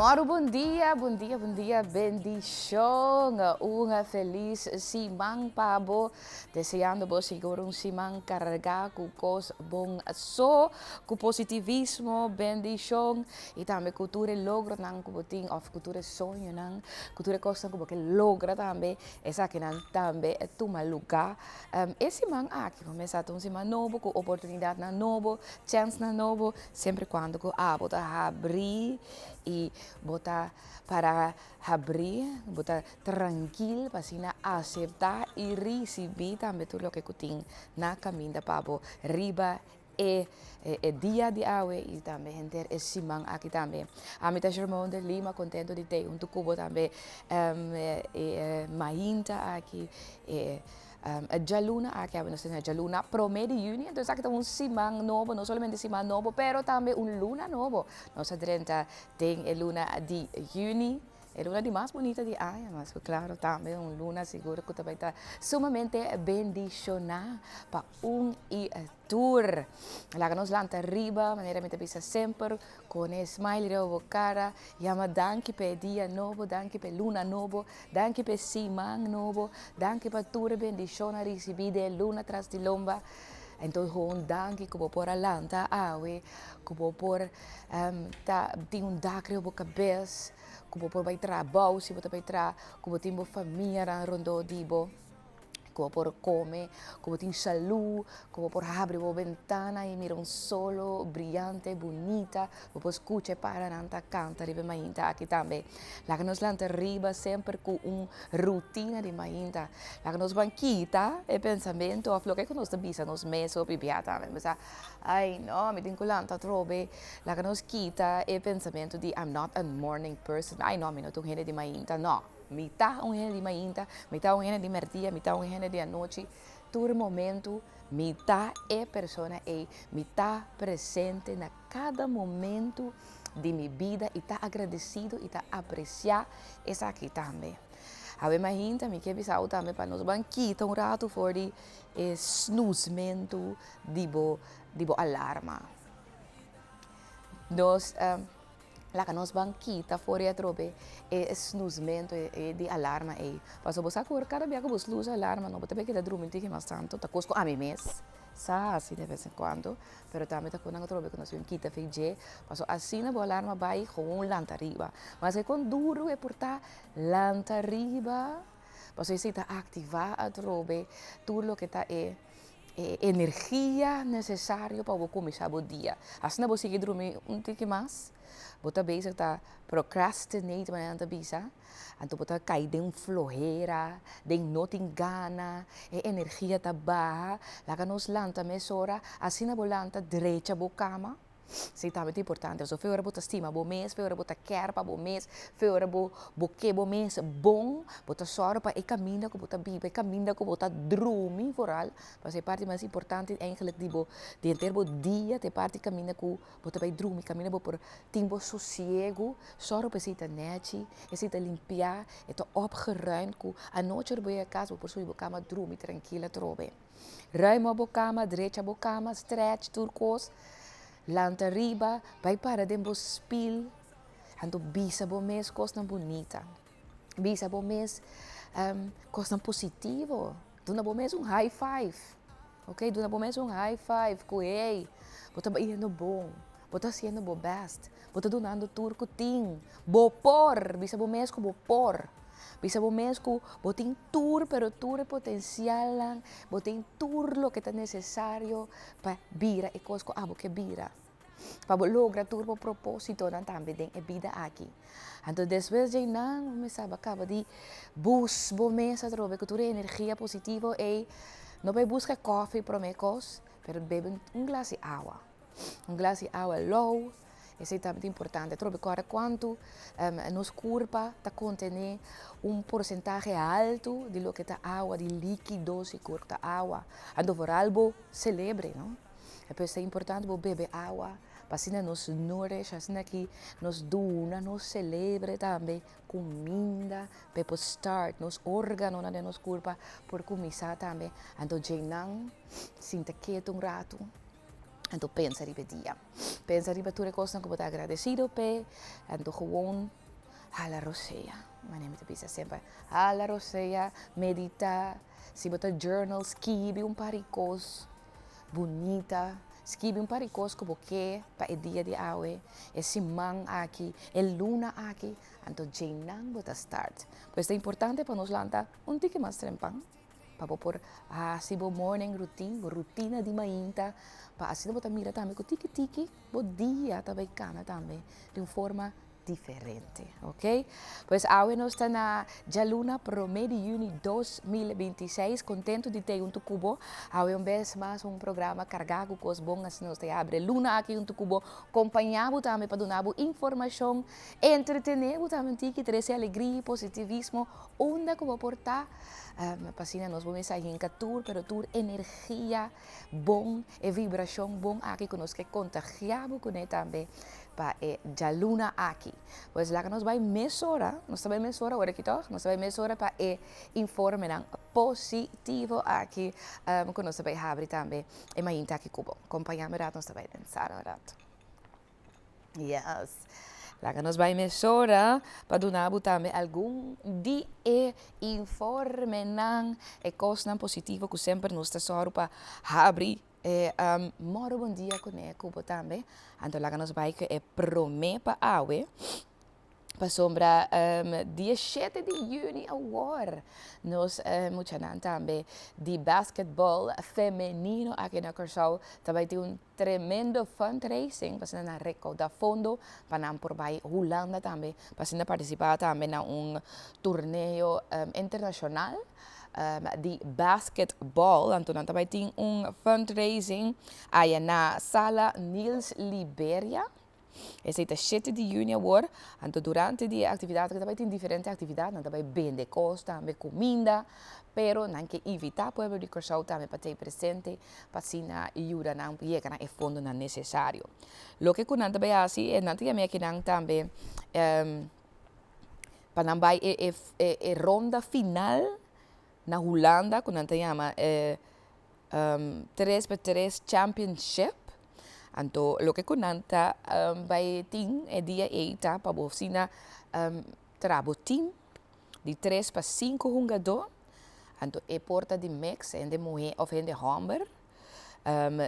Moro bon dia, bon dia, bon dia, bendicion. Un feliz siman pa bo. Deseando bo sigur un siman carga cu cos bon so, cu positivismo, bendicion y tambe cu tur e logronan cu bo tin of cu tur e soñonan, cu tur e cosnan cu bo ke logra tambe, esakinan tambe tuma luga. E siman aki bo mester ta un siman nobo cu oportunidadnan nobo, chensnan nobo, semper y cuando cu abo ta habri y bo ta para habri, bo ta trankil pa asina acepta y ricibi tambe tur loke cu tin na caminda pa bo riba e e dia di awe y tambe henter e siman aki tambe. Ami ta Shermon de Lima contento di tei hunto cu bo tambe e mainta aki e djaluna aki awe nos ta na djaluna prome di juni entonces aki ta un siman nobo no solamente siman nobo pero tambe un luna nobo nos a drenta den e luna di juni. E luna di mas bunita di aña, mas ku klaro tambe un luna sigur ku ta bai ta sumamente bendishoná pa un i tur. Laga nos lanta riba, manera mi ta bisa semper, kone e smile riba bo kara, yama danki pa e dia nobo, danki pa e luna nobo, danki pa e siman nobo, danki pa tur e bendishonnan risibí den e luna tras di lomba. Enton gewoon danki ku bo por a lanta awe, ku bo por ta tin un dak riba bo kabes, ku bo por bai traha bou si bo ta bai traha, ku bo tin bo famianan rondó di bo, ku bo por kome, ku bo tin salú, ku bo por habri bo bentana i mira un solo briante, bunita, bo por skucha e paranan ta kanta riba e mainta aki tambe. Laga nos lanta riba semper ku un rutina di mainta. Laga nos ban kita e pensamentu òf loke ku nos ta bisa nos mes hopi bia tambe. Mi sa, ai no, mi tin ku lanta atrobe. Laga nos kita e pensamentu di I'm not a morning person, ai no, mi no ta un hende di mainta. No, mi ta un hende di mainta, mi ta un hende di mèrdia, mi ta un hende di anochi. Tur momentu mi ta e persona ei, mi ta presente na kada momentu di mi bida i ta agradesido i ta apresiá esaki tambe. Awe mainta mi ke bisa bo tambe pa nos ban kita un ratu for di e snoozmentu di bo di bo alarma. Nos laga nos ban kita for di atrobe e snoozmentu di alarma ei. Pasobra bo sa ku kada bia ku bo snooze alarma no bo ta keda drumi un tiki mas tantu, ta kos ku ami mes sa hasi de bes en kuando. Pero tambe ta ku nan atrobe ku nos bin kita fe dje, paso asina bo alarma bai gewoon lanta riba. Maske kon duru e por ta, lanta riba, paso esei ta aktivá atrobe tur loke ta e e energia nesesario pa bo kuminsá bo dia. Asina bo sigui drumi un tiki mas, bo ta bezig ta procrastinate manera nan ta bisa. Anto bo ta kai den flohera, den no tin gana, e energia ta baha, laga nos lanta mesora, asina bo lanta drecha bo kama, esei tambe ta importante, pasobra fe ora bo ta stima bo mes, fe ora bo ta kèr pa bo mes, fe ora bo bo ke bo mes bon, bo ta sòru pa e kaminda ku bo ta biba, e kaminda ku bo ta drumi vooral, pasobra e parti mas importante eigenlijk di bo di henter bo dia ta e parti kaminda ku Bo ta bai drumi kaminda bo por tin bo sosiegu, sòru pa esei ta nèchi, esei ta limpiá, e ta opgeruimd ku anochi ora bo yega kas bo por subi bo kama drumi trankil atrobe. Ruim op bo kama, drecha bo kama, stretch tur kos, lanta riba, bai para den bo spil, anto bisa bo mes kosnan bunita, bisa bo mes kosnan positivo, duna bo mes un high five. Ok, duna bo mes un high five ku hey, bo ta bayendo bon, bo ta hasiendo bo best, bo ta dunando tur ku tin, bo por, bisa bo mes ku bo por, bisa bo mes ku bo tin tur pero tur e potensialnan, bo tin tur loke ta nesesario pa bira e kos ku abo ke bira. Pa bo logra tur bo propósitonan tambe den e bida aki. Anto despues dje nan bo mester a kaba di boost bo mes atrobe ku tur e energia positivo ei. No bai buska kòfi promé kos, pero bebe un glas di awa. Un glas di awa lou, esei tambe ta importante. Atrobe kòrda kuantu nos kurpa ta kontené un porsentahe haltu di loke ta awa, di líkido sigur ta awa. Anto vooral bo selebre, no? E pues ta importante bo bebe awa pa asina nos nourish, asina ki nos duna nos celebre tambe cuminda pa e por start nos organonan den nos curpa por cuminsa tambe. Anto dje nan sinta ketu un ratu. Anto pensa riba e dia. Pensa riba tur e kosnan ku bo ta agradesido p'e. Anto gewoon hala rosea. Manera mi ta bisa semper, hala rosea, meditá. Si bo ta journal, skibi un par di kos bunita. Skibi un par di kos ku bo ke pa e dia di awe, e siman aki, e luna aki. Anto djeinan bo ta start. Pues ta importante pa nos lanta un tiki mas trempan. Pa bo por hasi bo morning routine, bo rutina di mainta, pa asina bo ta mira tambe ku tiki tiki bo dia ta bai kana tambe di un forma diferente, ok. Pues awe nos ta na djaluna prome di juni 2026, kontentu di tei huntu ku bo. Awe un bes mas un programa kargá ku kos bon, asina nos ta habri e luna aki huntu ku bo, kompañá bo tambe pa duna bo informashon, entretené bo tambe un tiki, trese alegria i positivismo unda ku bo por ta. Pa asina nos bo mester a hinka tur, pero tur energia bon, e vibrashon bon aki ku nos ke kontagiá bo kuné tambe pa e djaluna aki. Pues laga nos bai mesora, nos ta bai mesora ora aki tòg? Nos ta bai mesora pa e informenan positivo aki ku nos ta bai habri tambe e mainta aki ku bo. Kompañá mi rat, nos ta bai den sala un rat. Yes. Laga nos bai mesora pa duna bo tambe algun di e informenan, e kosnan positivo ku semper nos ta sòru pa habri e mòru bon dia kuné ku bo tambe. Anto laga nos bai ku e promé pa awe. Pasobra dia shete di juni awor nos muchanan tambe di basketball femenino aki na Kòrsou ta bai tin un tremendo fundraising pasobra nan a rekouda fondo pa nan por bai Hulanda tambe pa asina partisipá tambe na un torneo internashonal di basketball. Anto nan ta bai tin un fundraising aya na Sala Niels Liberia. Esei ta shete di yüni awor, anto durante di e aktividat ta bai tin diferente aktividat, nan ta bai bende kos tambe, kuminda, pero nan ke invitá pueblo di Kòrsou tambe pa t'ei presente pa asina yuda nan yega na e fondonan nesesario. Loke ku nan ta bai hasi, nan ta yama e akinan tambe pa nan bai e e ronda final na Hulanda ku nan ta yama e tres pa tres championship. Anto loke ku nan ta bai tin e dia ei ta pa bo asina traha bo team di tres pa sinku hungadó. Anto e por ta di mix, hende muhé òf hende hòmber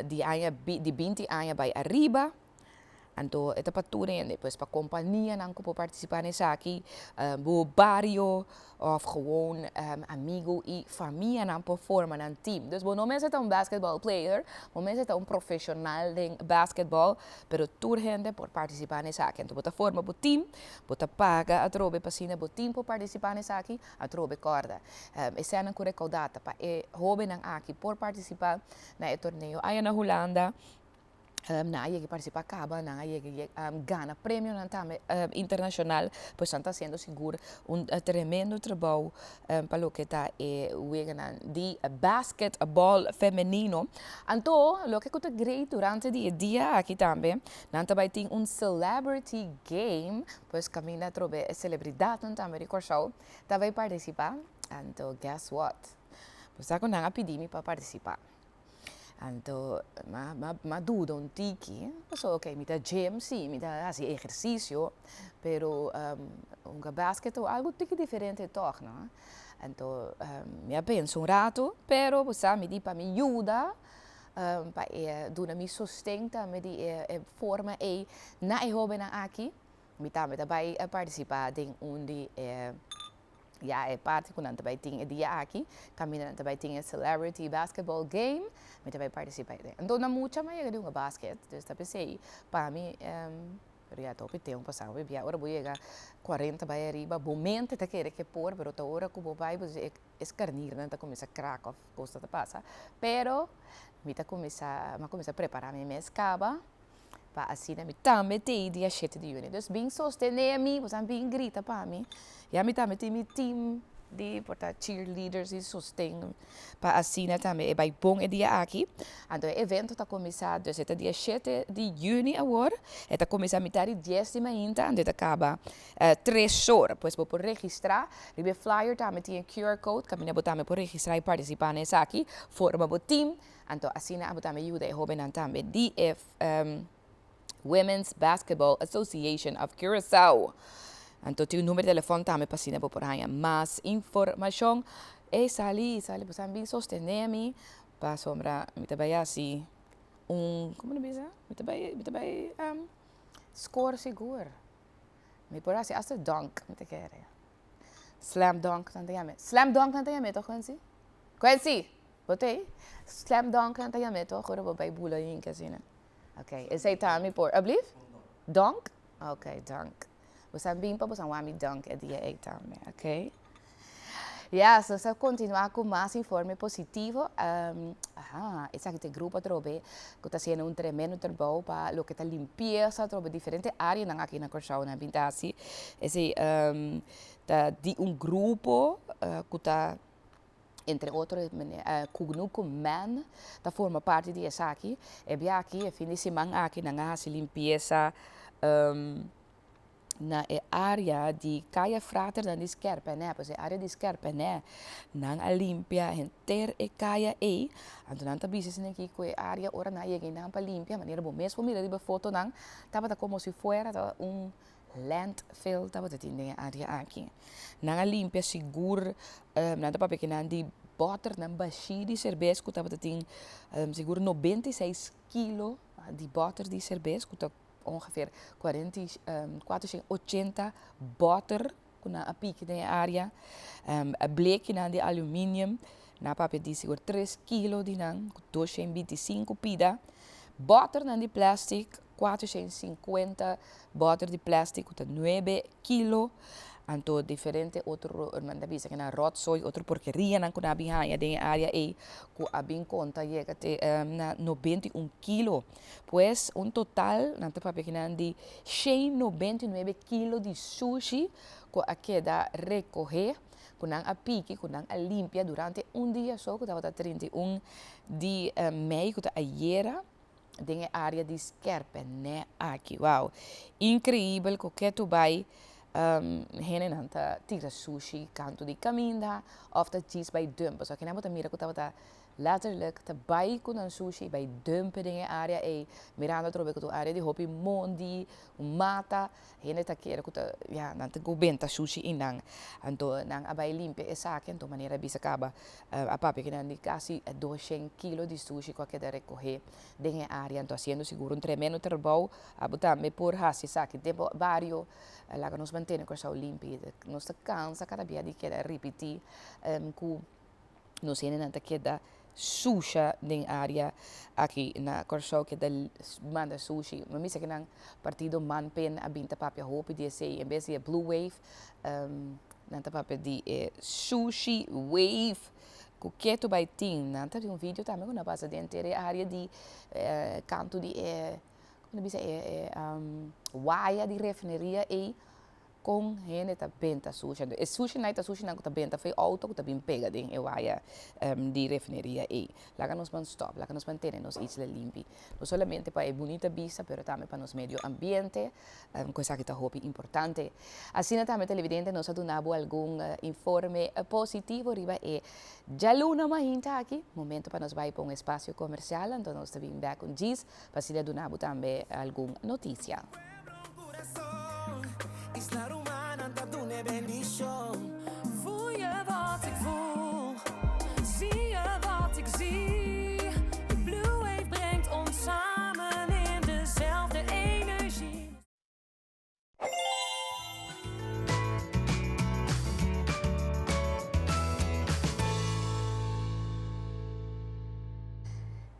di aña di binti aña bai ariba. Anto e ta pa tur hende, pues pa kompanianan ku por partisipá na esaki, bo bario òf gewoon amigu i famianan por forma nan team. Dus bo no mester ta un basketball player, bo mester ta un profeshonal den basketball, pero tur hende por partisipá na esaki. Anto bo ta forma bo team, bo ta paga atrobe pa asina bo team por partisipá na esaki, atrobe kòrda. E sènnan ku rekoudá ta pa e hóbennan aki por partisipá na e torneo aya na Hulanda. Nan a yega partisipá kaba, nan a yega gana premionan tambe internashonal, pues nan ta hasiendo sigur un tremendo trabou pa loke ta e weganan di basketball femenino. Anto loke ku ta great durante di e dia aki tambe, nan ta bai tin un celebrity game, pues kaminda atrobe e selebridatnan tambe di Kòrsou ta bai partisipá, anto guess what, bo sa ku nan a pidi mi pa partisipá. Anto m'a duda un tiki, pasobra ok mi ta gym si, mi ta hasi ehersisio, pero hunga basket ta algu tiki diferente tòg no. Anto mi a pensa un ratu, pero bo sa mi di pa mi yuda, pa e duna mi sosten tambe di e forma ei na e hóbennan aki, mi tambe ta bai partisipá den un di e. Ya e parti ku nan ta bai tin e dia aki, kaminda nan ta bai tin e celebrity basketball game, mi ta bai partisipá den. Anto na mucha mi a yega di hunga basket, dus ta p'esei pa mi pero ya ta hopi tempu pasá, hopi bia ora bo yega kuarenta bai ariba bo mente ta kere ke por, pero ta ora ku bo bai bo e skarnirnan ta kuminsá krak òf kos ta pasa, pero mi ta kuminsá, mi a kuminsá prepará mi mes kaba. Pa asina mi tambe t'ei dia shete di juni. Dus bin sostené mi, boso a bin grita pa mi. Ya mi tambe tin mi team. di por ta cheerleaders di sosten pa asina tambe e bai bon e dia aki. Anto e evento ta kuminsá dus e ta dia shete di yüni awor, e ta kuminsá mitá di dies di mainta anto e ta kaba tres or. Pues bo por registrá riba e flyer tambe tin e QR code kaminda bo tambe por registrá i partisipá na esaki, forma bo team, anto asina abo tambe yuda e hóbennan tambe di e Women's Basketball Association of Curaçao. Anto tin un numero di telefòn tambe pa asina bo por haña mas informashon. Ey sali, sali bo sa bin sostené mi pasobra mi ta bai hasi un, komo ta bisa? Mi ta bai, mi ta bai score sigur. Mi por hasi hasta dunk mi ta kere. Slam dunk nan ta yam'é. Slam dunk nan ta yam'é toch Quincy? Quincy! Bo ta ei? Slam dunk nan ta yam'é toch ora bo bai bula yinka asina? Ok, esei ta mi por. Ablief? Dunk? Ok, dunk. Bo sa bin pa bo sa wak mi dunk e dia ei tambe, ok? Yes, nos ta continua cu mas informe positivo. Aha, esaki ta e grupo atrobe cu ta haciendo un tremendo trabou pa loke ta limpieza atrobe diferente areanan aki na Corsou nan a bin ta haci. Esei ta di un grupo cu ta Entre otro Kunuku Men ta forma parti di esaki. E bia aki, e fin di siman aki nan a hasi limpiesa na e area di Kaya Fraternan di Skerpènè. Pues e area di Skerpènè nan a limpia henter e kaya ei. Anto nan ta bisa esei aki ku e area ora nan a yega einan pa limpia, manera bo mes por mira riba e fotonan, tabata komo si fuera ta un Landfill tabata tin den e area aki. Nan a limpia sigur, nan ta papia kinan di bòternan bashí di serbes ku tabata tin sigur 96 kilo di bòter di serbes ku ta ongeveer kuarenta i 480 bòter ku nan a piki den e area. Blekinan di aluminium, nan a papia di sigur tres kilo di nan ku 225 pida. Bòternan di plèstik. 450 bòter di plèstik ku ta nuebe kilo, anto diferente otro nan ta bisa ku nan ròtsoy, otro porkerianan ku nan a bin haña den e área ei ku a bin konta yega te na 91 kilo. Pues un total nan ta papia kinan di 199 kilo di sushi ku a keda rekohé, ku nan a piki, ku nan a limpia durante un dia so ku tabata 31 di mei ku ta ayera. Den e área di Skerpenè aki. Wow! Inkreibel ku ketu bai hendenan ta tira sushi kantu di kaminda òf ta djis bai dump. Pasobra kinan bo ta mira ku tabata letterlijk ta bai ku nan sushi bai dump den e área ei. Mirando atrobe ku ta un área di hopi mondi, un mata. Hende ta kere ku ta, ya, nan ta go benta sushi einan. Anto nan a bai limpia esaki, anto manera a bisa kaba a papia ku nan di kasi doshen kilo di sushi ku a keda rekohé den e área. Anto hasiendo sigur un tremendo trabou. Abo tambe por hasi esaki den bo bario. Laga nos mantene Kòrsou limpi. Nos ta kansa kada bia di keda ripití ku. Nos hendenan ta keda susha den area aki na Kòrsou keda manda sushi. Mi misa kinan partido Manpin a bin ta papia hopi di esei. En bes di e blue wave nan ta papia di e sushi wave ku ketu bai tin. Nan ta tin un video tambe ku nan pasa den henter e area di kantu di e komo ta bisa e waya di refineria ei. Kon hende ta benta sushi? Anto e sushinan ei ta sushinan ku ta benta for e outo ku ta bin pega den e waya di refineria ei. Laga nos ban stòp, laga nos ban tene nos isla limpi. No solamente pa e bunita bista, pero tambe pa nos medio ambiente, ku esaki ta hopi importante. Asina tambe televidente nos a duna bo algun informe positivo riba e djaluna mainta aki. Momento pa nos bai pa un espasio komersial, anto nos ta bin bèk un djis pa asina duna bo tambe algun notisia.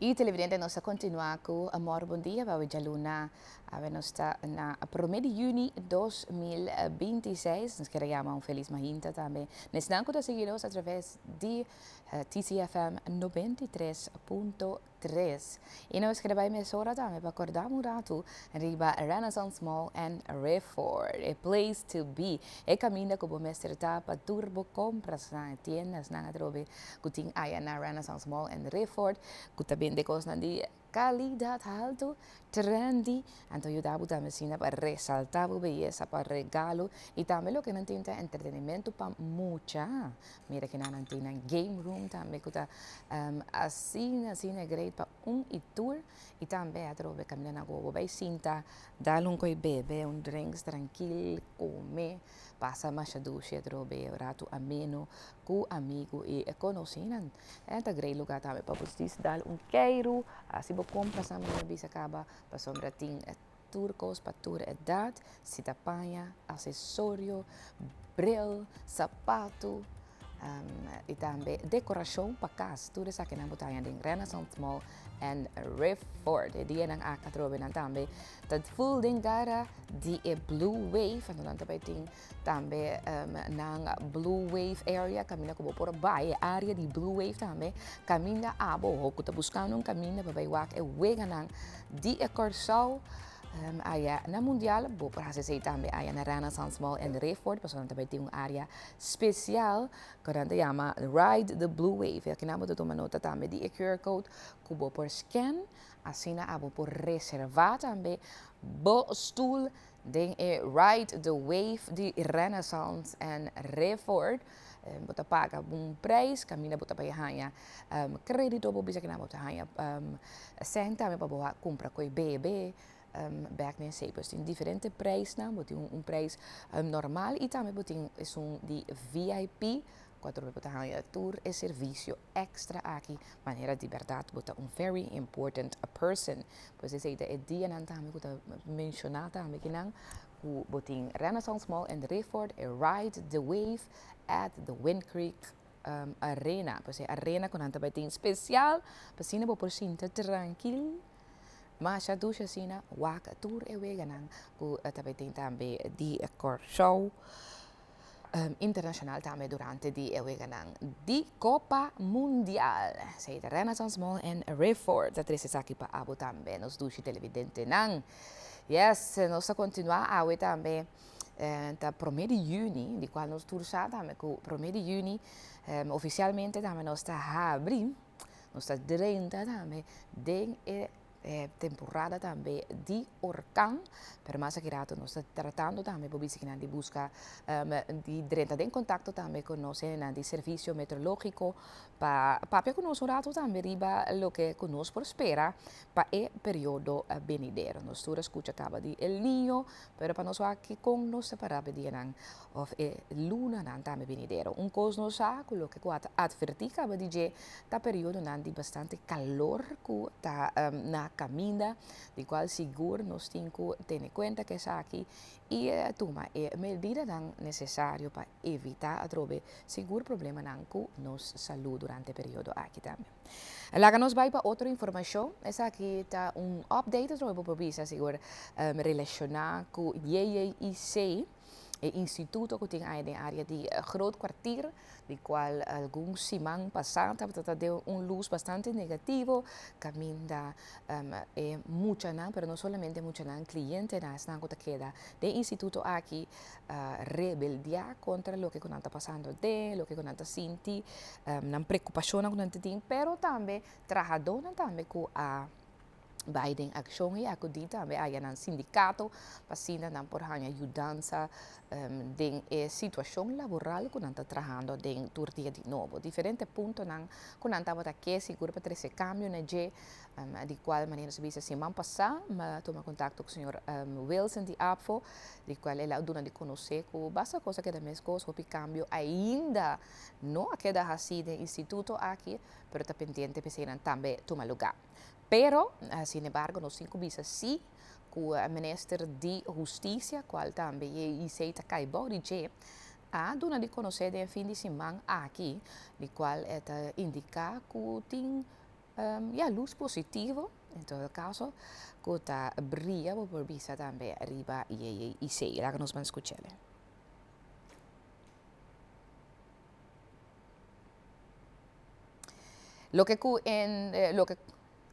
Y televidente, nos ta continua cu Amor Bon Dia, pa dialuna, awe nos ta na 1 di juni 2026. Nos kier yama un feliz mainta tambe na esnan cu ta sigui nos a traves di TCFM 93.3. Y nos kier bay mesora tambe pa corda un rato riba Renaissance Mall and Rifford, a place to be. E caminda cu bo mester ta pa tur bo compras na tiendanan atrobe cu tin aya na Renaissance Mall and Rifford, cu ta bende cos di calidad halto, trendy, anto yuda bo tambe asina pa resalta e beyesa, pa regalo y tambe loke nan tin ta entretenimento pa mucha. Mira cu nan tin game room tambe cu ta asina, asina great pa un y tur y tambe atrobe caminda nan bo bay sinta, dal un coi bebe, un drinks trankil, come, pasa mas dushi atrobe, rato ameno cu amigo y conocinan. Ta great lugar tambe pa bo dal un keiro, asina bo compra tambe bisa caba, pasobra tin tur cos pa tur edad, si ta paña, accesorio, bril, sapato, y tambe decoracion pa cas. Tur esaki nan bo ta haya den Renaissance Mall and Rifford. E dianan aki atrobe nan tambe ta full den gara di e Blue Wave. Anto nan tambe tin tambe nan Blue Wave area, caminda cu bo por bay area di Blue Wave tambe. Caminda abo, cu ta buscando un caminda pa bay wak e weganan di e Corsou aya na Mundial, bo por haci tambe aya na Renaissance Mall and Rifford, pasobra tambe tin un area special cu nan ta yama Ride the Blue Wave. Aki nan bo ta tuma nota tambe di e QR code cu bo por scan, asina abo por reserva tambe bo stoel den e Ride the Wave di Renaissance and Rifford. Bo ta paga un prijs, caminda bo ta bay haya credito, bo bisa cu bo ta haya cen tambe pa bo cumpra coi bebe, back den esey. Pues tin diferente prijsnan, bo tin un prijs normal y tambe bo tin un di VIP, cuatro bo ta haya tur e servicio extra aki, manera di berdad bo ta un very important person. Pues esey ta e dianan tambe cu ta menciona tambe cu nan cu bo tin Renaissance Mall and Rifford e Ride the Wave at the Wind Creek Arena. Pues e arena cu nan tambe tin special, pa asina bo por sinta trankil, mas ya dushi asina, wak tur e weganan cu tambe tin tambe di Corsou internacional tambe durante di e weganan di Copa Mundial. Esey ta Renaissance Mall and Rifford. Ta trece aki pa abo tambe, nos dushi televidentenan. Yes, nos ta continua awe tambe ta 1 di juni, di cual nos tur sa tambe cu 1 di juni oficialmente tambe nos ta habri, nos ta drenta tambe den e temporada tambe di orkan, pero mas aki rato nos ta tratando tambe pa di busca di drenta den contacto tambe cu nos di servicio meteorologico pa papia cu nos un rato tambe riba loke cu nos por spera pa e periodo venidero. Nos tur a scucha caba di El Niño, pero pa nos aki con nos ta para dianan of e lunanan tambe venidero. Un cos nos sa cu loke cu adverti caba di dje ta periodonan di bastante calor cu ta na caminda, di cual sigur nos tin cu tene cuenta cu esaki y tuma e medidanan necesario pa evita atrobe sigur problemanan cu nos salud durante e periodo aki tambe. Laga nos bay pa otro informacion. Esaki ta un update atrobe por bisa sigur relaciona cu JJIC, e instituto cu tin den area di Groot Kwartier, di cual algun siman pasa tabata den un luz bastante negativo, caminda e muchanan, pero no solamente muchanan, clientenan cu ta keda den instituto aki rebeldia contra loke cu ta pasando den, loke cu ta sinti, nan preocupacion cu nan tin, pero tambe trahadornan tambe cu a bay den accion y acudi tambe aya nan sindicato pa asina nan por haña yudansa den e situacion laboral cu nan ta trahando den tur dia di nobo. Diferente puntonan cu nan tabata ke sigur pa trece cambio na dje, di cual manera se bisa siman pasa m'a tuma contacto cu señor Wilson di ABVO, di cual el a duna di conoce cu basta cos a keda mescos, hopi cambio ainda no a keda haci den instituto aki, pero ta pendiente pa esey tambe tuma lugar. Pero, sin embargo, nos tin cu bisa si cu e minister di Husticia, cual tambe JIC ta cay bou di dje, a duna di conoce den fin di siman aki, di cual ta indica cu tin Ya, luz positivo, en todo caso, ku ta bria, bo por bisa tambe riba JJIC. Laga nos ban skuch'el. Loke ku en loke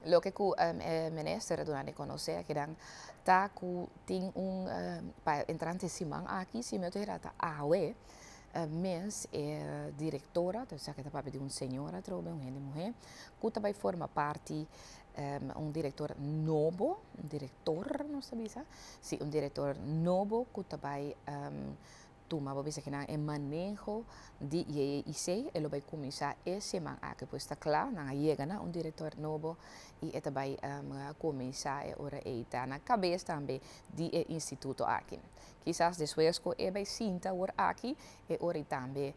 loke ku e minister a duna di konosé akinan ta ku tin un pa entrante siman aki, si mi no ta hera ta awe, mes e direktora, ta esaki ta papia di un señora atrobe, un hende muhé, ku ta bai forma parti un direktor nobo, un direktor nos ta bisa, si un direktor nobo ku ta bai tuma bo bisa kinan e maneho di JJIC, e lo bai kuminsá e siman aki, pues ta kla, nan a yega na un direktor nobo i e ta bai kuminsá e ora ei ta na kabes tambe di e instituto aki. Kisas despues ku e bai sinta awor aki, e ora ei tambe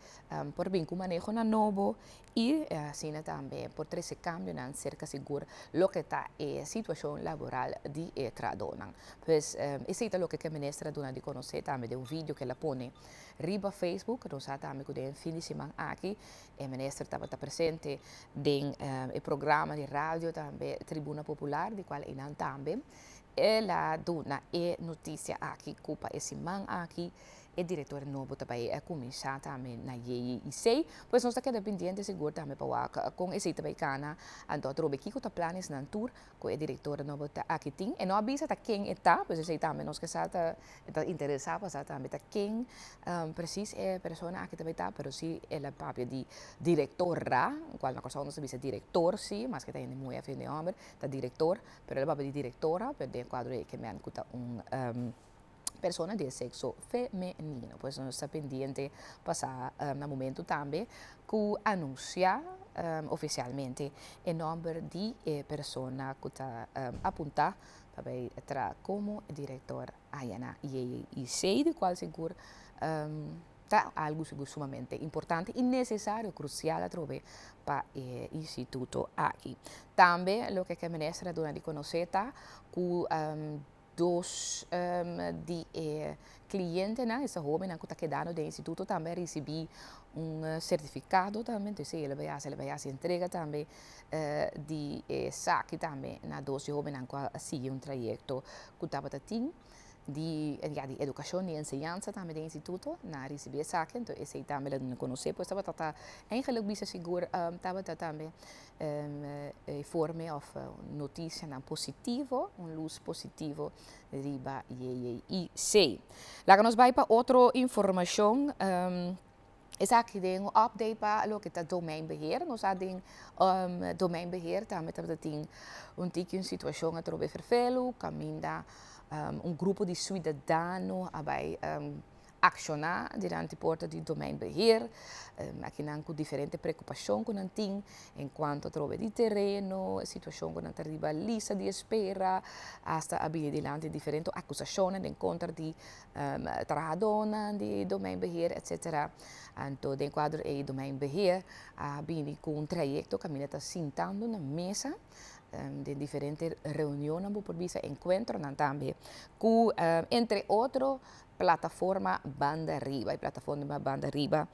por bin ku manehonan nobo i asina tambe por trese kambionan serka sigur loke ta e situashon laboral di e trahadónan. Pues esei ta loke ku e minister a duna di konosé tambe den un video ku el a pone riba Facebook. Nos sa tambe ku den fin di siman aki e minister tabata presente den e programa di radio tambe Tribuna Popular di kual einan tambe El a duna e notisia aki ku pa e siman aki e direktor nobo ta bai kuminsá tambe na JIC. Pues nos ta keda pendiente sigur tambe pa wak kon esei ta bai kana. Anto atrobe kiko ta planesnan tur ku e direktor nobo ta aki tin. E no a bisa ta ken e ta, pues esei tambe nos ke sa ta ta interesá pa sa tambe ta ken presis e persona aki ta bai ta, pero si el a papia di direktora, kual na Kòrsou nos ta bisa direktor si, maske ta hende muhé òf hende hòmber, ta direktor. Pero el a papia di directora, pero den e cuadro ei ke men cu ta un persona di e sexo femenino. Pues nos ta pendiente pa sa na momento tambe cu anuncia oficialmente e nomber di e persona cu ta apunta pa bay traha como director aya na JJIC, di cual sigur Ta algu sigur sumamente importante i nesesario, krusial atrobe pa e instituto aki. Tambe loke ke minister a duna di konosé ta ku dos di e klientenan, esta hóbennan ku ta kedando den e instituto tambe a risibí un sertifikado tambe, entonces el a bai hasi, el a bai hasi entrega tambe di esaki tambe na dos di hóbennan ku a sigui un trayekto ku tabata tin. Di ya di educacion di enseñansa tambe den instituto nan a ricibi esaki enton esey tambe lo duna conoce pues tabata ta eigenlijk bisa sigur tabata tambe informe of noticianan positivo un luz positivo riba JJIC. Laga nos bay pa otro informacion esaki den un update pa loke ta domeinbeheer nos a den domeinbeheer tambe tabata tin un tiki un situacion atrobe ferfelu caminda Un grupo di suidadano a bai akshoná dilanti porta di Domeinbeheer. Akinan ku diferente preokupashon ku nan tin en kuanto atrobe di tereno, e situashon ku nan ta riba lista di espera, asta a bini dilanti diferente akusashonnan den kontra di trahadónan di Domeinbeheer etsetera. Anto den kuadro ei Domeinbeheer a bini ku un trayekto kaminda ta sintando na mesa Den diferente reunionnan bo por bisa, enkuentronan tambe ku entre otro plataforma Banda Riba. E plataforma Banda Riba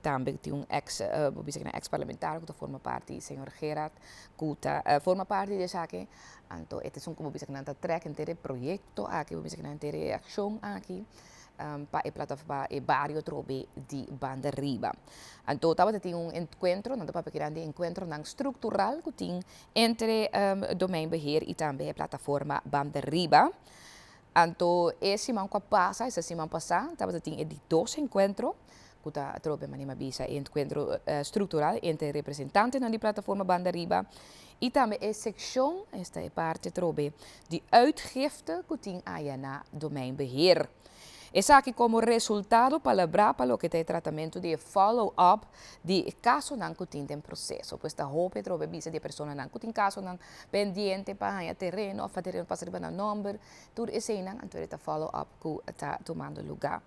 tambe tin un ex, bo bisa ku ex parlamentario ku ta forma parti, señor Gerard, ku ta forma parti di esaki. Anto e ta esun ku bo bisa ku nan ta trèk henter e proyekto aki, bo bisa ku nan henter e akshon aki. pa e plata pa e bario trobe di banda riba. Anto tabata tin un encuentro, nan ta papia kinan di encuentronan structural cu tin entre Domeinbeheer y tambe e plataforma Banda Riba. Anto e siman cu a pasa, esta siman pasa, tabata tin e di dos encuentro cu ta atrobe manera mi a bisa e encuentro structural entre representantenan di plataforma Banda Riba y tambe e seccion, esta e parti atrobe di uitgifte cu tin aya na Domeinbeheer. Esaki como resultado palabrá pa loke ta e tratamento di e follow up di e casonan cu tin den proceso. Pues ta hopi atrobe bisa di e personanan cu tin casonan pendiente pa haña tereno of pa tereno pasa riba nan nomber, tur eseinan anto e ta follow up cu ta tumando lugar.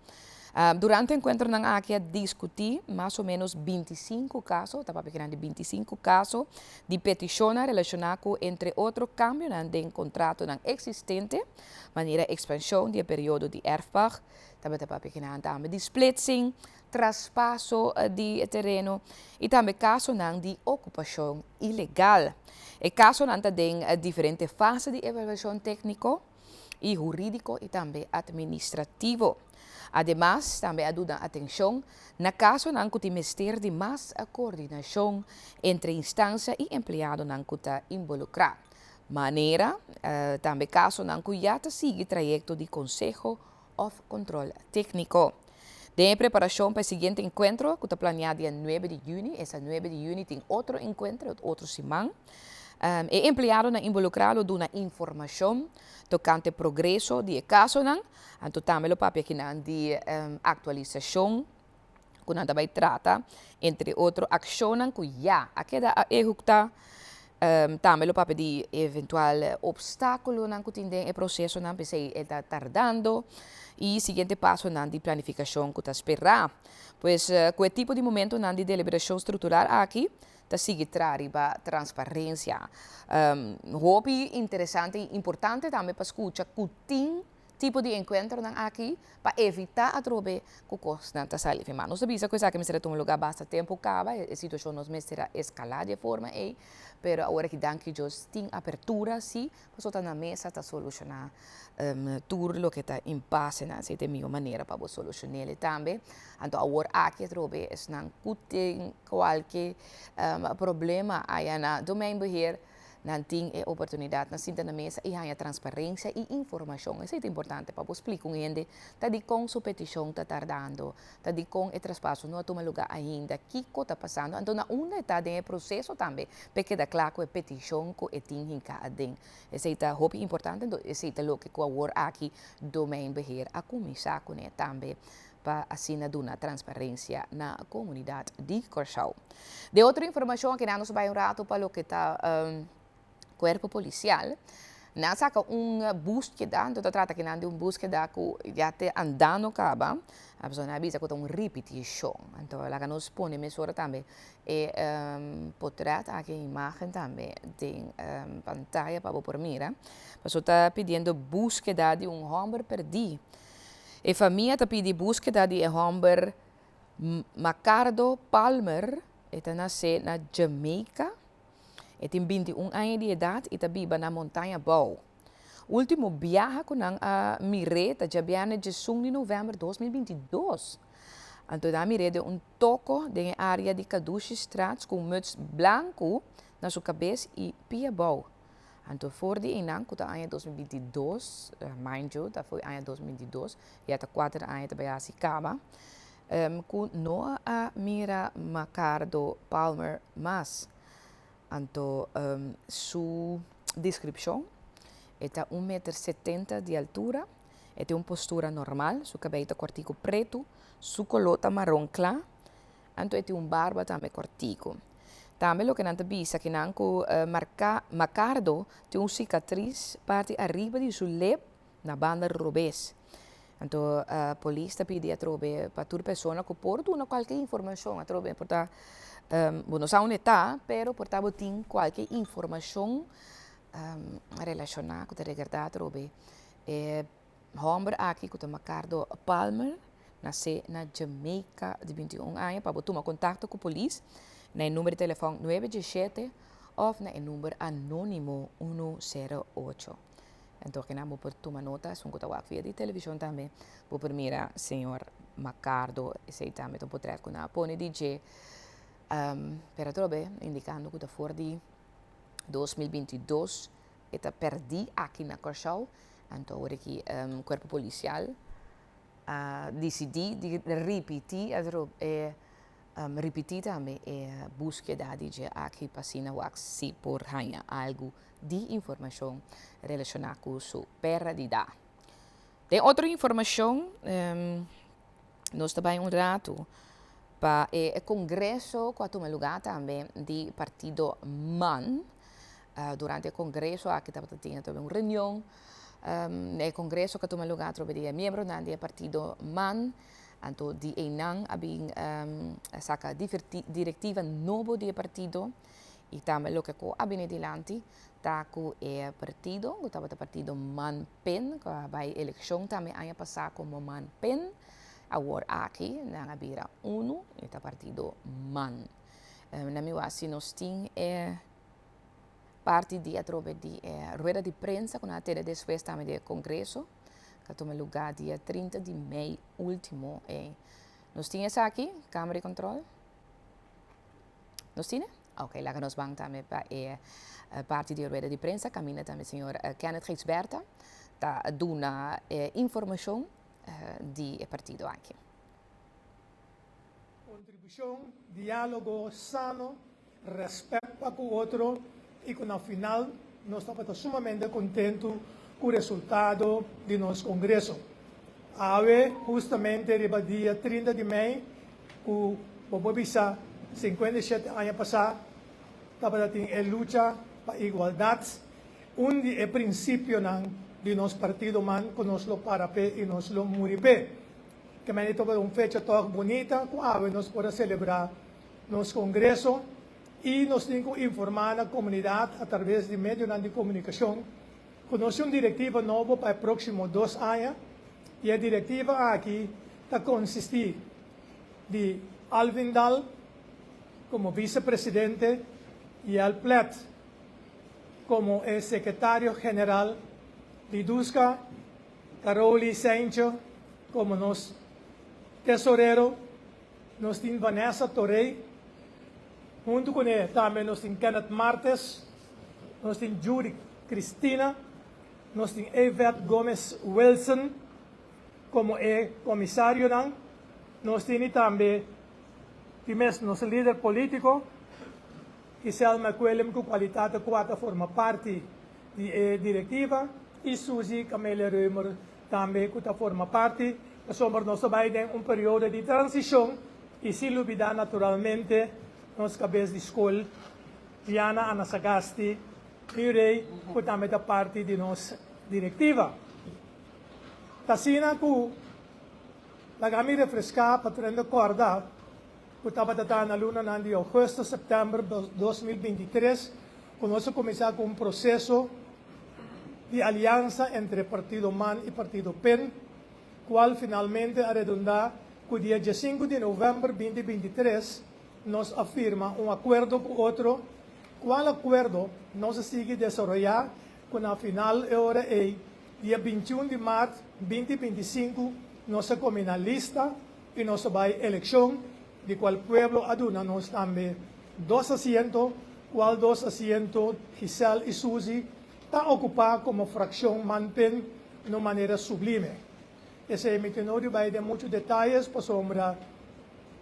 Durante encuentronan aki a discuti mas o menos 25 caso, ta papia kinan di 25 caso, di peticionnan relaciona cu entre otro cambionan den contratonan existente, manera expansion di e periodo di erfpacht, tabata papia kinan tambe di splitsing, traspaso di tereno i tambe kasonan di okupashon ilegal. E kasonan ta den diferente fase di evaluashon tékniko i hurídiko i tambe atministrativo. Ademas, tambe a duna atenshon na kasonan ku tin mester di mas koordinashon entre instansia i empleadonan ku ta involukrá. Manera tambe kasonan ku ya ta sigui trayekto di konseho òf kontrol tékniko. Den e preparashon pa e siguiente enkuentro ku ta planiá dia nuebe di yüni, esta nuebe di yüni tin otro enkuentro, otro siman, e empleadonan involukrá lo duna informashon tokante progreso di e kasonan, anto tambe lo papia kinan di aktualisashon ku nan ta bai trata, entre otro akshonnan ku ya a keda a ehuktá. Tambe lo papia di eventual opstákulonan ku tin den e prosesonan, p'esei e ta tardando, i siguiente pasonan di planifikashon ku ta sperá. Pues ku e tipo di momentonan di deliberashon struktural aki ta sigui traha riba transparensia. Hopi interesante i importante tambe pa skucha ku tin tipo di enkuentronan aki pa evitá atrobe ku kosnan ta sali fin. Ma nos ta bisa ku esaki mester a tuma lugá basta tempu kaba, e situashon nos mester a eskalá di e forma ei, pero awor aki danki Dios tin apertura si, pasobra ta na mesa ta solushoná tur loke ta impasenan, esei ta e mihó manera pa bo solushon'el tambe. Anto awor aki atrobe esnan ku tin kualke problema aya na Domeinbeheer, Nan tin e oportunidat na sinta na mesa i haña transparensia i informashon. Esei ta importante pa bo splika un hende ta dikon su petishon ta tardando, ta dikon e traspaso no a tuma lugá ainda, kiko ta pasando, anto na unda e ta den e proseso tambe p'e keda kla ku e petishon ku e tin hinká aden. Esei ta hopi importante, anto esei ta loke ku awor aki Domeinbeheer a kuminsá kuné tambe. pa asina duna transparencia na comunidad di Corsou. De otro informacion aki nan nos bay un rato pa loke ta cuerpo policial. Nan saca un buskeda, anto ta trata akinan di un buskeda cu ya te andando caba, a persona a bisa cu ta un ripiticion. Anto laga nos pone mesora tambe e potret aki, e imagen tambe den pantaya pa bo por mira. Pasobra ta pidiendo buskeda di un homber perdi. E famia ta pidi búskeda di e hòmber Macardo Palmer, e ta nasé na Jamaica, e tin 21 aña di edat i ta biba na Montaña Bou. Último biaha ku nan a mir'é ta djabièrnè 11 di novèmber 2022. Anto nan a mir'é den un toko den e área di Cadushistraat ku un muts blanku na su kabes i pia bou. Anto for di einan ku ta aña 2022, mind you, ta for aña 2022, ya ta kuater aña ta bai hasi kaba, ku no a mira Macardo Palmer mas. Anto su deskripshon, e ta un meter 70 di altura, e tin un postura normal, su kabei ta kòrtiku pretu, su koló ta maron kla, Anto e tin un barba tambe kòrtiku. Tambe loke nan ta bisa kinan ku marka Macardo tin un sikatris parti ariba di su lep na banda robes. Anto polis ta pidi atrobe pa tur persona ku por duna kualke informashon atrobe por ta bo no sa unda e ta pero por ta bo tin kualke informashon relashoná ku ta regardá atrobe e Hòmber aki ku ta Macardo Palmer nasé na Jamaica di 21 aña pa bo tuma kontakto ku polis na e number di telefòn nuebe diesshete òf na e number anónimo unu sero ocho. Anto kinan bo por tuma nota esun ku ta wak via di televishon tambe bo por mira señor Macardo esei tambe ta un potrèt ku nan a pone di dje pero atrobe indikando ku ta for di 2022 E ta pèrdí aki na Kòrsou, anto awor aki kuerpo polisial a disidí di ripití e ripití tambe e búskeda di dje aki pa asina wak si por haña algu di informashon relashoná ku su pèrdida. Den otro informashon nos ta bai un ratu pa e kongreso ku a tuma lugá tambe di partido man. Durante e kongreso aki tabata tin atrobe un reunion. Na e kongreso ku a tuma lugá atrobe di e miembronan di e partido man. Anto di einan a bin a saka direktiva nobo di e partido i tambe loke ku a bini dilanti ta ku e partido ku tabata partido Man Pen ku a bai elekshon tambe aña pasá komo Man Pen. Awor aki nan a bira unu, e ta partido man. Na mi wak si nos tin e parti di atrobe di e rueda di prensa ku nan a tene despues tambe di e kongreso ku a tuma lugá dia 30 di mei último. Nos tin esaki, Kámara di Kòntròl? Nos tin e? Ok, laga nos ban tambe pa e parti di rueda di prensa kaminda tambe señor Kenneth Gijsbertha ta duna e informashon di e partido aki. Kontribushon, diálogo sano, rèspèt pa ku otro i ku na final nos tabata sumamente kontentu ku resultado di nos kongreso. Awe, hustamente riba dia 30 di mei, ku bo por bisa 57 aña pasá, tabata tin e lucha pa igualdat, un di e prinsipionan di nos partido man ku nos lo para p'e i nos lo muri p'e. Ke mende tabata un fecha tòg bunita ku awe nos por a selebrá nos kongreso i nos tin ku informá na komunidat atraves di medionan di komunikashon ku nos tin un direktiva nobo pa e próksimo 2 aña i e direktiva aki ta konsistí di Alvin Daal komo visepresidente, Yel Plet komo e sekretario general, Liduska Caroli Seintje komo nos tesorero, nos tin Vanessa Torrey, huntu kuné tambe nos tin Kenneth Martes, nos tin Judy Cristina, nos tin Yvette Gomez Wilson komo e komisarionan, nos tini tambe di mes nos lider polítiko, Giselle McWilliam ku kualitat ta kua ta forma parti di e direktiva i Suzy Camelia Römer tambe ku ta forma parti, pasobra nos ta bai den un periodo di transishon i sin lubidá naturalmente nos kabes di skol Diana Anasagasti Murray ku tambe ta parti di nos direktiva. Ta asina ku laga mi refreská pa tur hende kòrda ku tabata ta na lunanan di ougùstus, sèptèmber 2023 ku nos a kuminsá ku un proseso di aliansa entre partido man i partido pen, kual finalmente a redundá ku dia 15 di novèmber 2023 nos a firma un akuerdo ku otro, kual akuerdo nos a sigui desaroyá ku na final e ora ei, dia 21 di mart 2025, nos a kombiná lista i nos a bai elekshon, di kual pueblo a duna nos tambe dos asiento, kual dos asiento Giselle i Suzy ta okupá komo frakshon Man-PEN na un manera sublime. Esei mi tin no di bai den muchu detayes pasobra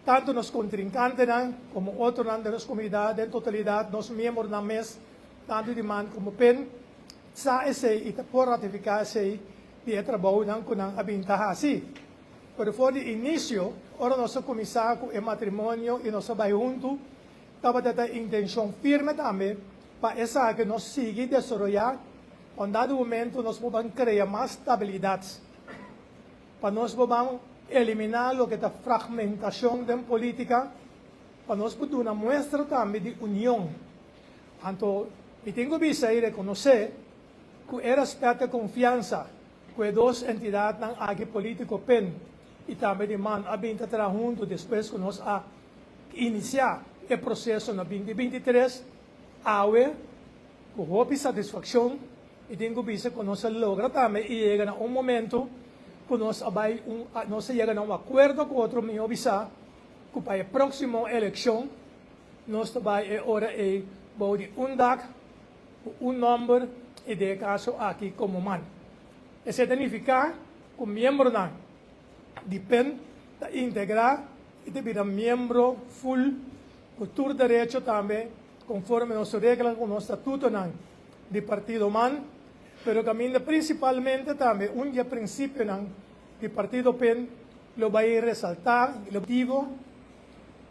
tantu nos kontrinkantenan komo otronan den nos komunidat den totalidat, nos miembronan mes, tantu di man komo pen, sa esei i ta por ratifiká esei di e trabounan ku nan a bin ta hasi. Pero for di inisio, ora nos a kuminsá ku e matrimonio i nos a bai huntu, tabata ta intenshon firme tambe pa esaki nos sigui desaroyá, pa un dado momento nos por ban krea mas stabilidat, pa nos por ban eliminá loke ta fragmentashon den polítika, pa nos por duna muestra tambe di union. Anto mi tin ku bisa i rekonosé ku e rèspèt e konfiansa ku e dos entidatnan aki polítiko pen i tambe di man a bin ta traha huntu despues ku nos a inisiá e proseso na 2023, awe ku hopi satisfakshon mi tin ku bisa ku nos a logra tambe i yega na un momento ku nos a bai un nos a yega na un akuerdo ku otro mihó bisa ku pa e próksimo elekshon nos ta bai e ora ei bou di un dak ku un nòmber i den e kaso aki komo man. Esei ta nifiká ku miembronan di pen ta integrá i ta bira miembro ful ku tur derecho tambe konforme nos regla ku nos statutonan di partido man, pero kaminda prinsipalmente tambe un di e prinsipionan di partido pen lo bai resaltá i lo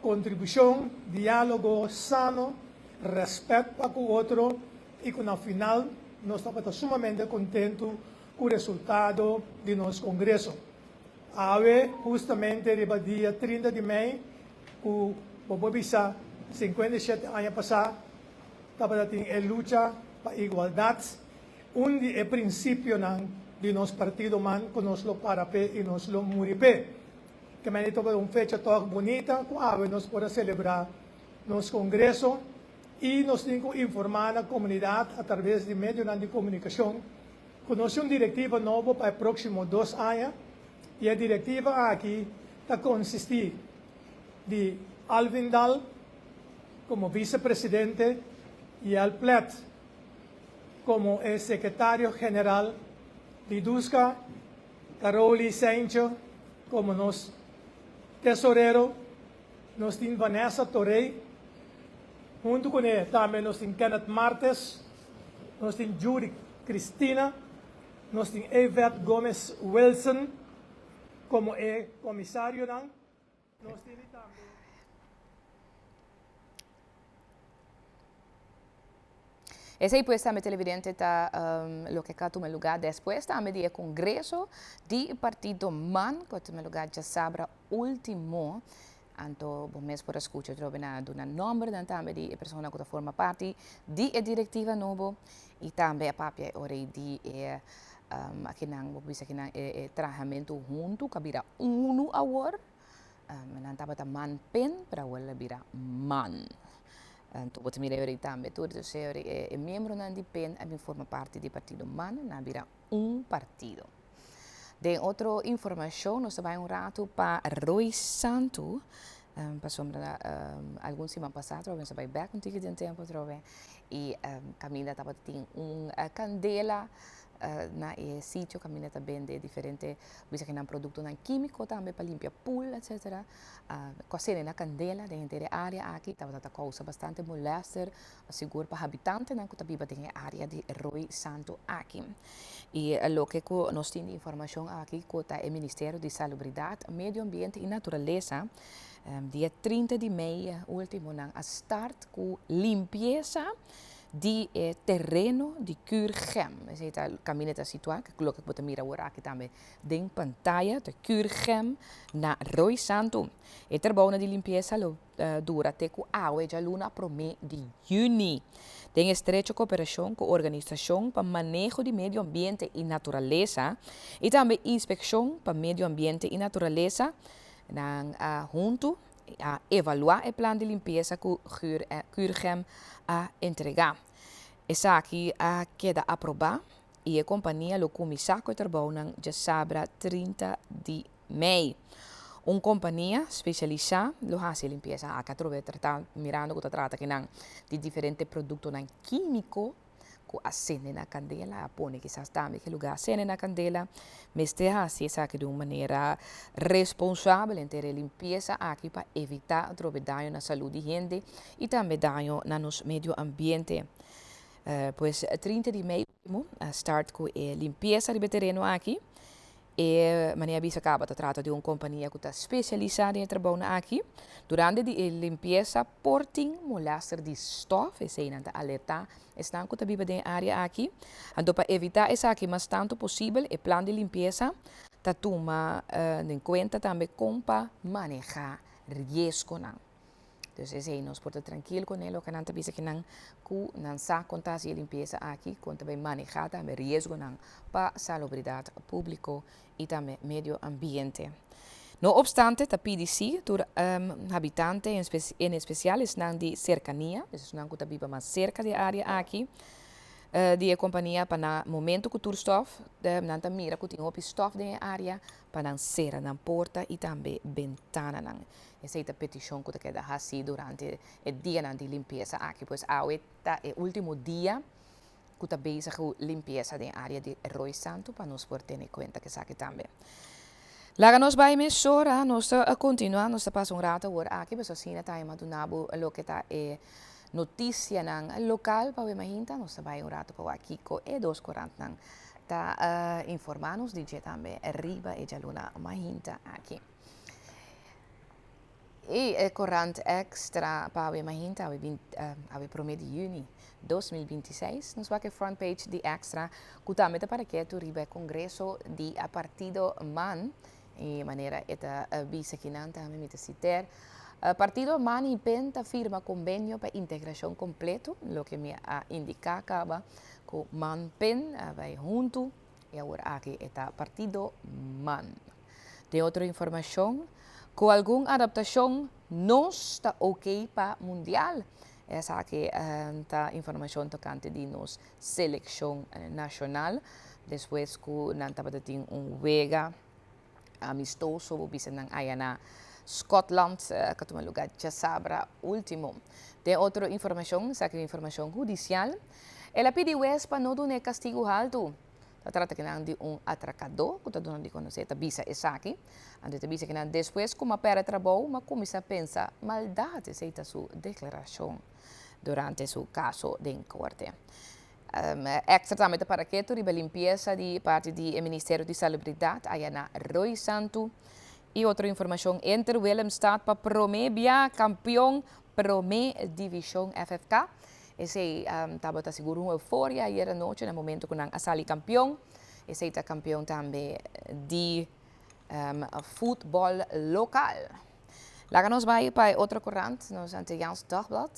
kontribushon, diálogo sano, rèspèt pa ku otro i ku na final nos tabata sumamente kontentu ku resultado di nos kongreso. Awe, hustamente riba dia 30 di mei, ku bo por bisa 57 aña pasá, tabata tin e lucha pa igualdat, un di e prinsipionan di nos partido man ku nos lo para p'e i nos lo muri p'e. Ke meni tabata un fecha tòg bunita ku awe nos por a selebrá nos kongreso i nos tin ku informá na komunidat atraves di medionan di komunikashon ku nos tin un direktiva nobo pa e próksimo dos aña i e direktiva aki ta konsistí di Alvin Daal komo visepresidente i El Plet komo e sekretario general, Liduska Caroli Seincho komo nos tesorero, nos tin Vanessa Torrey, huntu kuné tambe nos tin Kenneth Martes, nos tin Judy Cristina, nos tin Yvette Gomez Wilson komo e komisarionan, nos tini tambe. Esei pues tambe televidente ta loke ka tuma lugar despues tambe di e congreso di partido man ku a tuma lugar djasabra ultimo. Anto bo mes por a scucha trobe nan a duna nombernan tambe di e persona ku ta forma parti di e directiva nobo y tambe a papia e ora ei di e akinan bo por bisa akinan e trahamentu huntu ku a bira unu awor. Nan tabata man pen, pero awor el a bira man. Anto bo ta mira e ora ei tambe tur dus e ora ei e miembronan di pen a bin forma parti di partido man, nan a bira un partido. Den otro informashon nos ta bai un ratu pa Rooi Santu, pasobra algun siman pasá atrobe nos a bai bèk un tiki den tempu atrobe i kaminda tabata tin un kandela na e sitio kaminda ta bende diferente bisa kinan produktonan kímiko tambe pa limpia pool etcetera ku a sende na kandela den henter e área aki tabata ta kousa bastante molèster sigur pa habitantenan ku ta biba den e área di Rooi Santu aki i loke ku nos tin di informashon aki ku ta e Ministerio di Salubridat, Medio Ambiente i Naturalesa dia 30 di mei último nan a start ku limpiesa di e tereno di Curgem. Esei ta kaminda ta situá, loke bo ta mira awor aki tambe den pantaya, ta Curgem na Rooi Santu. E trabounan di limpiesa lo dura te ku awe djaluna promé di yüni. Den estrecho koperashon ku Organisashon pa Maneho di Medio Ambiente i Naturalesa i tambe Inspekshon pa Medio Ambiente i Naturalesa, nan a huntu a evaluá e plan di limpiesa ku Curgem a entregá. Esaki a keda aprobá i e kompania lo kuminsá ku e trabounan djasabra 30 di mei. Un kompania spesialisá lo hasi e limpiesa aki atrobe ta mirando ku ta trata kinan di diferente produktonan kímiko ku a sende na kandela, a pone kisas tambe ki lugá a sende na kandela, mester hasi esaki di un manera responsabel henter e limpiesa aki pa evitá atrobe daño na salú di hende i tambe daño na nos medio ambiente. Pues 30 di mei último a start ku e limpiesa riba e tereno aki. E manera bisa caba ta trata di un compania cu ta specialisa den e trabounan aki. Durante di e limpiesa por tin molester di stof, esey nan ta alerta esnan cu ta biba den e area aki. Anto pa evita esaki mas tanto posibel e plan di limpiesa ta tuma den cuenta tambe con pa maneha riesgonan. Dus esei nos por ta trankil kuné loke nan ta bisa ki nan ku nan sa kon ta hasi e limpiesa aki, kon ta bai manehá tambe riesgonan pa salubridat públiko i tambe medio ambiente. No opstante ta pidi sí tur habitante en espesial esnan di serkania, dus esnan ku ta biba mas serka di e área aki, di e kompania pa na momento ku tur stòf nan ta mira ku tin hopi stòf den e área pa nan sera nan porta i tambe bentananan. Esei ta petishon ku ta keda hasi durante e dianan di limpiesa aki. Pues awe ta e último dia ku ta bezig ku limpiesa den área di Rooi Santu pa nos por tene kuenta ku esaki tambe. Laga nos bai mesora, nos ta kontinuá, nos ta pasa un rato awor aki pasobra asina ta a duna bo loke ta e notisianan lokal pa awe mainta. Nos ta bai un rato pa wak kiko e dos korantnan ta informá nos di dje tambe riba e djaluna mainta aki. I e korant Extra pa awe mainta, awe bint, awe promé di yüni 2026, nos wak e front page di Extra ku tambe ta para ketu riba e kongreso di a partido man i manera e ta bisa kinan tambe mi ta siter, Partido man i pen ta firma kombenio pa integrashon kompleto, loke mi a indiká kaba ku man pen a bai huntu i awor aki e ta partido man. Den otro informashon, ku algun adaptashon nos ta ok pa Mundial. Esaki ta informashon tokante di nos selekshon nashonal despues ku nan tabata tin un wega amistoso bo bisa nan aya na Scotland ku a tuma lugá djasabra último. Den otro informashon, esaki un informashon hudisial, el a pidi wes pa no dun'é kastigu haltu. Ta trata kinan di un atrakadó ku ta duna di konosé, ta bisa esaki. Anto e ta bisa kinan despues ku m'a pèrdè trabou, m'a kuminsá pensa maldat. Esei ta su deklarashon durante su kaso den korte. Extra tambe ta para ketu riba limpiesa di parti di e Ministerio di Salubridat aya na Rooi Santu. I otro informashon, Inter Willemstad pa promé bia kampion Promé Divishon FFK. Esei tabata sigur un euforia ayer anochi na momento ku nan a sali kampion. Esei ta kampion tambe di futbòl lokal. Laga nos bai pa e otro korant, nos Antilliaans Dagblad.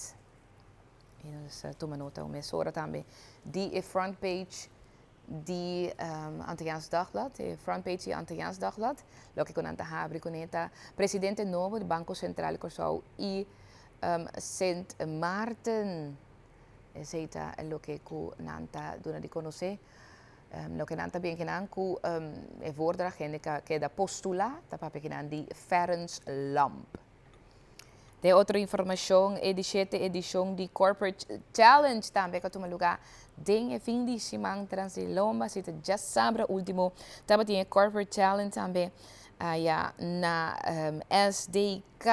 I nos tuma nota un mesora tambe di e front page di Antilliaans Dagblad, e front page di Antilliaans Dagblad. Loke ku nan ta habri kuné ta presidente nobo di Banko Sentral Kòrsou i Sint Maarten. Esei ta loke ku nan ta duna di konosé. Loke nan ta bien kinan ku e voordracht hende ka keda postulá ta papia kinan di Ferens Lamp. Den otro informashon, e di shete edishon di Corporate Challenge tambe ka tuma lugá den e fin di siman tras di lomba. Si ta djasabra último tabatin e Corporate Challenge tambe aya na SDK,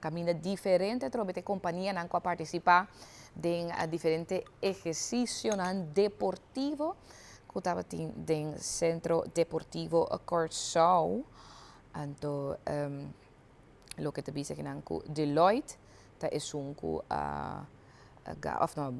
kaminda diferente atrobe ta e kompanianan ku a partisipá den diferente ehersisionan deportivo ku tabatin den Sentro Deportivo Kòrsou. Anto loke ta bisa kinan ku Deloitte ta esun ku a of no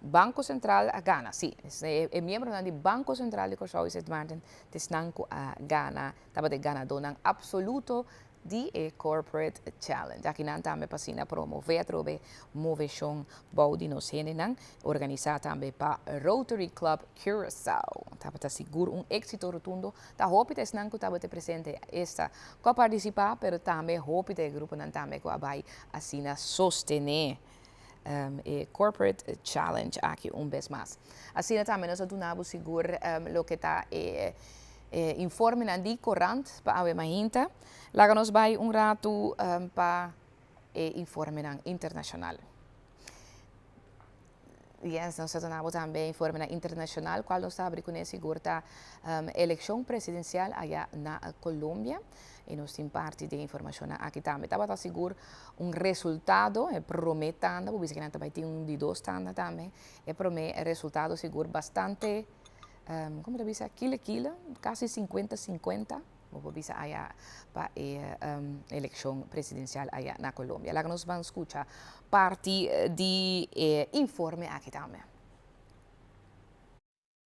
Banko Sentral a gana si e miembronan di Banko Sentral di Kòrsou i Sint Maarten ta esnan ku a gana tabata e ganadonan apsoluto di e Corporate Challenge. Akinan tambe pa asina promove atrobe moveshon bou di nos hendenan organisá tambe pa Rotary Club Curaçao. Tabata sigur un éksito rotundo. Ta hopi ta esnan ku tabata presente esta ku a partisipá, pero tambe hopi ta e gruponan tambe ku a bai asina sostené e Corporate Challenge aki un bes mas. Asina tambe nos a duna bo sigur loke ta e informenan di korant pa awe mainta. Laga nos bai un ratu pa e informenan internashonal. Yes, nos ta duna bo tambe informenan internashonal, kual nos ta habri kuné sigur ta elekshon presidensial aya na Colombia. I nos tin parti di e informashonnan aki tambe. Tabata sigur un resultado, e promé tanda, bo bisa ku nan ta bai tin un di dos tanda tambe. E promé resultado sigur bastante, komo ta bisa, kile kile, kasi sinkuenta sinkuenta. Bo por bisa aya pa e elekshon presidensial aya na Colombia. Laga nos ban skucha parti di e informe aki tambe.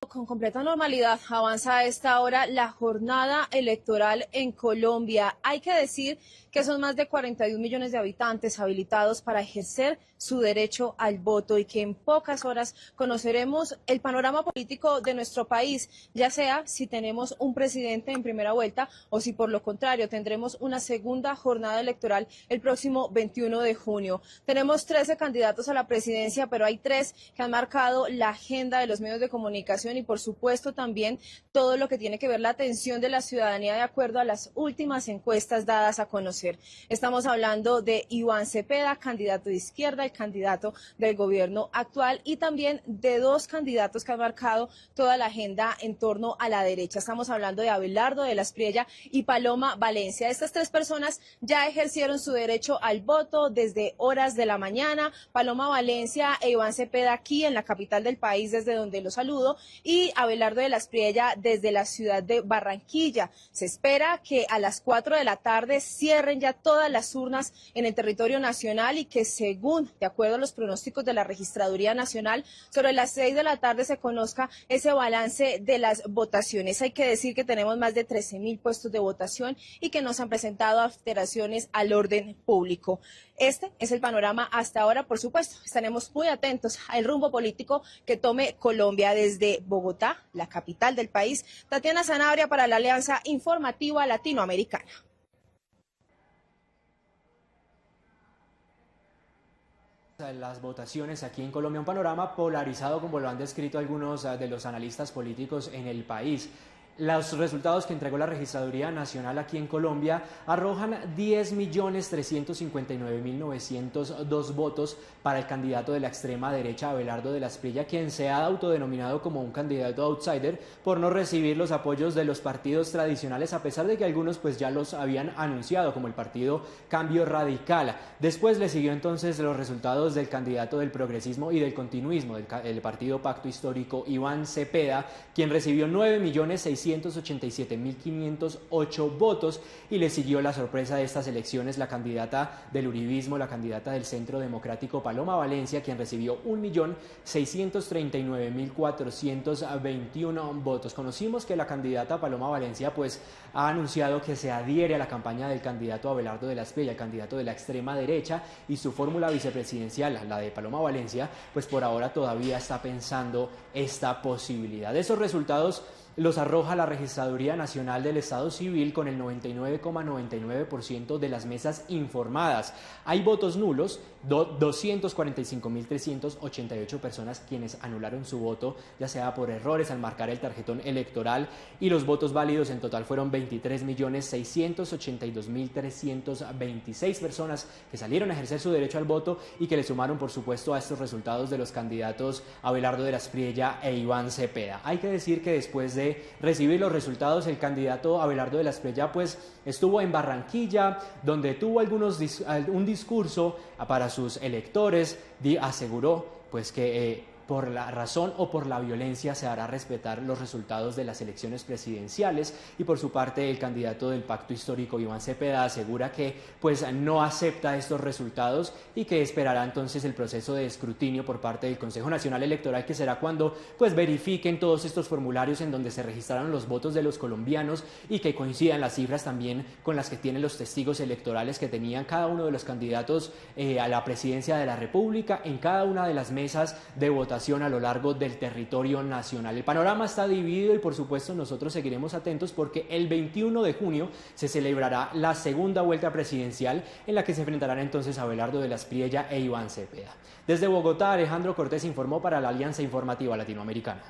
Con completa normalidad avanza a esta hora la jornada electoral en Colombia. Hay que decir que son más de 41 millones de habitantes habilitados para ejercer su derecho al voto y que en pocas horas conoceremos el panorama político de nuestro país, ya sea si tenemos un presidente en primera vuelta o si por lo contrario tendremos una segunda jornada electoral el próximo 21 de junio. Tenemos 13 candidatos a la presidencia, pero hay tres que han marcado la agenda de los medios de comunicación y por supuesto también todo lo que tiene que ver la atención de la ciudadanía de acuerdo a las últimas encuestas dadas a conocer. Estamos hablando de Iván Cepeda, candidato de izquierda, el candidato del gobierno actual, y también de dos candidatos que han marcado toda la agenda en torno a la derecha. Estamos hablando de Abelardo de la Espriella y Paloma Valencia. Estas tres personas ya ejercieron su derecho al voto desde horas de la mañana. Paloma Valencia e Iván Cepeda aquí en la capital del país, desde donde los saludo, y Abelardo de la Espriella desde la ciudad de Barranquilla. Se espera que a las 4 de la tarde cierren ya todas las urnas en el territorio nacional y que según, de acuerdo a los pronósticos de la Registraduría Nacional, sobre las 6 de la tarde se conozca ese balance de las votaciones. Hay que decir que tenemos más de 13 mil puestos de votación y que no se han presentado alteraciones al orden público. Este es el panorama hasta ahora, por supuesto. Estaremos muy atentos al rumbo político que tome Colombia desde Bogotá, la capital del país. Tatiana Sanabria para la Alianza Informativa Latinoamericana. Las votaciones aquí en Colombia, un panorama polarizado como lo han descrito algunos de los analistas políticos en el país. Los resultados que entregó la Registraduría Nacional aquí en Colombia arrojan 10.359.902 votos para el candidato de la extrema derecha, Abelardo de la Espriella, quien se ha autodenominado como un candidato outsider por no recibir los apoyos de los partidos tradicionales, a pesar de que algunos pues ya los habían anunciado, como el partido Cambio Radical. Después le siguió entonces los resultados del candidato del progresismo y del continuismo, del partido Pacto Histórico, Iván Cepeda, quien recibió 9.687.508 votos, y le siguió la sorpresa de estas elecciones, la candidata del uribismo, la candidata del Centro Democrático, Paloma Valencia, quien recibió 1.639.421 votos. Conocimos que la candidata Paloma Valencia pues ha anunciado que se adhiere a la campaña del candidato Abelardo de la Espriella, el candidato de la extrema derecha, y su fórmula vicepresidencial, la de Paloma Valencia, pues por ahora todavía está pensando esta posibilidad. Esos resultados los arroja la Registraduría Nacional del Estado Civil con el 99,99% de las mesas informadas. Hay votos nulos, 245.388 personas quienes anularon su voto, ya sea por errores al marcar el tarjetón electoral, y los votos válidos en total fueron 23.682.326 personas que salieron a ejercer su derecho al voto y que le sumaron, por supuesto, a estos resultados de los candidatos Abelardo de la Espriella e Iván Cepeda. Hay que decir que después de recibir los resultados, el candidato Abelardo de la Espriella pues estuvo en Barranquilla, donde tuvo un discurso para sus electores, aseguró pues que por la razón o por la violencia se hará respetar los resultados de las elecciones presidenciales, y por su parte el candidato del Pacto Histórico, Iván Cepeda, asegura que pues no acepta estos resultados y que esperará entonces el proceso de escrutinio por parte del Consejo Nacional Electoral, que será cuando pues verifiquen todos estos formularios en donde se registraron los votos de los colombianos y que coincidan las cifras también con las que tienen los testigos electorales que tenían cada uno de los candidatos a la presidencia de la República en cada una de las mesas de votación a lo largo del territorio nacional. El panorama está dividido y por supuesto nosotros seguiremos atentos porque el 21 de junio se celebrará la segunda vuelta presidencial en la que se enfrentarán entonces Abelardo de la Espriella e Iván Cepeda. Desde Bogotá, Alejandro Cortés informó para la Alianza Informativa Latinoamericana.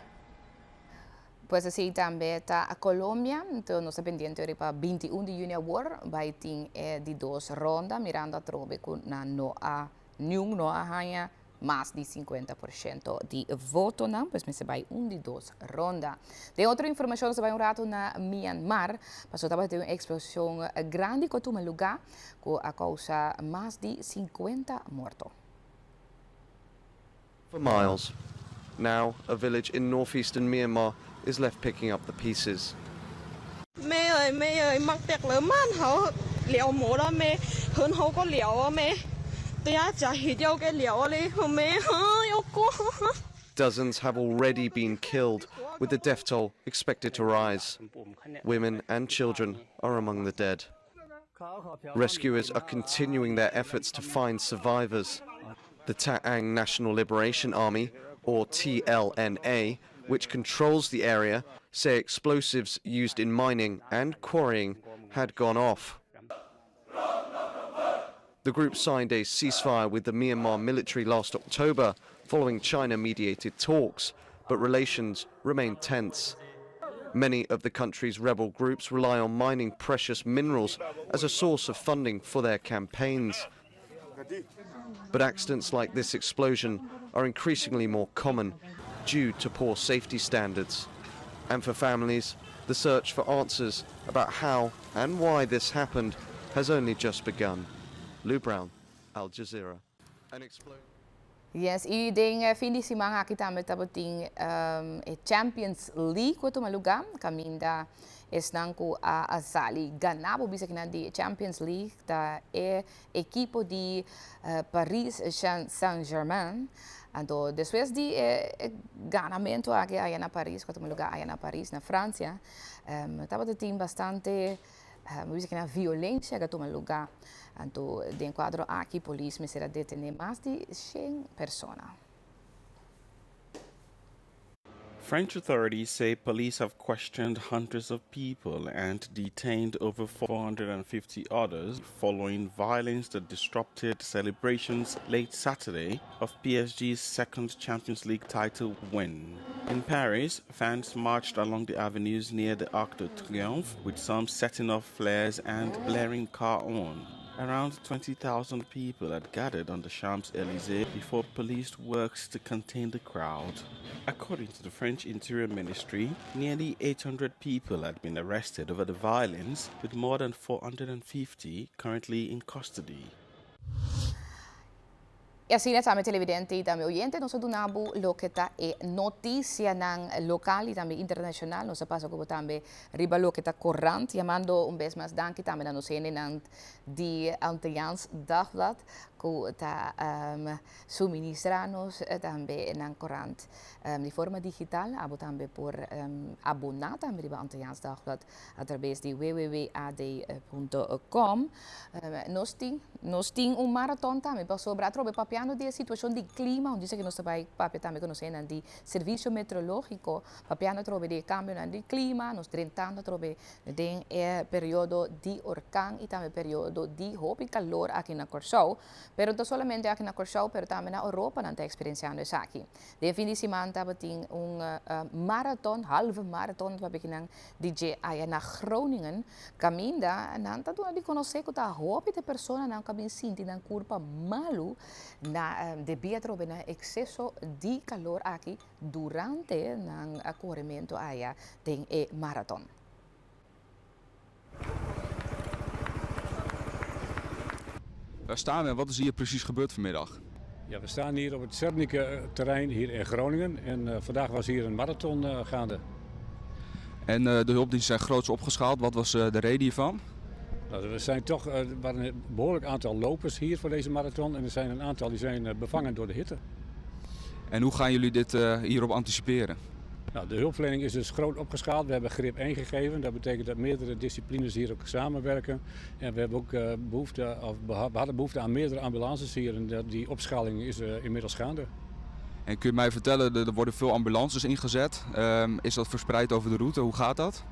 Pues asina tambe ta Colombia, anto nos ta pendiente pa 21 di yüni awor, bai tin di dos ronda, mirando atrobe ku nan no a niun no a haña mas di 50% di votonan, pues mester bai un di dos ronda. Den otro informashon, nos ta bai un ratu na Myanmar, paso tabatin un eksploshon grandi ku a tuma lugá, ku a kousa mas di 50 morto. For miles. Now, a village in northeastern Myanmar is left picking up the pieces. แม่เอ๋ยแม่เอ๋ยมักแตกเลยมันเขาเหลียวหมูแล้วแม่เหินเขาก็เหลียวอ่ะแม่对呀，家一定要给聊嘞，妹，哎呦哥。 Dozens have already been killed, with the death toll expected to rise. Women and children are among the dead. Rescuers are continuing their efforts to find survivors. The Ta'ang National Liberation Army, or TLNA, which controls the area, say explosives used in mining and quarrying had gone off. The group signed a ceasefire with the Myanmar military last October following China-mediated talks, but relations remain tense. Many of the country's rebel groups rely on mining precious minerals as a source of funding for their campaigns. But accidents like this explosion are increasingly more common due to poor safety standards. And for families, the search for answers about how and why this happened has only just begun. Lou Brown, Al Jazeera. An explosion. Yes, i den fin di siman aki tambe tabatin Champions League ku a tuma lugá, kaminda esnan ku a sali gana bo bisa kinan di Champions League ta e ekipo di Paris Saint-Germain. Anto despues di e ganamentu aki aya na Paris, ku a tuma lugá aya na Paris, na Fransia, tabatin bastante bo bisa kinan violensia ku a tuma lugá. Anto den kuadro aki polis mester a detené mas di 100 persona. French authorities say police have questioned hundreds of people and detained over 450 others following violence that disrupted celebrations late Saturday of PSG's second Champions League title win. In Paris, fans marched along the avenues near the Arc de Triomphe, with some setting off flares and blaring car horn. Around 20,000 people had gathered on the Champs Elysees before police worked to contain the crowd. According to the French Interior Ministry, nearly 800 people had been arrested over the violence, with more than 450 currently in custody. Y asina tambe televidente y tambe oyente nos a duna bo loke ta e noticianan local y tambe internacional. Nos a pasa cu bo tambe riba loke ta corant. Yamando un bes mas danki tambe na nos hendenan di Antilliaans Dagblad cu ta suministra nos tambe nan corant di forma digital. Abo tambe por abona tambe riba Antilliaans Dagblad a traves di www.ad.com. Nos tin, nos tin un maraton tambe pasobra atrobe papiando di e situacion di clima, un dice cu nos ta bay papia tambe cu nos hendenan di Servicio Meteorologico, papiando atrobe di e cambionan di clima, nos drentando atrobe den e periodo di orkan y tambe periodo di hopi calor aki na Corsou. Pero no ta solamente aki na Corsou, pero tambe na Europa nan ta experienciando esaki. Den fin di siman tabatin un maraton, halve maraton papia kinan di dje aya na Groningen, kaminda nan ta duna di konosé ku ta hopi di personanan ku a bin sinti nan kurpa malu na debí atrobe na ekseso di kalor aki durante nan korementu aya den e maraton. Waar staan we en wat is hier precies gebeurd vanmiddag? Ja, we staan hier op het Zernike-terrein hier in Groningen en eh, vandaag was hier een marathon eh, gaande. En eh, de hulpdiensten zijn groots opgeschaald. Wat was de reden hiervan? Nou, er zijn toch er waren een behoorlijk aantal lopers hier voor deze marathon en er zijn een aantal die zijn bevangen door de hitte. En hoe gaan jullie dit hierop anticiperen? Nou, de hulpverlening is dus groot opgeschaald. We hebben grip 1 gegeven. Dat betekent dat meerdere disciplines hier ook samenwerken. En we hebben ook eh, behoefte, of we hadden behoefte aan meerdere ambulances hier. En die opschaling is eh, inmiddels gaande. En kun je mij vertellen, er worden veel ambulances ingezet. Ehm, is dat verspreid over de route? Hoe gaat dat?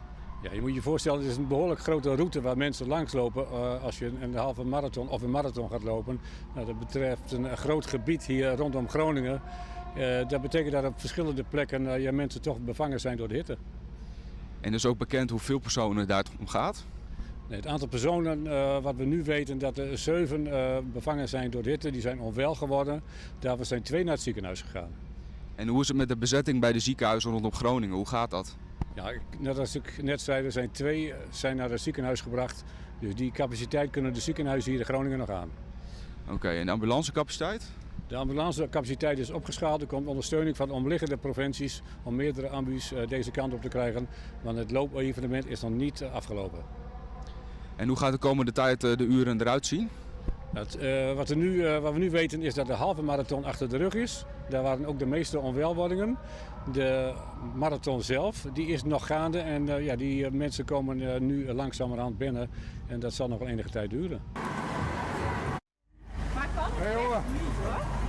Ja, je moet je voorstellen, het is een behoorlijk grote route waar mensen langslopen uh, als je een halve marathon of een marathon gaat lopen. Nou, dat betreft een groot gebied hier rondom Groningen. Uh, dat betekent dat op verschillende plekken uh, ja, mensen toch bevangen zijn door de hitte. En is ook bekend hoeveel personen daar om gaat? Nee, het aantal personen uh, wat we nu weten, dat er zeven bevangen zijn door de hitte, die zijn onwel geworden. Daarvan zijn twee naar het ziekenhuis gegaan. En hoe is het met de bezetting bij de ziekenhuizen rondom Groningen? Hoe gaat dat? Ja, net als ik net zei, er zijn twee zijn naar het ziekenhuis gebracht. Dus die capaciteit kunnen de ziekenhuizen hier in Groningen nog aan. Oké, en de ambulancecapaciteit? De ambulancecapaciteit is opgeschaald. Er komt ondersteuning van omliggende provincies om meerdere ambu's eh, deze kant op te krijgen. Want het loopevenement is nog niet eh, afgelopen. En hoe gaat de komende tijd eh, de uren eruit zien? Het, uh, wat, er nu, uh, wat we nu weten is dat de halve marathon achter de rug is. Daar waren ook de meeste onwelwordingen. De marathon zelf die is nog gaande en uh, ja, die mensen komen nu langzamerhand binnen. En dat zal nog wel enige tijd duren. Maar kan het hey, echt niet hoor.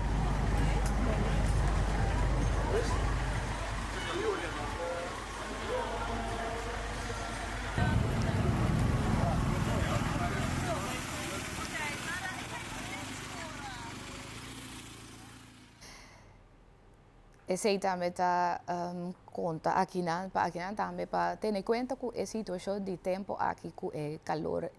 Esei tambe ta konta akinan pa akinan tambe pa tene kuenta ku e situashon di tempu aki ku e kalor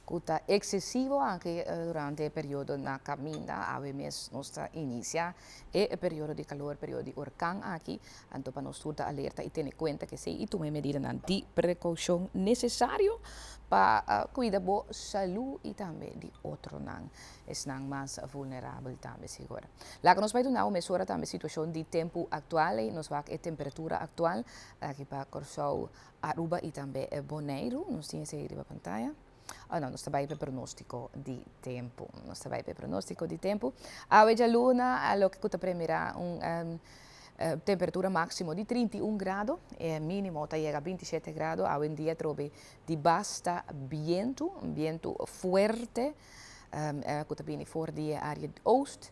ku ta eksesivo anke durante e periodo na kaminda. Awe mes nos ta inisiá e periodo di kalor, periodo di orkan aki, anto pa nos tur ta alerta i tene kuenta ku esei i tuma e medidanan di prekoushon nesesario pa kuida bo salú i tambe di otronan, esnan mas vulnerabel tambe sigur. Laga nos bai duna un mesora tambe situashon di tempu aktual ei nos wak e temperatura aktual aki pa Kòrsou, Aruba i tambe Boneiru. Nos tin esei riba pantaya. Oh no, nos ta bai pa e pronóstiko di tempu. Nos ta bai pa e pronóstiko di tempu. Awe djaluna loke ku ta premirá un temperatura máksimo di 31 grado, e mínimo ta yega 27 grado. Awendia trobe di basta bientu, un bientu fuerte ku ta bini for di e área oost.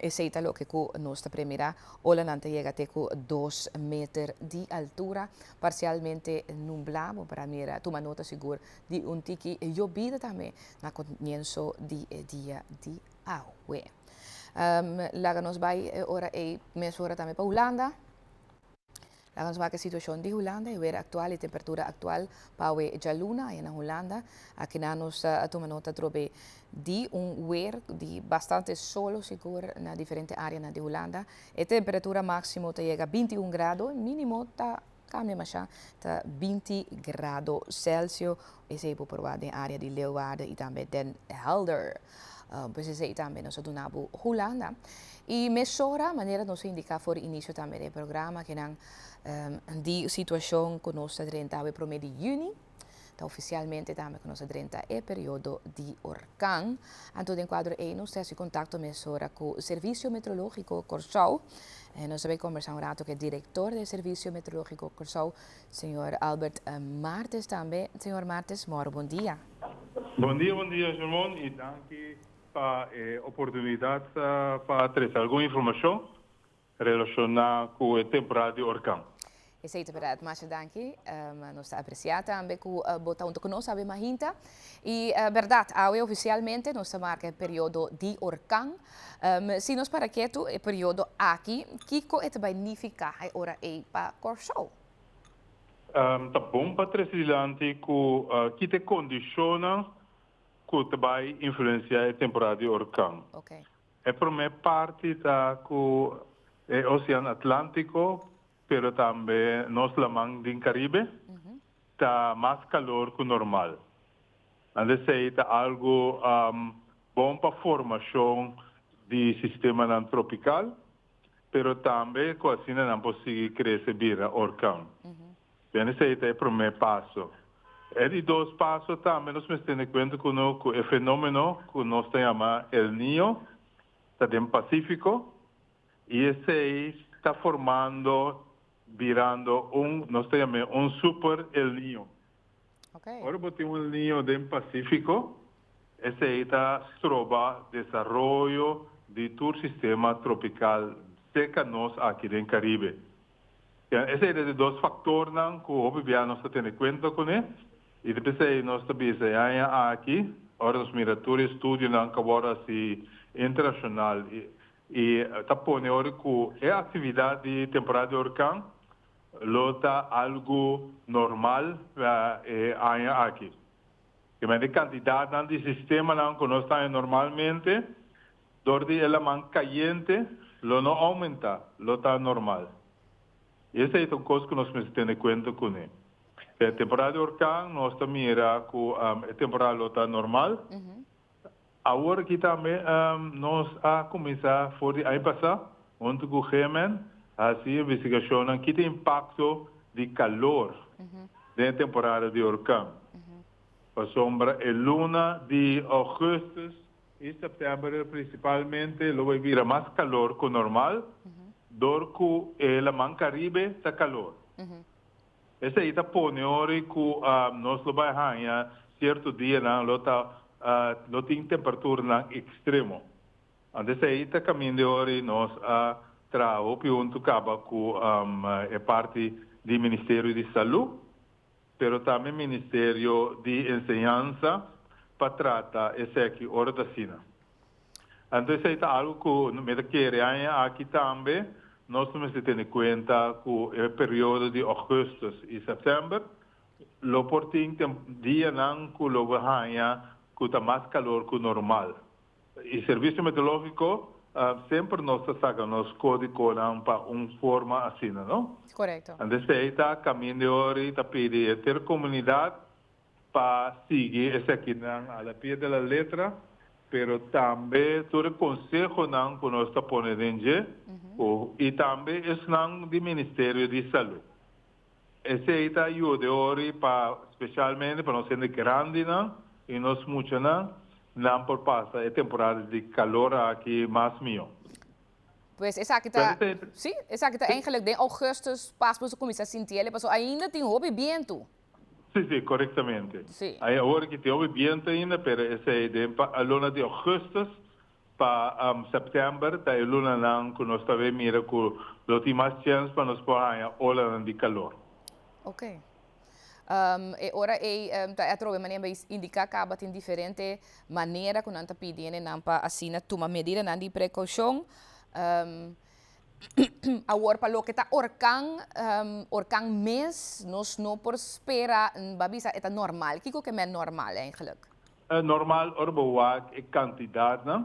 Esei ta loke ku nos ta premirá. Olanan ta yega te ku dos meter di altura. Parsialmente nublá, bo por a mira, tuma nota sigur di un tiki yobida tambe na komienso di e dia di awe. Laga nos bai e ora ei mesora tambe pa Hulanda. Laga nos wak e situacion di Hulanda, e weer actual y temperatura actual pa awe djaluna aya na Hulanda. Akinan nos a tuma nota atrobe di un weer di bastante solo sigur na diferente areanan di Hulanda. E temperatura maximo ta yega 21 grado y minimo ta cambia masha ta 20 grado Celsius. Esey bo por wak den area di Leeuwarden y tambe Den Helder. Pues esey tambe nos a duna bo Hulanda. Y mesora, manera nos a indica for inicio tambe den e programa, ke nan di situacion cu nos ta drenta awe prome di juni, ta oficialmente tambe cu nos a drenta e periodo di orkan. Anto den cuadro ey nos ta haci contacto mesora cu Servicio Meteorologico Corsou. Nos ta bay combersa un rato cu e director di Servicio Meteorologico Corsou, Señor Albert Martes tambe. Señor Martes, moro bon dia. Bon dia, bon dia Jermon y danki pa e oportunidad pa trece algun informacion relaciona cu e temporada di orkan. Esey ta berdad. Masha danki. Nos ta aprecia tambe cu bo ta hunto cu nos awe mahinta. Y berdad, awe oficialmente nos ta marca e periodo di orkan. Si nos para ketu e periodo aki, kico e ta bay nifica e ora ey pa Corsou? Ta bon pa trece dilanti cu kita e condicionnan cu ta bay influencia e temporada di orkan. E prome parti ta cu e Ocean Atlantico, pero tambe nos laman den Caribe, ta mas calor cu normal. Anto esey ta algo bon pa formacion di sistemanan tropical, pero tambe cu asina nan por sigui crece bira orkan. Bien esey ta e prome paso. E di dos paso tambe nos mester tene cuenta cu no cu e fenomeno cu nos ta yama El Niño ta den Pacifico y esey ta formando birando un nos ta yam'e un super El Niño. Ora bo tin un El Niño den Pacifico esey ta stroba desaroyo di tur sistema tropical cerca nos aki den Caribe. Esei ta di dos faktornan ku hopi bia nos ta tene kuenta kuné i ta p'esei nos ta bisa e aña aki ora nos mira tur e estudionan ku a wòrdu hasi internashonal i ta pone ora ku e aktividat di temporada di orkan lo ta algu normal pa e aña aki. E kantidatnan di sistemanan ku nos ta haña normalmente Dor di e laman kayente lo no oumentá, lo ta normal. I esei ta un kos ku nos mester tene kuenta kuné. E temporada di orkan nos ta mira ku e temporada lo ta normal. Awor aki tambe nos a kuminsá for di aña pasá huntu ku GMN hasi investigashonnan ki ta impakto di kalor den e temporada di orkan. Pasobra e luna di ougùstùs I sèptèmber prinsipalmente lo bai bira mas kalor ku normal dor ku e Laman Karibe ta kalor. Esei ta pone ora ku nos lo bai haña sierto dianan lo ta lo tin temperaturanan ekstremo. Anto esei ta kaminda ora nos a traha hopi huntu kaba ku e parti di Ministerio di Salú. pero tambe Ministerio di Enseñansa pa trata eseki ora ta asina. Anto esei ta algo ku mi ta kere aña aki tambe nos lo mester tene kuenta ku e periodo di augustus i september lo por tin dianan ku lo bo haña ku ta mas kalor ku normal. E Servicio Meteorologico semper nos ta saca nos codiconan pa un forma asina, no? Correcto. Anto esey ta caminda e ora y ta pidi henter comunidad pa sigui esakinan a la pie de la letra, pero tambe tur e consehonan cu nos ta pone den dje y tambe esnan di Ministerio di Salud. Esey ta yuda e ori pa specialmente pa nos hende grandinan y nos muchanan nan por pasa e temporada di calor aki mas miyo. Pues esaki ta, si, esaki ta eigenlijk den augustus pas boso cuminsa sinti ele paso ainda tin hopi bientu. Si, si, corectamente. Si. Awor aki tin hopi bientu ainda pero esey den luna di augustus. pa sèptèmber ta e lunanan ku nos ta bay mira ku lo tin mas chèns pa nos por haña olanan di kalor. Ok. E ora ei ta atrobe manera bay indiká kaba tin diferente manera ku nan ta pidi hendenan pa asina tuma medidanan di prekoushon. Awor pa loke ta orkan, orkan mes nos no por spera, bo a bisa e ta normal. Kiko ke men normal eigenlijk? Normal ora bo wak e kantidatnan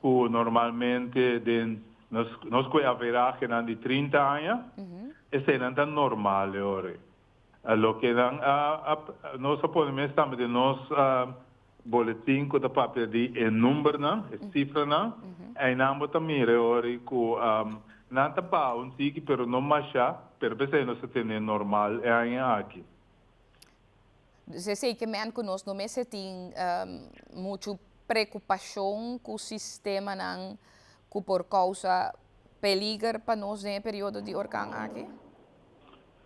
ku normalmente den nos nos ku e averahenan di 30 aña, eseinan ta normal e ora ei. Loke nan a nos a pone mes tambe den nos Boletin ku ta papia di e numbernan, e sifranan, einan bo ta mira e ora ku nan ta baha un tiki pero no masha, pero p'esei nos ta tene normal e aña aki. Dus esei ke men ku nos no mester tin muchu preokupashon ku sistemanan ku por kousa peliger pa nos den e periodo di orkan aki?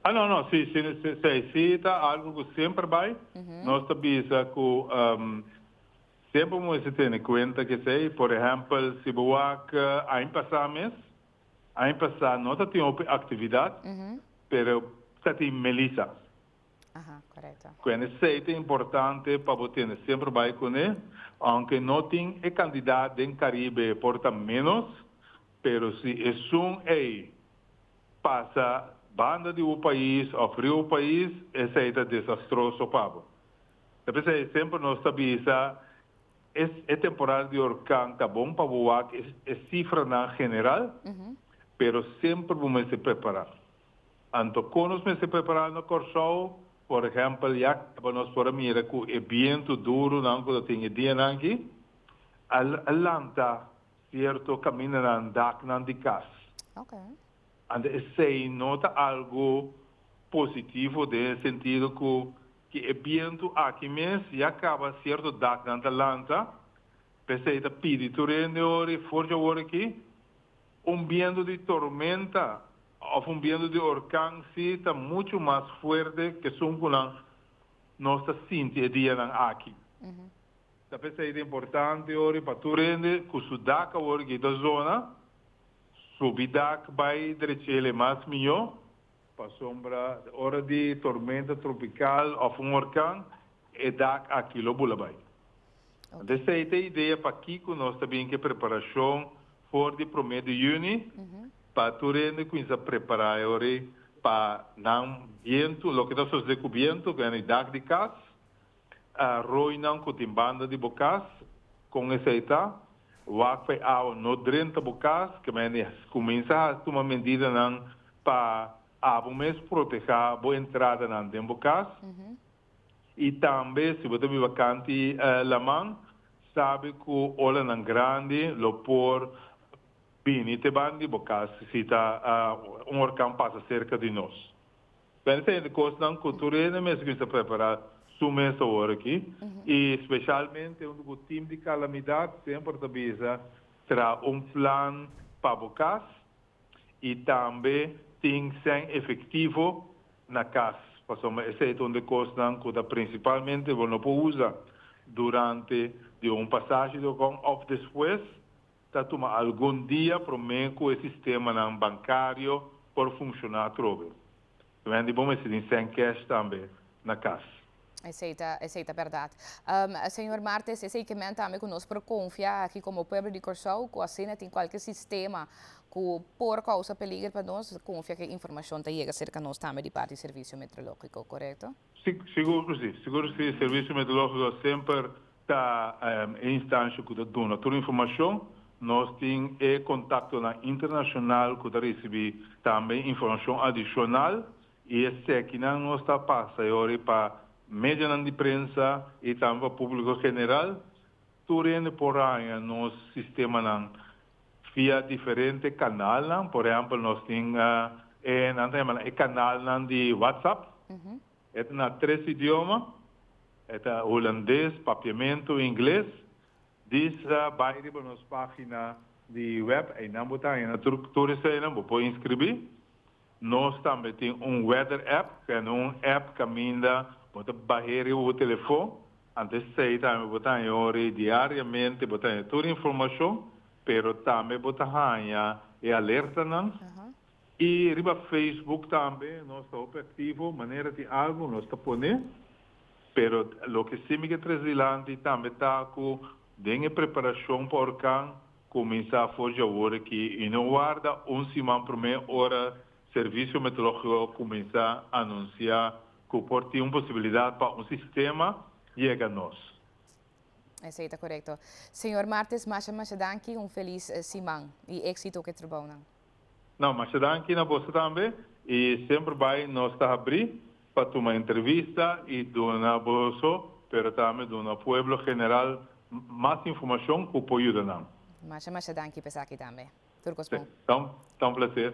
Ah no no si si si si ta algo cu semper bay nos ta bisa cu semper mester tene cuenta cu esey por ehempel si bo wak aña pasa mes aña pasa no ta tin hopi actividad pero ta tin Melissa cu esey ta importante pa bo tene semper bay cune aunke no tin e cantidad den Caribe por ta menos pero si esun ey pasa banda di bo pais of riba bo pais, esei ta desastroso pa bo. Ta p'esei semper nos ta bisa e temporada di orkan ta bon pa bo wak e sifranan general, pero semper bo mester prepara. Anto kon nos mester prepara na Kòrsou? Por ehèmpel, ya kaba nos por a mira ku e bientu durunan ku ta tin e dianan aki a lanta Cierto camindanan daknan di cas. Anto esey no ta algo positivo den e sentido cu ki e biento aki mes ya caba cierto daknan ta lanta, p'esey ta pidi tur hende ora y for dje awor aki un biento di tormenta of un biento di orkan si ta mucho mas fuerte k'esun cu nan nos ta sinti e dianan aki. Ta p'esei ta importante ori pa tur hende ku su dak awor ki ta zona, subi dak bai drech'el e mas mihó, pasobra ora di tormenta tropikal òf un orkan, e dak aki lo bula bai. Anto esei ta e idea pakiko nos ta bin ku e preparashon for di promé di yüni, pa tur hende kuminsá prepará e ora ei pa nan bientu, loke ta sosodé ku bientu, ku e dak di kas, Roinan ku tin banda di bo kas, kon esei ta? Wak pa e awa no drenta bo kas, ke mende kuminsá hasi tuma medidanan pa abo mes protehá bo entradanan den bo kas. I tambe si bo ta biba kanti laman, sabi ku olanan grandi lo por bini te banda di bo kas si ta un orkan pasa serka di nos. Pensa den kosnan ku tur hende mester kuminsá prepará su mes awor aki i speshalmente huntu ku tim di kalamidat semper ta bisa traha un plan pa bo kas i tambe tin sèn efektivo na kas pasobra esei ta un di kosnan ku ta prinsipalmente bo no por usa durante di un pasashi di orkan òf despues Ta tuma algun dia promé ku e sistemanan bankario por funshoná atrobe. Wendy bo mester tin sèn kèsh tambe na kas. Esei ta, esei ta bèrdat. Señor Martes, esei ke men tambe ku nos por konfia aki komo pueblo di Kòrsou ku asina tin kualke sistema ku por kousa peliger pa nos, konfia ku e informashon ta yega serka nos tambe di parti Servisio Meteorológiko, korekto? Si, sigur ku si. Sigur ku si. Servisio Meteorológiko semper Ta e instansha ku ta duna tur informashon. Nos tin e kontaktonan internashonal ku ta risibí tambe informashon adishonal i esekinan nos ta pasa e ora pa medionan di prensa i tambe pa públiko general. Tur hende por haña nos sistemanan via diferente kanalnan. Por ehèmpel nos tin e nan ta yama nan e kanalnan di WhatsApp. E ta na tres idioma, e ta Hulandes, Papiamentu, Ingles. Dis bai riba nos pagina di web, einan bo ta haña tur tur eseinan, bo por inscribí. Nos tambe tin un weather app, ku e un app kaminda bo ta bah'é riba bo telefon. Anto esei tambe bo ta haña ora ei diariamente bo ta haña tur informashon, pero tambe bo ta haña e alertanan. I riba Facebook tambe nos ta hopi aktivo, manera tin algu nos ta pone. Pero loke sí mi ke tres dilanti tambe ta ku den e preparashon pa orkan kuminsá for dje awor aki i no warda un siman promé ora Servisio Meteorológiko kuminsá anunsiá ku por tin un posibilidat pa un sistema yega nos. Esei ta korekto. Señor Martes, masha masha danki, un felis siman i éksito ku e trabounan. No, masha danki na boso tambe i semper bai nos ta habrí pa tuma entrevista i duna boso, pero tambe duna pueblo general mas informashon ku por yuda nan. Masha masha danki pa esaki tambe. Tur kos bon. Ta un placer.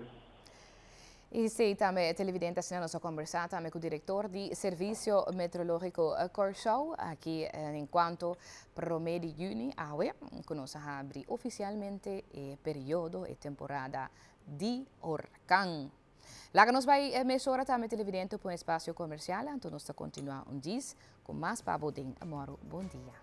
I si tambe televidente asina nos a kombersá tambe ku direktor di Servisio Meteorológiko Kòrsou aki en kuanto promé di yüni awe ku nos a habri ofisialmente e periodo, e temporada di orkan. Laga nos bai mesora tambe televidente pa un espasio komersial anto nos ta kontinuá un djis ku mas pa bo den Mòru Bon Dia.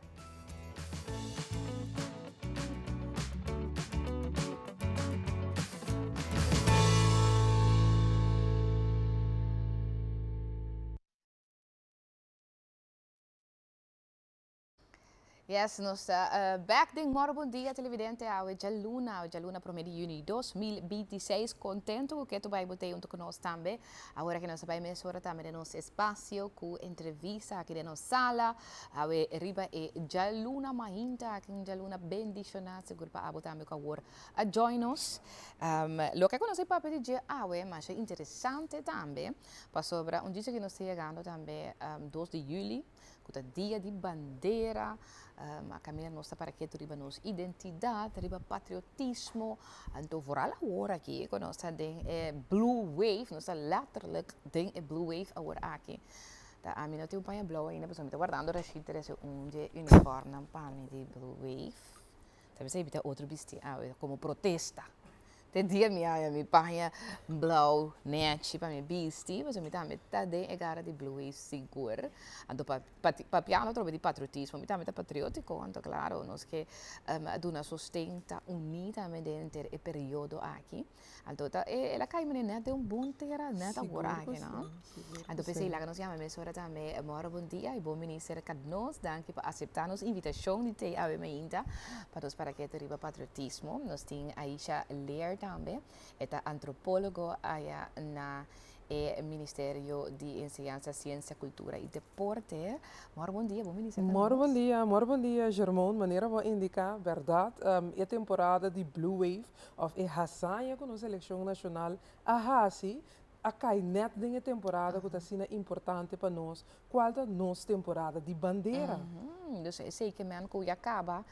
Yes, nos ta uh, back den Moro Bon Dia televidente awe djaluna, awe djaluna prome di juni 2026. Contento ku ketu bai botei unto ku nos tambe. Awor aki nos ta bai mesora tambe den nos espacio ku entrevista aki den nos sala. Awe riba e djaluna mainta aki un djaluna bendiciona sigur pa abo tambe ku awor a join nos. Um, loke ku nos a papia di dje awe masha interesante tambe pasobra un dicha ku nos ta yegando tambe um, 2 di juli ku ta dia di bandera, a kaminda nos ta para ketu riba nos identidat, riba patriotismo, anto vooral awor aki ku nos ta den e blue wave, nos ta letterlijk den e blue wave awor aki. Ta ami no tin un paña blou ainda pasobra mi ta wardando Rashid trese un dje uniformnan pa mi di blue wave. Ta bisa mi ta otro bisti awe komo protesta. Te dia mi haña mi paña blou nechi pa mi bisti, pasobra mi tambe ta den e gara di blue wave sigur. Anto pa papiando atrobe di patriotismo, mi tambe ta patriotiko, anto klaro nos ke duna sosten, ta uní tambe denter e periodo aki. Anto ta el a kai manera net den un bon tera net awor aki no. Anto p'esei laga nos yama mesora tambe moro bon dia y bon bini serka nos. Danki pa acepta nos invitacion di tei awe mainta pa nos para ketu riba patriotismo. Nos tin Aisha Leer tambe, e ta antropologo aya na e Ministerio di Enseñansa, Ciencia, Cultura y Deporte. Moro bon dia, bon bini serka nos. Moro bon dia, moro bon dia Germone. Manera bo a indica, berdad, e temporada di Blue Wave of e hazaña ku nos selekshon nashonal a hasi a kai nèt den e temporada ku ta asina importante pa nos, kual ta nos temporada di bandera. Dus esei ke men ku ya kaba,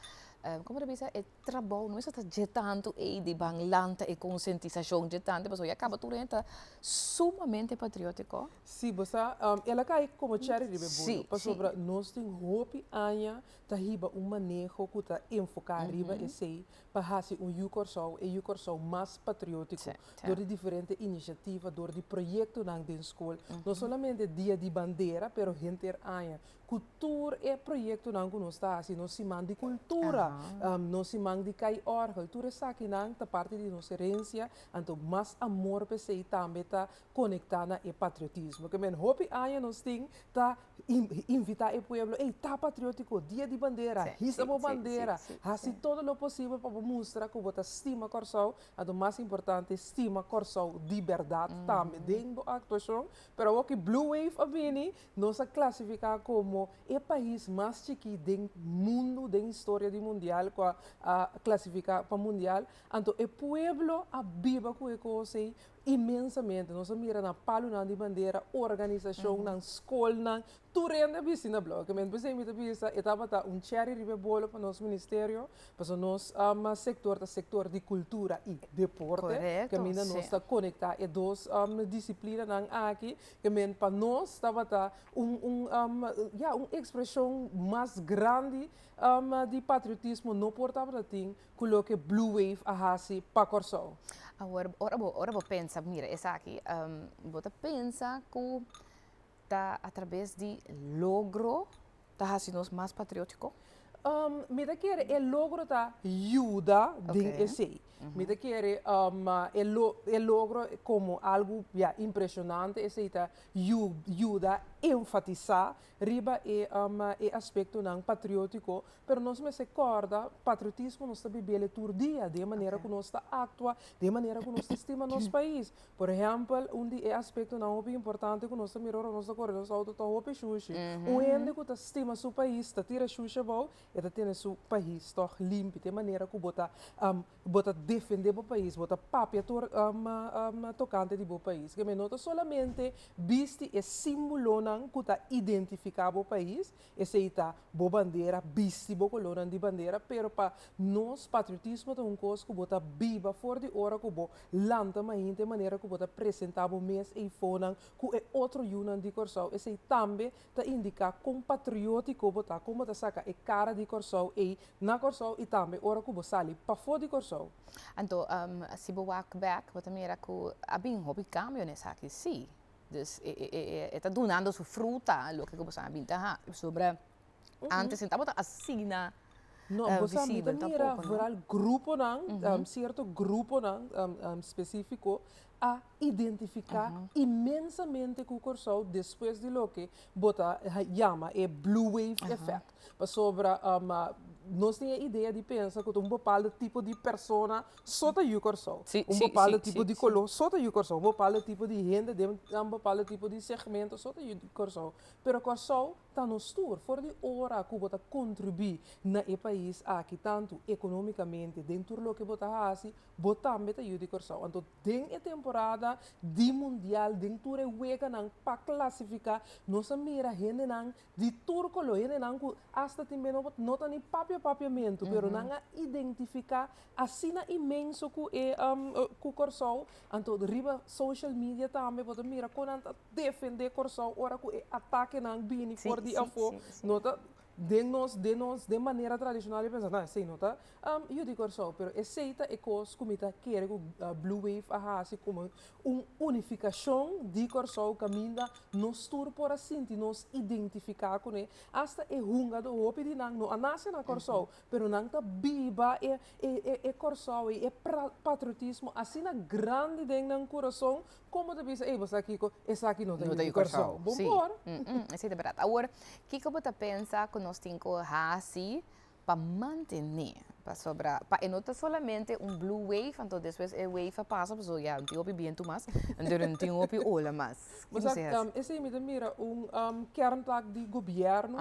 komo ta bisa, e trabou no mester ta dje tantu ei di ban lanta e konsientisashon dje tantu, pasobra ya kaba tur hende ta sumamente patriótiko. Sí, bo sa, el a kai komo chèri riba e bolo, pasobra nos tin hopi aña ta hiba un maneho ku ta enfoká riba esei pa hasi un Yu Kòrsou, e Yu Kòrsou mas patriótiko, dor di diferente inisiativa, dor di proyektonan den skol, no solamente Dia di Bandera, pero henter aña. Ku tur e proyektonan ku nos ta hasi, nos siman di kultura, nos siman di kai òrgel, tur esakinan ta parti di nos herensia, anto mas amor p'esei tambe ta konektá na e patriotismo. Ke men hopi aña nos tin ta invitá e pueblo, ey, ta patriótiko, dia di bandera, hisa bo bandera, hasi todo lo posibel pa bo mustra ku bo ta stima Kòrsou, anto mas importante, stima Kòrsou di bèrdat tambe den bo aktuashon. Pero awor ku Blue Wave a bini, nos a klasifiká komo e pais mas chikí den mundu, den historia di mundial ku a klasifiká pa mundial, anto e pueblo a biba ku e kos ei Inmensamente. Nos a mira na palunan di bandera, organisashonnan, skolnan, tur hende a bisti na blou. Ke men p'esei mi ta bisa e tabata un chèri riba e bolo pa nos ministerio, pasobra nos sektor ta sektor di kultura i deporte, kaminda nos ta konektá e dos disiplinanan aki. Ke men pa nos tabata un un ya un ekspreshon mas grandi di patriotismo no por tabata tin ku loke Blue Wave a hasi pa Kòrsou. Awor, ora bo, ora bo pensa, mira esaki, bo ta pensa ku ta atrabes di logro. ta hasi nos mas patriótiko? Mi ta kere e logro ta yuda den esei. Mi ta kere e e logro komo algu ya impreshonante esei ta yuda enfatisá riba e e aspektonan patriótiko Pero nos mester kòrda, patriotismo nos ta bibel e tur dia, den e manera ku nos ta aktua, den e manera ku nos ta stima nos pais. Por ehèmpel, un di e aspektonan hopi importante ku nos ta mira ora nos ta kore nos outo ta hopi shushi. Un hende ku ta stima su pais ta tira shushi abou, e ta tene su pais tòg limpi. Ta e manera ku bo ta bo ta defendé bo pais, bo ta papia tur tokante di bo pais. Keme no ta solamente bisti e símbolonan ku ta identifiká bo pais, Esei ta bo bandera, bisti bo kolónan di bandera, pero pa nos patriotismo ta un kos ku bo ta biba for di ora ku bo lanta mainta e manera ku bo ta presentá bo mes eifonan ku e otro yunan di Kòrsou. Esei tambe ta indiká kon patriótiko bo ta, kon bo ta saka e kara di Kòrsou ei na Kòrsou i tambe ora ku bo sali pafó di Kòrsou. Anto si bo wak bèk bo ta mira ku a bin hopi kambio na esaki, sí. Dus e ta dunando su fruta loke ku boso a bin ta haci. Pasobra antes no tabata asina No, bo sa mi ta mira vooral gruponan, sierto gruponan spesífiko a identifiká inmensamente ku Kòrsou despues di loke bo ta yama e blue wave effect. Pasobra nos tin e idea di pensa ku ta un bepaldo tipo di persona so ta yu Kòrsou. Un bepaldo tipo di koló so ta yu Kòrsou. Un bepaldo tipo di hende den un bepaldo tipo di segmento so ta yu Kòrsou. Pero Kòrsou ta nos tur. For di ora ku bo ta kontribuí na e pais aki tantu ekonómikamente den tur loke bo ta hasi, bo tambe ta yu di Kòrsou. Anto den e temporada di mundial den tur e weganan pa klasifiká nos a mira hendenan Di tur koló, hendenan ku asta tin be no ta ni papia papiamentu, pero nan a identifiká asina inmenso ku e ku Kòrsou. Anto riba social media tambe bo ta mira kon nan ta defendé Kòrsou ora ku e atakenan bini for di afó. No ta den nos den nos den manera tradishonal di pensa, no esei no ta yu di Kòrsou, pero esei ta e kos ku mi ta kere ku Blue Wave a hasi komo Un unifikashon di Kòrsou kaminda nos tur por a sinti nos identifiká kuné. Asta e hungadó, hopi di nan no a nase na Kòrsou, pero nan ta biba e e e Kòrsou ei, e patriotismo asina grandi den nan kurason, komo ta bisa, ey bo sa kiko, esaki no ta yu di Kòrsou. Bon por. Esei ta bèrdat. Awor, kiko bo ta pensa ku nos tin ku hasi pa mantené, pasobra pa e no ta solamente un blue wave, anto despues e wave a pasa, pasobra ya no tin hopi bientu mas, anto no tin hopi ola mas. Bo sa, esei mi ta mira un kerntaak di gobièrnu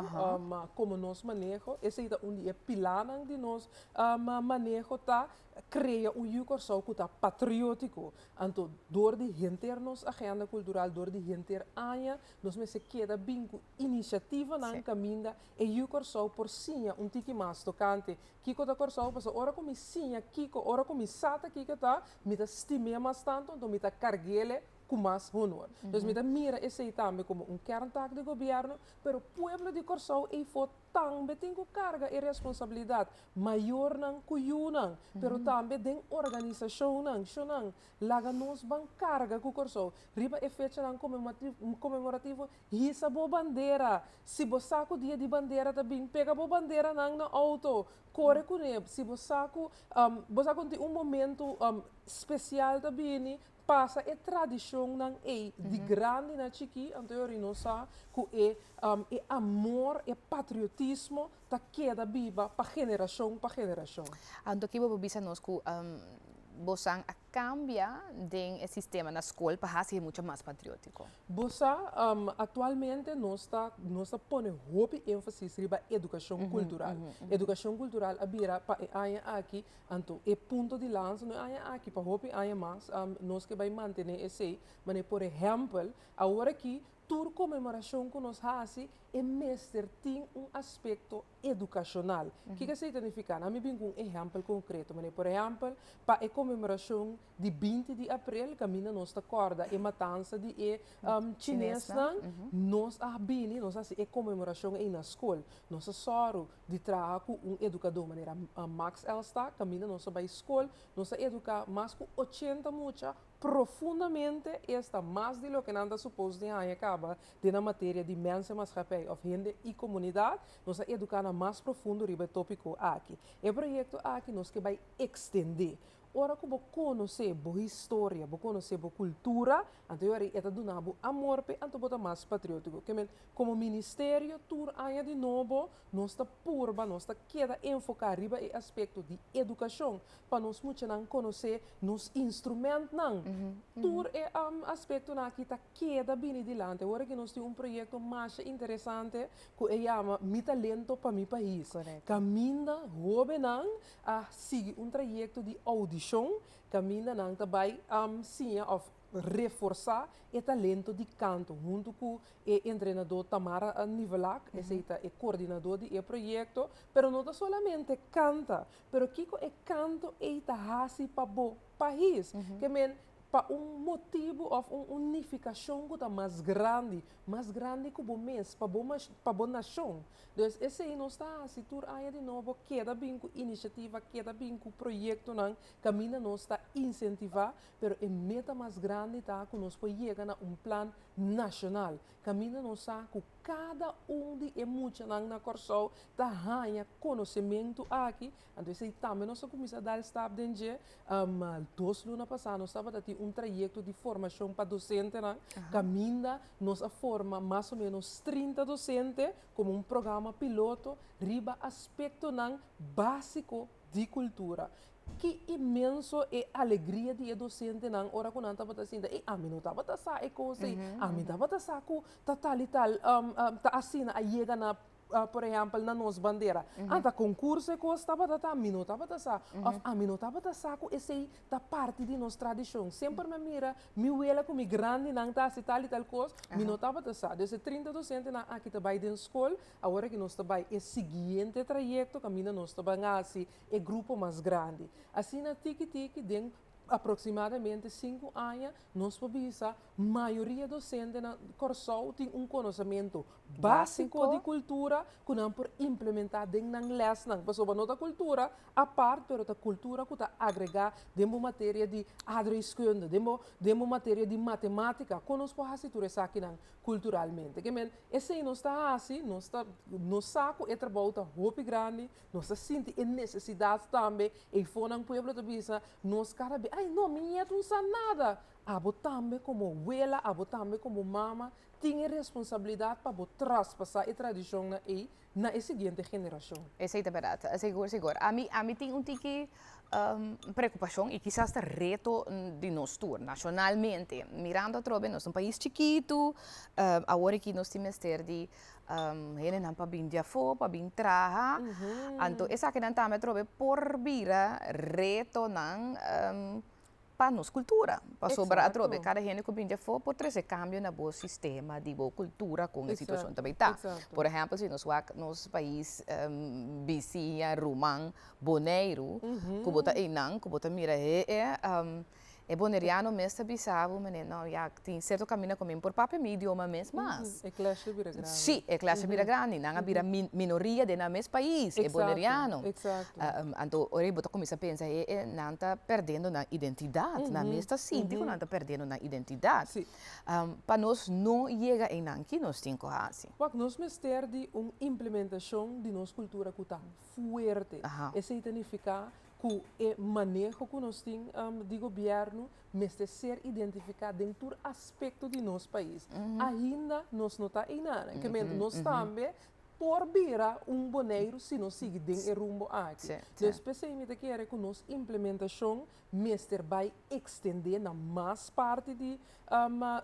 komo nos maneho, esei ta un di e pilanan di nos maneho ta krea un yu Kòrsou ku ta patriótiko. Anto dor di henter nos agenda kultural, dor di henter aña, nos mester keda bin ku inisiativanan kaminda E yu Kòrsou por siña un tiki mas tokante kiko ta Kòrsou, pasobra ora ku mi siña kiko, ora ku mi sa ta kiko ta, mi ta stim'é mas tantu, anto mi ta karg'ele ku mas honor. Dus mi ta mira esei tambe komo un kerntaak di gobièrnu, pero pueblo di Kòrsou eifó tambe tin ku karga e responsabilidat, mayornan ku yunan, pero tambe den organisashonnan, shonnan, laga nos ban karga ku Kòrsou riba e fechanan konmemorativo Hisa bo bandera. Si bo sa ku dia di bandera ta bin, pega bo banderanan na outo, kore kuné. Si bo sa ku bo sa ku tin un momentu spesial ta bini, pasa e tradishonnan ei di grandi na chikí, anto e ora nos sa ku e e amor, e patriotismo ta keda biba pa generashon pa generashon. Anto ki bo por bisa nos ku bosan a Cambia den e sistema na scol pa haci e mucha mas patriotico. Bo sa, actualmente nos ta nos ta pone hopi énfasis riba educacion cultural. Educacion cultural a bira pa e aña aki, anto e punto di lansa no e aña aki, pa hopi aña mas nos ke bai mantene esei. Manera por ehempel, awor aki tur conmemoracion cu nos haci e mester tin un aspecto edukashonal. Kiko esei ta nifiká? Nan mi bin ku un ehèmpel konkreto. Manera por ehèmpel, pa e konmemorashon di binti di aprel, kaminda nos ta kòrda e matansa di e chinesnan, nos a bini, nos a hasi e konmemorashon ei na skol. Nos a sòru di traha ku un edukadó manera Max Elstak, kaminda nos a bai skol, nos a eduká mas ku ochenta mucha. profundamente, esta mas di loke nan ta supos di haña kaba den nan materia di mens en maatschappij òf hende i komunidat, nos a eduká nan mas profundo riba e tópiko aki. E proyekto aki nos ke bai ekstendé. Ora ku bo konosé bo historia, bo konosé bo kultura, anto e ora ei e ta duna bo amor p'e, anto bo ta mas patriótiko. Ke men, komo ministerio tur aña di nobo nos ta purba, nos ta keda enfoká riba e aspekto di edukashon pa nos muchanan konosé nos instrumentnan. Tur e aspektonan aki ta keda bini dilanti. Awor aki nos tin un proyekto masha interesante ku e yama Mi Talento pa Mi Pais. Kaminda hóbennan a sigui un trayekto di oudishon kaminda nan ta bai siña òf reforsá e talento di kanto huntu ku e entrenadó Tamara Nivelak, esei ta e koordinadó di e proyekto. Pero no ta solamente kanta, pero kiko e kanto ei ta hasi pa bo pais? Ke men pa un motibu òf un un nifikashon ku ta mas grandi, mas grandi ku bo mes, pa bo pa bo nashon. Dus esei nos ta hasi tur aña di nobo, keda bin ku inisiativa, keda bin ku proyektonan kaminda nos ta insentivá, pero e meta mas grandi ta ku nos por yega na un plan nashonal, kaminda nos sa ku kada un di e muchanan na Kòrsou ta haña konosementu aki, anto esei tambe nos a kuminsá dal stap den dje. Dos luna pasá nos tabata tin un trayekto di formashon pa dosentenan, kaminda nos a forma mas o ménos 30 dosente komo un programa piloto riba aspektonan básiko di kultura. Ki inmenso e alegria di e dosentenan ora ku nan tabata sinta, ey ami no tabata sa e kos ei, ami tabata sa ku ta tal i tal ta asina a yega na por ehèmpel na nos bandera. Anta konkurso e kos tabata ta, mi no tabata sa. Òf ami no tabata sa ku esei ta parti di nos tradishon. Semper mi a mira mi wela ku mi grandinan ta hasi tal i tal kos, mi no tabata sa. Dus e 30 dosentenan aki ta bai den skol, awor aki nos ta bai e siguiente trayekto kaminda nos ta ban hasi e grupo mas grandi. Asina tiki tiki den aproximadamente sinku aña nos por bisa mayoria docente na Kòrsou tin un konosementu básiko di kultura ku nan por implementá den nan lèsnan. Pasobra no ta kultura apart pero ta kultura ku ta agregá den bo materia di aardrijkskunde, den bo den bo materia di matemátika. Kon nos por hasi tur esakinan kulturalmente? Ke men esei nos ta hasi, nos ta nos sa ku e trabou ta hopi grandi, Nos ta sinti e nesesidat tambe. Eifonan pueblo ta bisa nos kada be, ay no, mi ñetu no sa nada. Abo tambe komo wela, abo tambe komo mama tin e responsabilidat pa bo traspasá e tradishonnan ei na e siguiente generashon. Esei ta bèrdat, sigur sigur. Ami ami tin un tiki preokupashon i kisas ta reto di nos tur nashonalmente. Mirando atrobe nos ta un pais chikitu, awor aki nos tin mester di Hendenan pa bin di afó, pa bin traha. Anto esakinan tambe atrobe por bira retonan pa nos kultura. Pasobra atrobe kada hende ku bin di afó por trese kambio na bo sistema di bo kultura kon e situashon ta bay ta. Por ehèmpel si nos wak nos pais bisiña, ruman Boneiru, ku bo ta einan, ku bo ta mira he e. E boneriano mes ta bisa bo, mene, no, ya, tin cierto caminda cu mi por papia mi idioma mes mas. E clash a bira grandi. Sí, e clash a bira grandi. Nan a bira minoria den nan mes pais, e boneriano. Exacto. Anto, ora bo ta cuminsa pensa, e, e, nan ta perdiendo nan identidad. Nan mes ta sinti cu nan ta perdiendo nan identidad. Sí. Pa nos no yega einan, ki nos tin cu haci? Wak, nos mester di un implementacion di nos cultura cu ta fuerte. Esey ta nifica ku e maneho ku nos tin di gobièrnu mester ser identifiká den tur aspekto di nos pais. Ainda nos no ta einan. Ke men nos tambe por bira un Boneiru si nos sigui den e rumbo aki. Dus p'esei mi ta kere ku nos implementashon mester bai ekstendé na mas parti di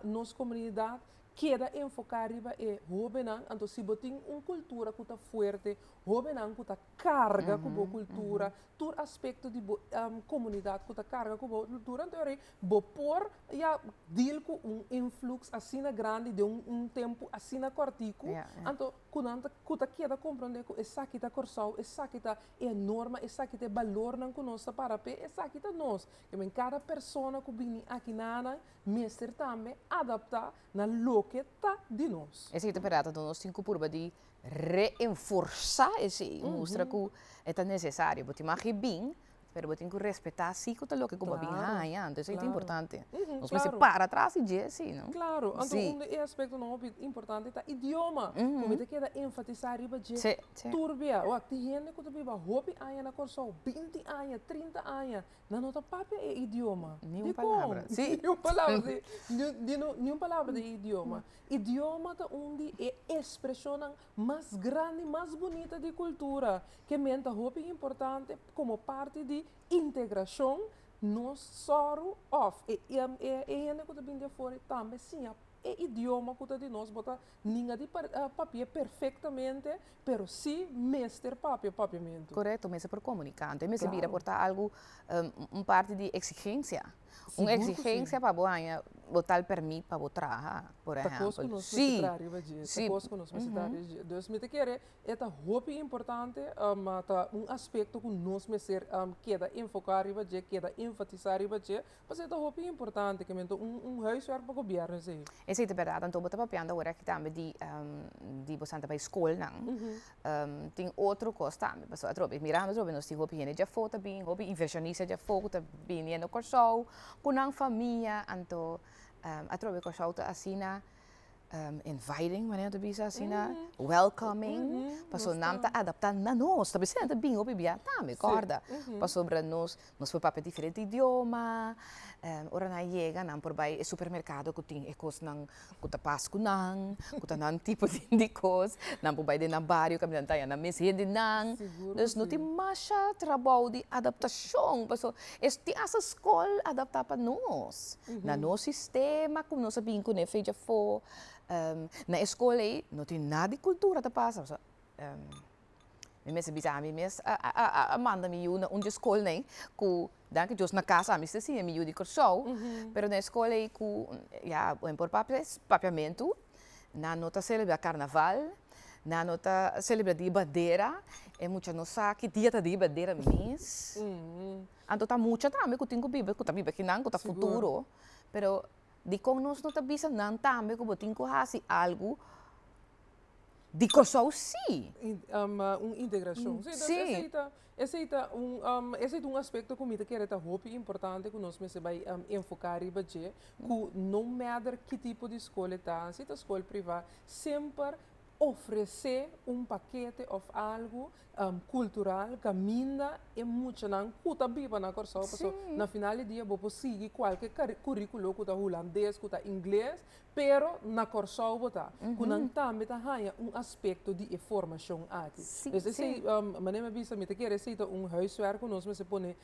nos komunidat, keda enfoká riba e hóbennan. Anto si bo tin un kultura ku ta fuerte, hóbennan ku ta karga ku bo kultura, tur aspekto di bo komunidat ku ta karga ku bo kultura, anto ora bo por ya deal ku un influx asina grandi den un tempu asina kòrtiku, anto ku nan ta ku ta keda komprondé ku esaki ta Kòrsou, esaki ta e norma, esaki ta e balornan ku nos ta para p'e, esaki ta nos. Ke men kada persona ku bini aki na nan mester tambe adaptá na loke ta di nos. Esei ta bèrdat, anto nos tin ku purba di reenforsá esei, mustra ku e ta nesesario. Bo tin mag e bin. Pero bo tin ku respetá si ku ta loke ku bo a bin haña, anto esei ta importante. Nos mester para tras di dje si, no? Klaro, anto un di e aspektonan hopi importante ta idioma, ku mi ta keda enfatisá riba dje tur bia. Wak, tin hende ku ta biba hopi aña na Kòrsou, binti aña, trinta aña, nan no ta papia e idioma. Ni un palabra. Dikon? Ni un palabra, si. Ni un palabra di e idioma. Idioma ta un di e ekspreshonnan mas grandi, mas bunita di kultura, ke men ta hopi importante komo parti di integrashon, nos sòru òf e e hende ku ta bini di afor tambe siña e idioma ku ta di nos, bo ta ninga di papia perfektamente, pero sí mester papia papiamentu. Korekto, mester por komuniká, anto e mester bira por ta algu un parti di eksigensia. Un exigencia pa bo haña bo tal permit pa bo traha, por ehempel. Ta kos ku nos mester traha riba dje. Ta kos ku nos mester traha riba dje. Dus mi ta kere e ta hopi importante, ta un aspekto ku nos mester keda enfoká riba dje, keda enfatisá riba dje, pasobra e ta hopi importante, ke men ta un huiswerk pa gobièrnu esei. Esei ta bèrdat. Anto bo ta papiando awor aki tambe di di bo santa bai skolnan. Tin otro kos tambe, pasobra atrobe mirando atrobe nos tin hopi hende djafó ta bin, hopi invershonista djafó ku ta bini na Kòrsou ku nan famia, anto atrobe Kòrsou ta asina inviting, manera ta bisa asina, welcoming, pasobra nan ta adaptá na nos, ta bisa nan ta bin hopi bia tambe, kòrda, pasobra nos Nos por papia diferente idioma, ora nan yega nan por bai e supermerkado ku tin e kosnan ku ta pas ku nan, ku ta nan tipo di kos, nan por bai den nan bario kaminda nan ta haña nan mes hendenan. Dus no tin masha trabou di adaptashon pasobra es tin asta skol adaptá pa nos, na nos sistema ku nos a bin kuné fecha afó. Na e skol ei no tin nada di kultura ta pasa pasobra Mi mester bisa ami mes a manda mi yu na un dje skolnan ku danki Dios na kas ami si ta siña mi yu di Kòrsou, pero na e skol ei ku ya bo por papia papiamentu, nan no ta selebrá karnaval, nan no ta selebrá dia bandera, e mucha no sa ki dia ta dia bandera mes. Anto ta mucha tambe ku tin ku biba ku ta biba akinan ku ta futuro, pero dikon nos no ta bisa nan tambe ku bo tin ku hasi algu Di Kòrsou sí. Un integrashon. Sí, dus esei ta, esei ta un, esei ta un aspekto ku mi ta kere ta hopi importante ku nos mester bai enfoká riba dje, ku no matter ki tipo di skol e ta, si ta skol privá, semper ofresé un pakete òf algu kultural kaminda e muchanan ku ta biba na Kòrsou, pasobra na final di dia bo por sigui kualke kuríkulo ku ta hulandes, ku ta ingles, Pero na Kòrsou bo ta, ku nan tambe ta haña un aspekto di e formashon aki. Dus esei, manera mi a bisa, mi ta kere esei ta un huiswerk ku nos mester pone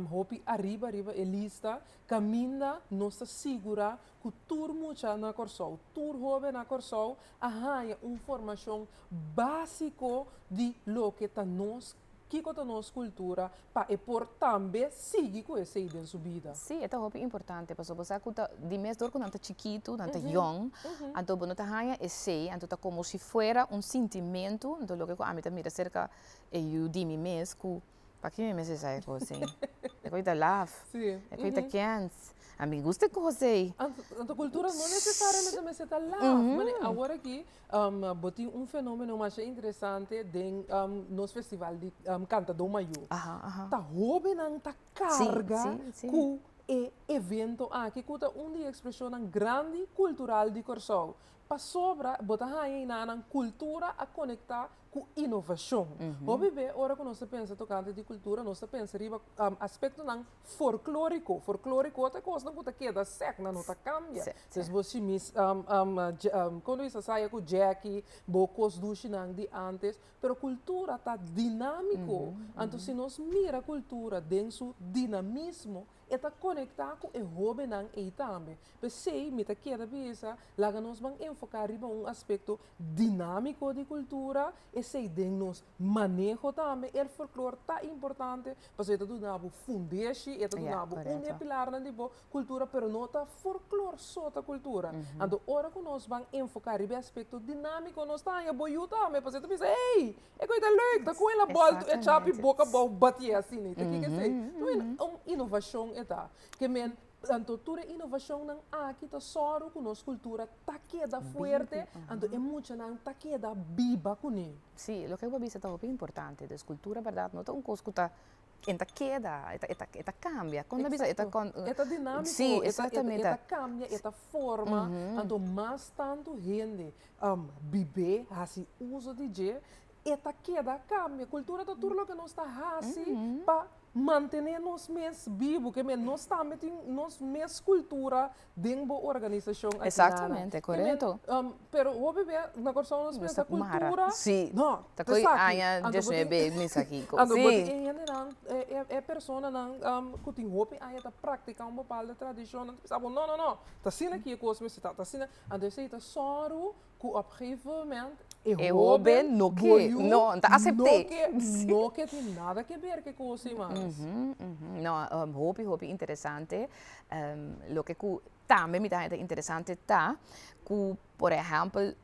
hopi ariba riba e lista, kaminda nos ta sigurá ku tur mucha na Kòrsou, tur hóben na Kòrsou a haña un formashon básiko di loke ta nos Kiko ta nos kultura pa e por tambe sigui ku esei den su bida? Sí, e ta hopi importante pasobra bo sa ku ta di mes dor ku nan ta chikitu, nan ta yòn, anto bo no ta haña esei, anto ta komo si fuera un sintimentu, anto loke ku ami ta mira serka e yu di mi mes ku paki mi mester sa e kos ei? E kos ei ta laf, e kos ei ta kèns, ami gusta e kos ei. Anto kultura no nesesariamente mester ta laf, mane awor aki Bo tin un fenomeno masha interesante den nos festival di Kantadó Mayó. Ta hóbennan ta karga ku e evento aki ku ta un di e ekspreshonnan grandi kultural di Kòrsou. Pasobra bo ta haña einanan kultura a konektá ku inovashon. Hopi be ora ku nos ta pensa tokante di kultura nos ta pensa riba aspektonan Folklóriko. Folklóriko ta e kosnan ku ta keda sèk, nan no ta kambia. Dus bo shimis, kon ta bisa, saya ku djèki, bo kos dushinan di ántes, pero kultura ta dinámiko. Anto si nos mira kultura den su dinamismo, e ta konektá ku e hóbennan ei tambe. P'esei mi ta keda bisa, laga nos ban enfoká riba un aspekto dinámiko di kultura, esei den nos Maneho tambe, el folklor ta importante, pasobra e ta duna bo fundeshi, e ta duna bo un di e pilarnan di bo kultura, pero no ta folklor so ta kultura. Anto ora ku nos ban enfoká riba e aspekto dinámiko nos ta haña bo yu tambe, pasobra e ta bisa, ey, e koe ta leuk, ta koe la bòltu e chapi boka abou batié asina, ta kiko esei? Un inovashon e ta. Ke men Anto tur e inovashonnan aki ta sòru ku nos kultura ta keda fuerte, anto e muchanan ta keda biba kuné. Sí, loke bo a bisa ta hopi importante. Dus kultura bèrdat no ta un kos ku ta. E ta keda, e ta, e ta, e ta cambia. Con ta bisa? E ta con. E ta dinámico. Sí, exactamente. E ta cambia, e ta forma. Anto mas tanto hende bib'é, haci uso di dje, e ta keda cambia. Cultura ta tur loke nos ta haci pa mantené nos mes bibu. Ke men nos tambe tin nos mes cultura den bo organisashon aki. Exactamente, korekto. Pero hopi be na Kòrsou nos pensa kultura. Sí. No, ta ko'i aña diesnuebe misa kiko. Anto bo tin e hendenan, e personanan ku tin hopi aña ta praktiká un bepaalde tradishon, nan ta bisa bo no, no, no, ta asina ki e kos mester ta, ta asina. Anto esei ta sòru ku op gegeven moment e hoben no ke, no ta asept'é. No ke tin nada ke ber ke kos ei mas. No, hopi hopi interesante. Loke ku tambe mi ta haña ta interesante ta ku por ehèmpel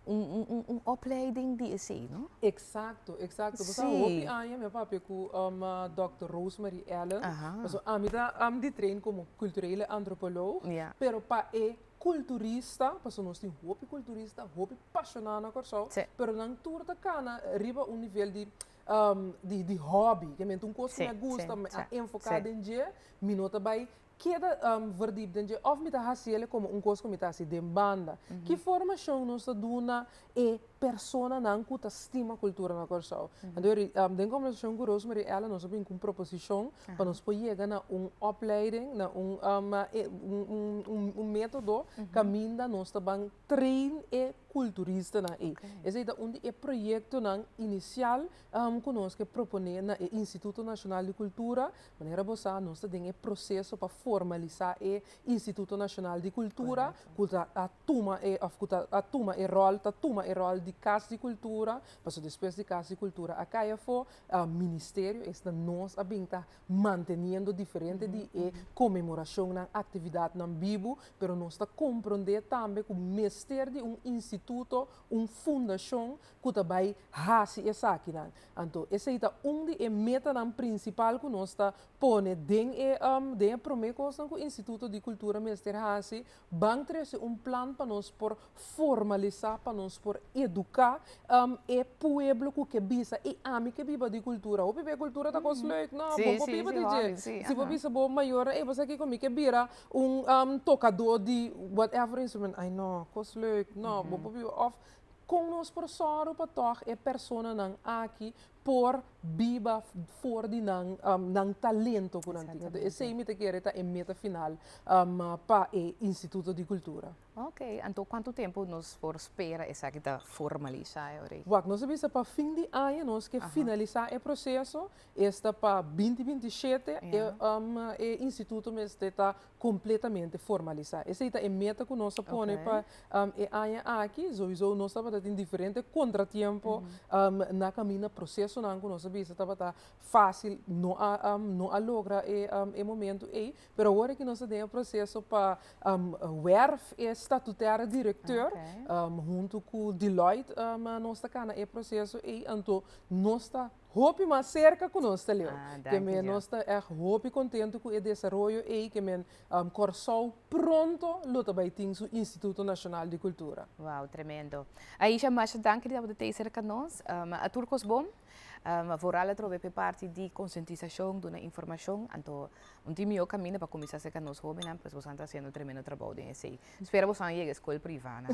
un un opleiding di esei, no? Eksakto, eksakto. Bo sa hopi aña mi a papia ku dòkter Rosemary Allen, pasobra ami ta di train komo kulturele antropoloog, pero pa e Kulturista, pasobra nos tin hopi kulturista, hopi pashoná na Kòrsou, pero nan tur ta kana riba un nivel di di di hòbi, ke mente un kos ku mi a gusta, mi a enfoká den dje, mi no ta bai keda verdiep den dje òf mi ta hasiel komo un kos ku mi ta hasi den banda. Ki formashon nos ta duna e personanan ku ta stima kultura na Kòrsou? Anto den kombersashon ku Rosemary Ellen nos a bin ku un proposishon pa nos por yega na un opleiding, na un un método kaminda nos ta ban train e kulturistanan ei. Esei ta un di e proyektonan inisial ku nos ke proponé na e Instituto Nashonal di Kultura. Manera bo sa nos ta den e proseso pa formalisá e Instituto Nashonal di Kultura ku ta a tuma e òf ku ta a tuma e ròl ta tuma e ròl di Kas di Kultura, pasobra despues di Kas di Kultura a kai afó, ministerio, esta nos a bin ta manteniendo diferente di e konmemorashonnan, aktividatnan bibu, pero nos ta komprondé tambe ku mester di un instituto, un fundashon ku ta bai hasi esakinan. Anto esei ta un di e metanan prinsipal ku nos ta pone den e den e promé kosnan ku Instituto di Kultura mester hasi, ban trese un plan pa nos por formalisá, pa nos por eduká e pueblo ku ke bisa, ei ami ke biba di kultura. Hopi bia kultura ta kos leuk, no, bo por biba di dje. Si bo bisa bo mayornan, ei bo sa kiko mi ke bira un tokadó di whatever instrument, ai no, kos leuk, no, bo por biba òf Kon nos por sòru pa tòg e personanan aki por biba for di nan nan talento ku nan tin? Entonces esei mi ta kere ta e meta final pa e Instituto di Kultura. Ok, anto kuantu tempu nos por spera esaki ta formalisá e ora ei? Wak, nos a bisa pa fin di aña nos ke finalisá e proseso, esta pa binti 27 e instituto mester ta completamente formalisa. Esey ta e meta cu nos a pone pa e aña aki. Sowieso nos tabata tin diferente contratiempo na caminda, procesonan cu nos a bisa tabata facil, no a no a logra e e momento ey. Pero awor aki nos ta den e proceso pa werf e statutaire directeur hunto cu Deloitte nos ta cana e proceso ey. Anto nos ta Hopi mas serka ku nos ta leu. Ke men nos ta ègt hopi kontentu ku e desaroyo ei ke men Kòrsou pronto lo ta bai tin su Instituto Nashonal di Kultura. Wow, tremendo. Aisha, masha danki di tabata tei serka nos. A tur kos bon. Vooral atrobe p'e parti di konsientisashon, duna informashon. Anto un tin mihó kaminda pa kuminsá serka nos hóbennan, pues boso a ta hasiendo tremendo trabou den esei. Spera boso a yega e skol privá nan.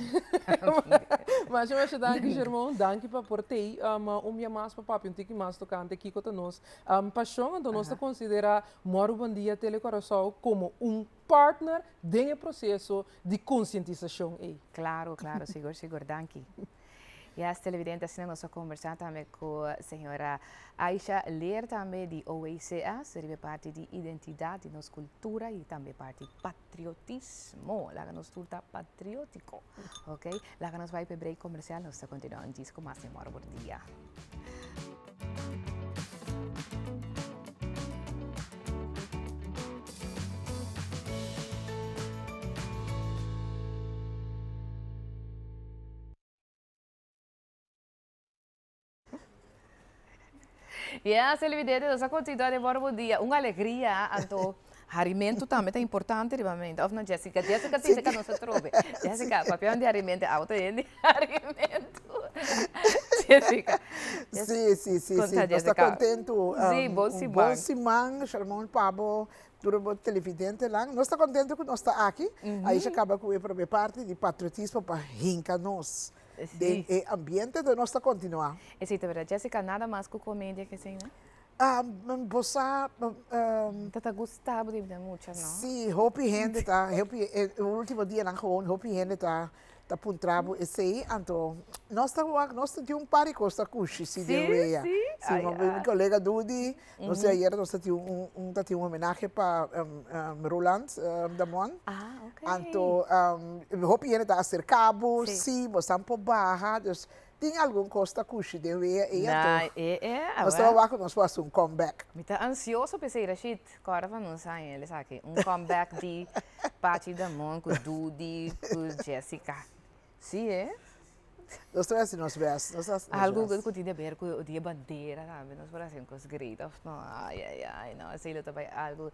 Masha masha danki Shermon, danki pa por tei un bia mas pa papia un tiki mas tokante kiko ta nos pashon. Anto nos ta konsiderá Mòru Bon Dia Tele Kòrsou komo un partner den e proseso di konsientisashon ei. Klaro, klaro, sigur sigur, danki. Yes, televidente, asina nos a conversa tambe cu señora Aisha Leer tambe di OECS riba e parti di identidad di nos cultura y tambe parti patriotismo. Laga nos tur ta patriotico, ok? Laga nos bai p'e break comercial, nos ta continua un disco mas den Moro Bor Dia. Ya, televidente, nos a continua den Moro Bon Dia. Un alegria, anto harimento tambe ta importante riba mente. Of no, Jessica? Jessica si se nos atrobe. Jessica, papia di harimento, auto hende harimento. Jessica. Si, si, si, si. Nos ta kontentu. Si, bon siman. Bon siman, Sharmon, pa bo, tur bo televidentenan. Nos ta kontentu ku nos ta aki. Aisha kaba ku e promé parti di patriotismo pa hinka nos den e ambiente, enton nos ta kontinuá. Esei ta berdad. Jessica, nada mas ku komedia ke esei, no? Bo sa. Ta ta gusta bo di bida mucha, no? Si, hopi hende ta, hopi, e ultimo dianan gewoon hopi hende ta ta puntra bo esei, anto nos ta wak, nos ta tin un par di kos ta kushi si den wea. Si, si? Mi kolega Dudi, nos ayera nos ta tin un un ta tin un homenahe pa Roland Damon. Ah, ok. Anto hopi hende ta aserka bo, si, bo esnan por baha, dus Tin algun kos ta kushi den wea ei anto nos ta wak ku nos por hasi un comeback. Mi ta ansioso p'esei Rashid, kòrda pa nos haña el esaki, un comeback di Pachi Damon ku Dudi ku Jessica. Si e? Nos ta hasi nos bèst, nos ta hasi nos bèst. Algu ku tin di aber ku di e bandera tambe, nos por hasi un kos great òf no? Ai ai ai no, esei lo ta bai algu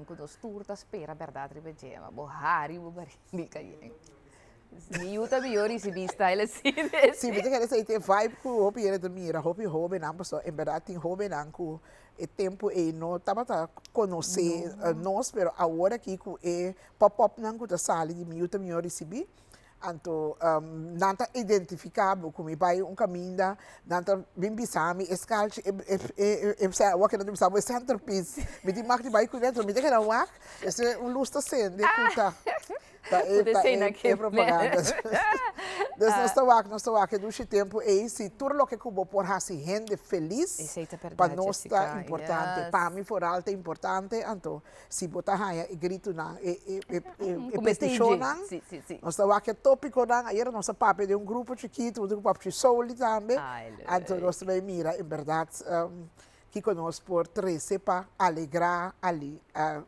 ku nos tur ta spera bèrdat riba dje, ma bo hari bo barriga yen. Mi yu ta mihó risibí style así de Sí, mi ta kere esei ta e vibe ku hopi hende ta mira, hopi hóbennan, pasobra en bèrdat tin hóbennan ku e tempu ei no tabata konosé nos, pero awor aki ku e pòp-òpnan ku ta sali di mi yu ta mihó risibí, anto nan ta identifiká bo ku mi bai un kaminda, nan ta bin bisa mi e skalchi, e e awor ke nan ta bisa bo e centerpiece, mi tin mag di bai kuné, anto mi ta keda wak, esei un lus ta sende ku ta. Ta e, ta e, e propaganda. Dus nos ta wak, nos ta wak e dushi tempu ei, si tur loke ku bo por hasi hende felis, pa nos ta importante. Pa mi foral ta importante, anto si bo ta haña e gritunan, e, e, e, e petishonnan, nos ta wak e topikonan, ayera nos a papia den un grupo chikitu, huntu ku Papchi Souli tambe, anto nos ta bai mira en bèrdat Kiko nos por trese pa alegrá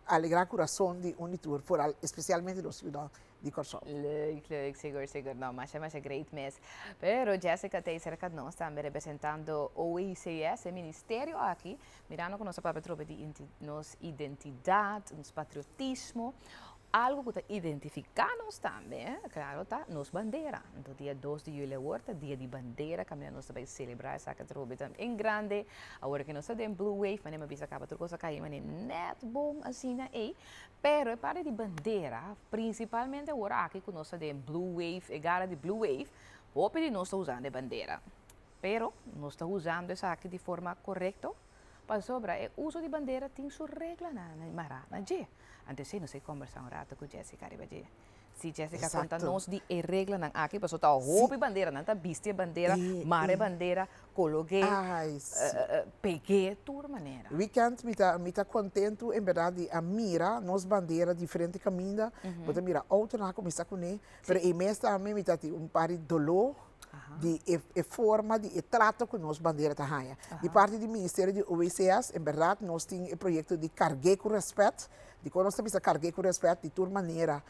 alegrá kurason di un di tur, foral espesialmente nos yunan di Kòrsou? Leuk, leuk, sigur, sigur. No, masha, masha great mes. Pero Jessica ta ei serka nos tambe representando OECS, e ministerio aki, mirando ku nos a papia atrobe di nos identidat, nos patriotismo. Algu ku ta identifiká nos tambe, klaro, ta nos bandera. Anto dia dos di yüli awor ta dia di bandera, kaminda nos ta bai selebrá esaki atrobe ta en grande. Awor ke nos ta den Blue Wave, manera mi a bisa kaba tur kos a kai manera nèt bon asina ei. Pero e parti di bandera, prinsipalmente awor aki ku nos ta den Blue Wave, e gara di Blue Wave, hopi di nos ta usando e bandera. Pero nos ta usando esaki di forma korekto? Pasobra e uso di bandera tin su reglanan mará na dje. Anto esei nos a kombersá un rato ku Jessica riba dje. Si Jessica konta nos di e reglanan aki, pasobra ta hopi bandera, nan ta bisti e bandera, mara e bandera, kolog'é, peg'é, tur manera. Weekend mi ta mi ta kontentu en bèrdat di a mira nos bandera diferente kaminda, bo ta mira outonan a kuminsá kuné, pero ei mes tambe mi ta tin un par di doló di e e forma di e trato ku nos bandera ta haña. Di parti di Ministerio di OWCS, en bèrdat nos tin e proyekto di karg'é ku rèspèt. Dikon nos ta bisa karg'é ku rèspèt? Di tur manera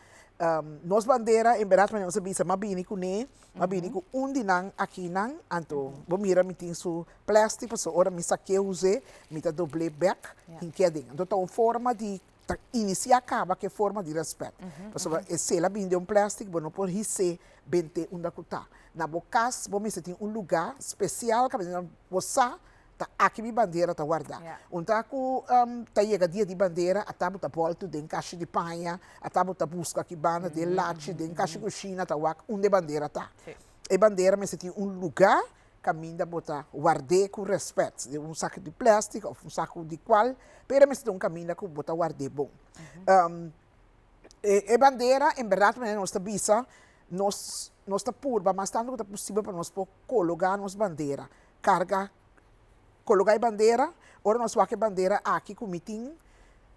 nos bandera en bèrdat manera nos a bisa m'a bini kuné, m'a bini ku un di nan akinan, anto bo mira mi tin su plèstik pasobra ora mi sak'é us'é mi ta dobl'é bèk hink'é aden. Anto ta un forma di ta inisiá kaba ku e forma di rèspèt. Pasobra e sel a bini den un plèstik, bo no por his'é bent'é unda ku ta. Na bo kas bo mester tin un lugá spesial kaminda bo sa ta aki mi bandera ta wardá. Un ta ku ta yega dia di bandera ata bo ta bòltu den kashi di paña, ata bo ta buska aki banda den lachi, den kashi kushina ta wak unda e bandera ta. E bandera mester tin un lugá Kaminda bo ta ward'é ku rèspèt, den un saku di plèstik òf un saku di kual, pero mester ta un kaminda ku bo ta ward'é bon. E bandera, en bèrdat manera nos ta bisa, nos nos ta purba mas tantu ku ta posibel pa nos por kologá nos bandera, karga, kologá e bandera, ora nos wak e bandera aki ku mi tin,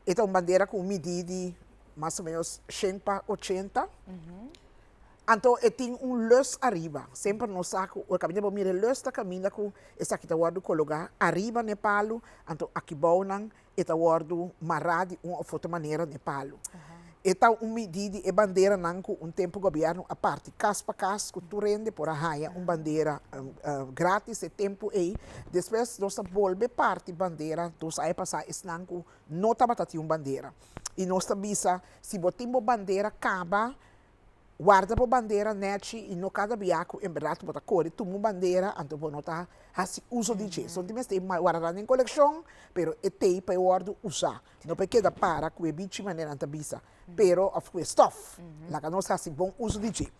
e ta un bandera ku un midí di mas o ménos shen pa ochenta. Anto e tin un lus ariba. Semper nos sa ku ora kaminda bo mira e lus ta kaminda ku esaki ta wòrdu kologá ariba n'e palu, anto akibounan e ta wòrdu mará di un òf otro manera n'e palu. E ta un midí di e banderanan ku un tempu gobièrnu a parti kas pa kas ku tur hende por a haña un bandera grátis e tempu ei. Despues nos a bolbe parti bandera dos aña pasá esnan ku no tabata tin un bandera. I nos ta bisa si bo tin bo bandera kaba. Warda bo bandera nèchi i no kada bia ku en bèrdat bo ta kore tuma un bandera anto bo no ta hasi uso di dje. So tin mester warda nan den kolekshon pero e tei pa e wòrdu usá, no pa e keda para ku e bichi manera nan ta bisa pero òf ku e stòf. Laga nos hasi bon uso di dje.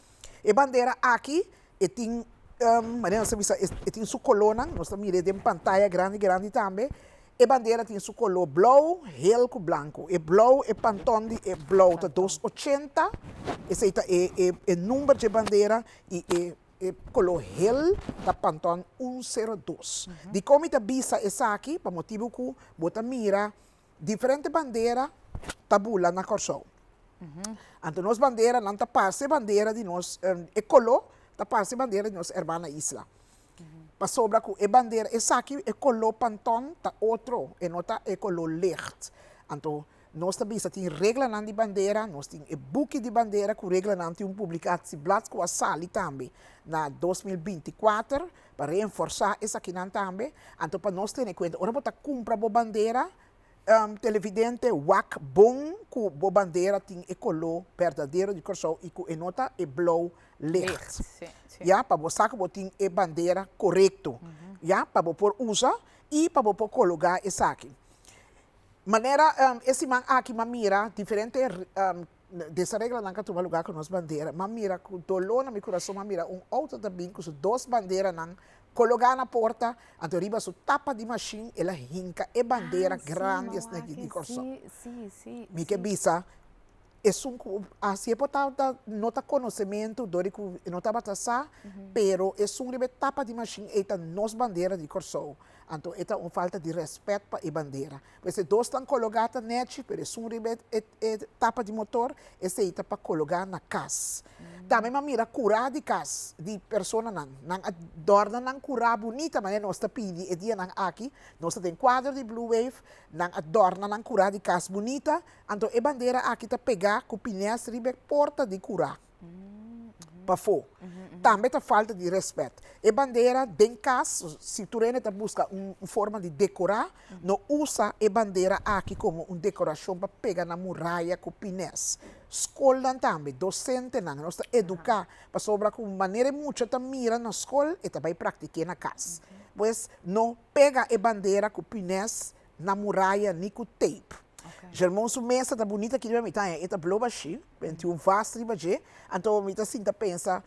E bandera aki e tin manera nos ta bisa e tin su kolónan, nos ta mir'é den pantaya grandi grandi tambe. E bandera tin su koló blou, hel ku blanku. E blou, e panton di e blou ta dos ochenta, esei ta e e e number dje bandera i e e koló hel ta panton un sero dos. Dikon mi ta bisa esaki? Pa motibu ku bo ta mira diferente bandera ta bula na Kòrsou. Anto nos banderanan ta parse bandera di nos, e koló ta parse bandera di nos hermana isla. Pasobra ku e bandera esaki e koló panton ta otro, e no ta e koló licht. Anto nos ta bisa tin reglanan di bandera, nos tin e buki di bandera ku reglanan tin un publikatieblad ku a sali tambe na 2024 pa reenforsá esakinan tambe. Anto pa nos tene kuenta ora bo ta kumpra bo bandera Televidente, wak bon ku bo bandera tin e koló berdadero di Kòrsou i ku e no ta e blou licht. Ya, pa bo sa ku bo tin e bandera korekto. Ya, pa bo por usa i pa bo por kologá esaki. Manera e siman aki m'a mira diferente desareglonan ku a tuma lugá ku nos bandera. M'a mira ku doló na mi kurason, m'a mira un outo ta bin ku su dos banderanan Kologá na porta, anto riba su tapa di mashin el a hinka e bandera grandi asina aki di Kòrsou. Mi ke bisa, esun ku hasi e por tabata no ta konosementu dor di ku e no tabata sa, pero esun riba e tapa di mashin ei ta nos bandera di Kòrsou. Anto e ta un falta di rèspèt pa e bandera. Pues e dosnan kologá ta nèchi, pero esun riba e e tapa di motor, esei ta pa kologá na kas. Tambe mi a mira kurá di kas di personanan. Nan a dòrna nan kurá bunita manera nos ta pidi e dianan aki. Nos ta den kuadro di Blue Wave, nan a dòrna nan kurá di kas bunita, anto e bandera aki ta pegá ku pines riba e porta di kurá. Pafó. Tambe ta falta di rèspèt. E bandera den kas, si tur hende ta buska un forma di dekorá, no usa e bandera aki komo un dekorashon pa pega na muraya ku pines. Skolnan tambe, dosentenan, nos ta eduká pasobra ku manera e mucha ta mira na skol, e ta bai praktik'é na kas. Pues, no pega e bandera ku pines na muraya ni ku tape. Germon su mesa ta bunita aki riba mi taña, e ta blo bashí. Ben tin un vas riba dje, anto mi ta sinta pensa,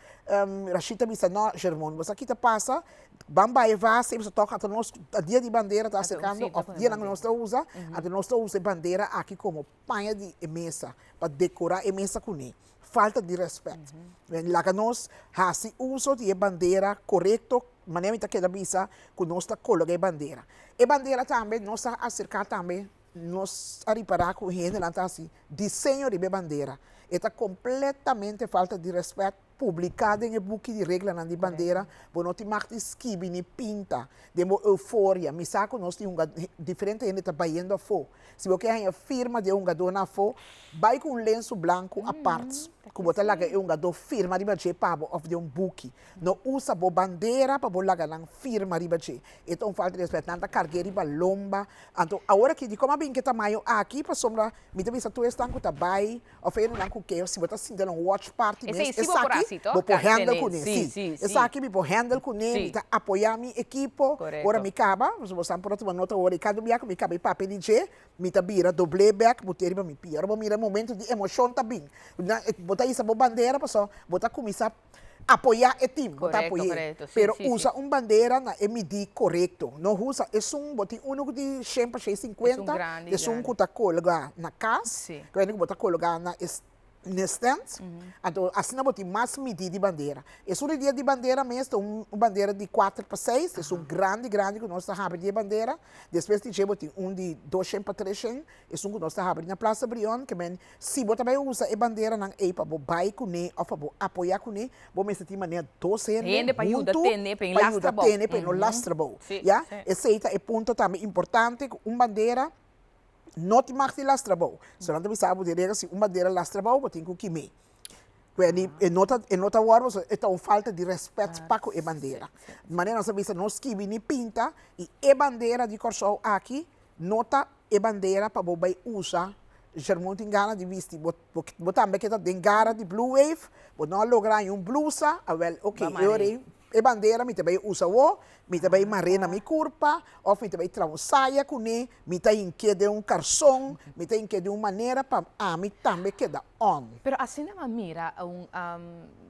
Rashid ta bisa, no, Germon, bo sa ki ta pasa? Ban bai e vas ei, pasobra tòg ata nos, dia di bandera ta aserkando, òf dianan ku nos ta usa, anto nos ta usa e bandera aki komo paña di e mesa, pa dekorá e mesa kuné. Falta di rèspèt. Laga nos hasi uso di e bandera korekto, manera mi ta keda bisa ku nos ta kologa e bandera. E bandera tambe nos a aserká tambe Nos a ripará ku hendenan ta hasi diseño riba e bandera. E ta kompletamente falta di rèspèt publiká den e buki di reglanan di bandera. Bo no tin mag di skibi ni pinta den bo euforia. Mi sa ku nos tin hunga diferente hende ta bayendo afó. Si bo ke haña firma di e hungadónan afó, bai ku un lensu blanku apart ku bo ta laga e hungadó firma riba dje pa bo òf den un buki. No usa bo bandera pa bo laga nan firma riba dje. E ta un falta di rèspèt. Nan ta karg'é riba lomba. Anto awor aki dikon a bin ke tamaño aki pasobra mi ta bisa tur esnan ku ta bai òf hendenan ku ke si bo ta sinta na un watch party mes esaki bo por handle kuné si esaki mi por handle kuné mi ta apoyá mi ekipo ora mi kaba pasobra bo sa por a tuma nota ora i kada bia ku mi kaba e papia di dje mi ta bira doblé bèk bo te riba mi pia ora bo mira momento di emoshon ta bin bo ta hisa bo bandera pasobra bo ta kuminsá Apoyá e tim, bo ta apoy'é, pero usa un bandera na e midí korekto. No usa esun, bo tin unu ku di shen pa shen sinkuenta, esun ku ta kolgá na kas, ku hende ku bo ta kolgá na e stènt, anto asina bo tin mas midí di bandera. Esun di dia di bandera mes ta un bandera di kuater pa seis, esun grandi grandi ku nos ta habri di e bandera, despues di dje bo tin un di dos shen pa tres shen, Esun ku nos ta habri na Plaza Brion, ke men si bo ta bai usa e banderanan ei pa bo bai kuné òf pa bo apoyá kuné, bo mester tin manera dos hende Hende pa yuda huntu tene pa e pa lastra yuda bou. tene pa e no lastra bou. Ya, esei ta e punto tambe importante ku un bandera no tin mag di lastra bou. So nan ta bisa bo di regla si un bandera lastra bou bo tin ku kim'é. Ku e no ta e no ta wòrdu pasobra e ta un falta di rèspèt pa ku e bandera. Manera nos a bisa no skibi ni pinta i e bandera di Kòrsou aki no ta e bandera pa bo bai usa. Jermoen tin gana di bisti, bo bo tambe ke ta den gara di Blue Wave, bo no a logra haña un blusa, awel ok, e ora ei e bandera mi ta bai usa awor, mi ta bai mar'é na mi kurpa, òf mi ta bai traha un saya kuné, mi ta hink'é den un karson, mi ta hink'é di un manera pa ami tambe keda on. Pero asina m'a mira un,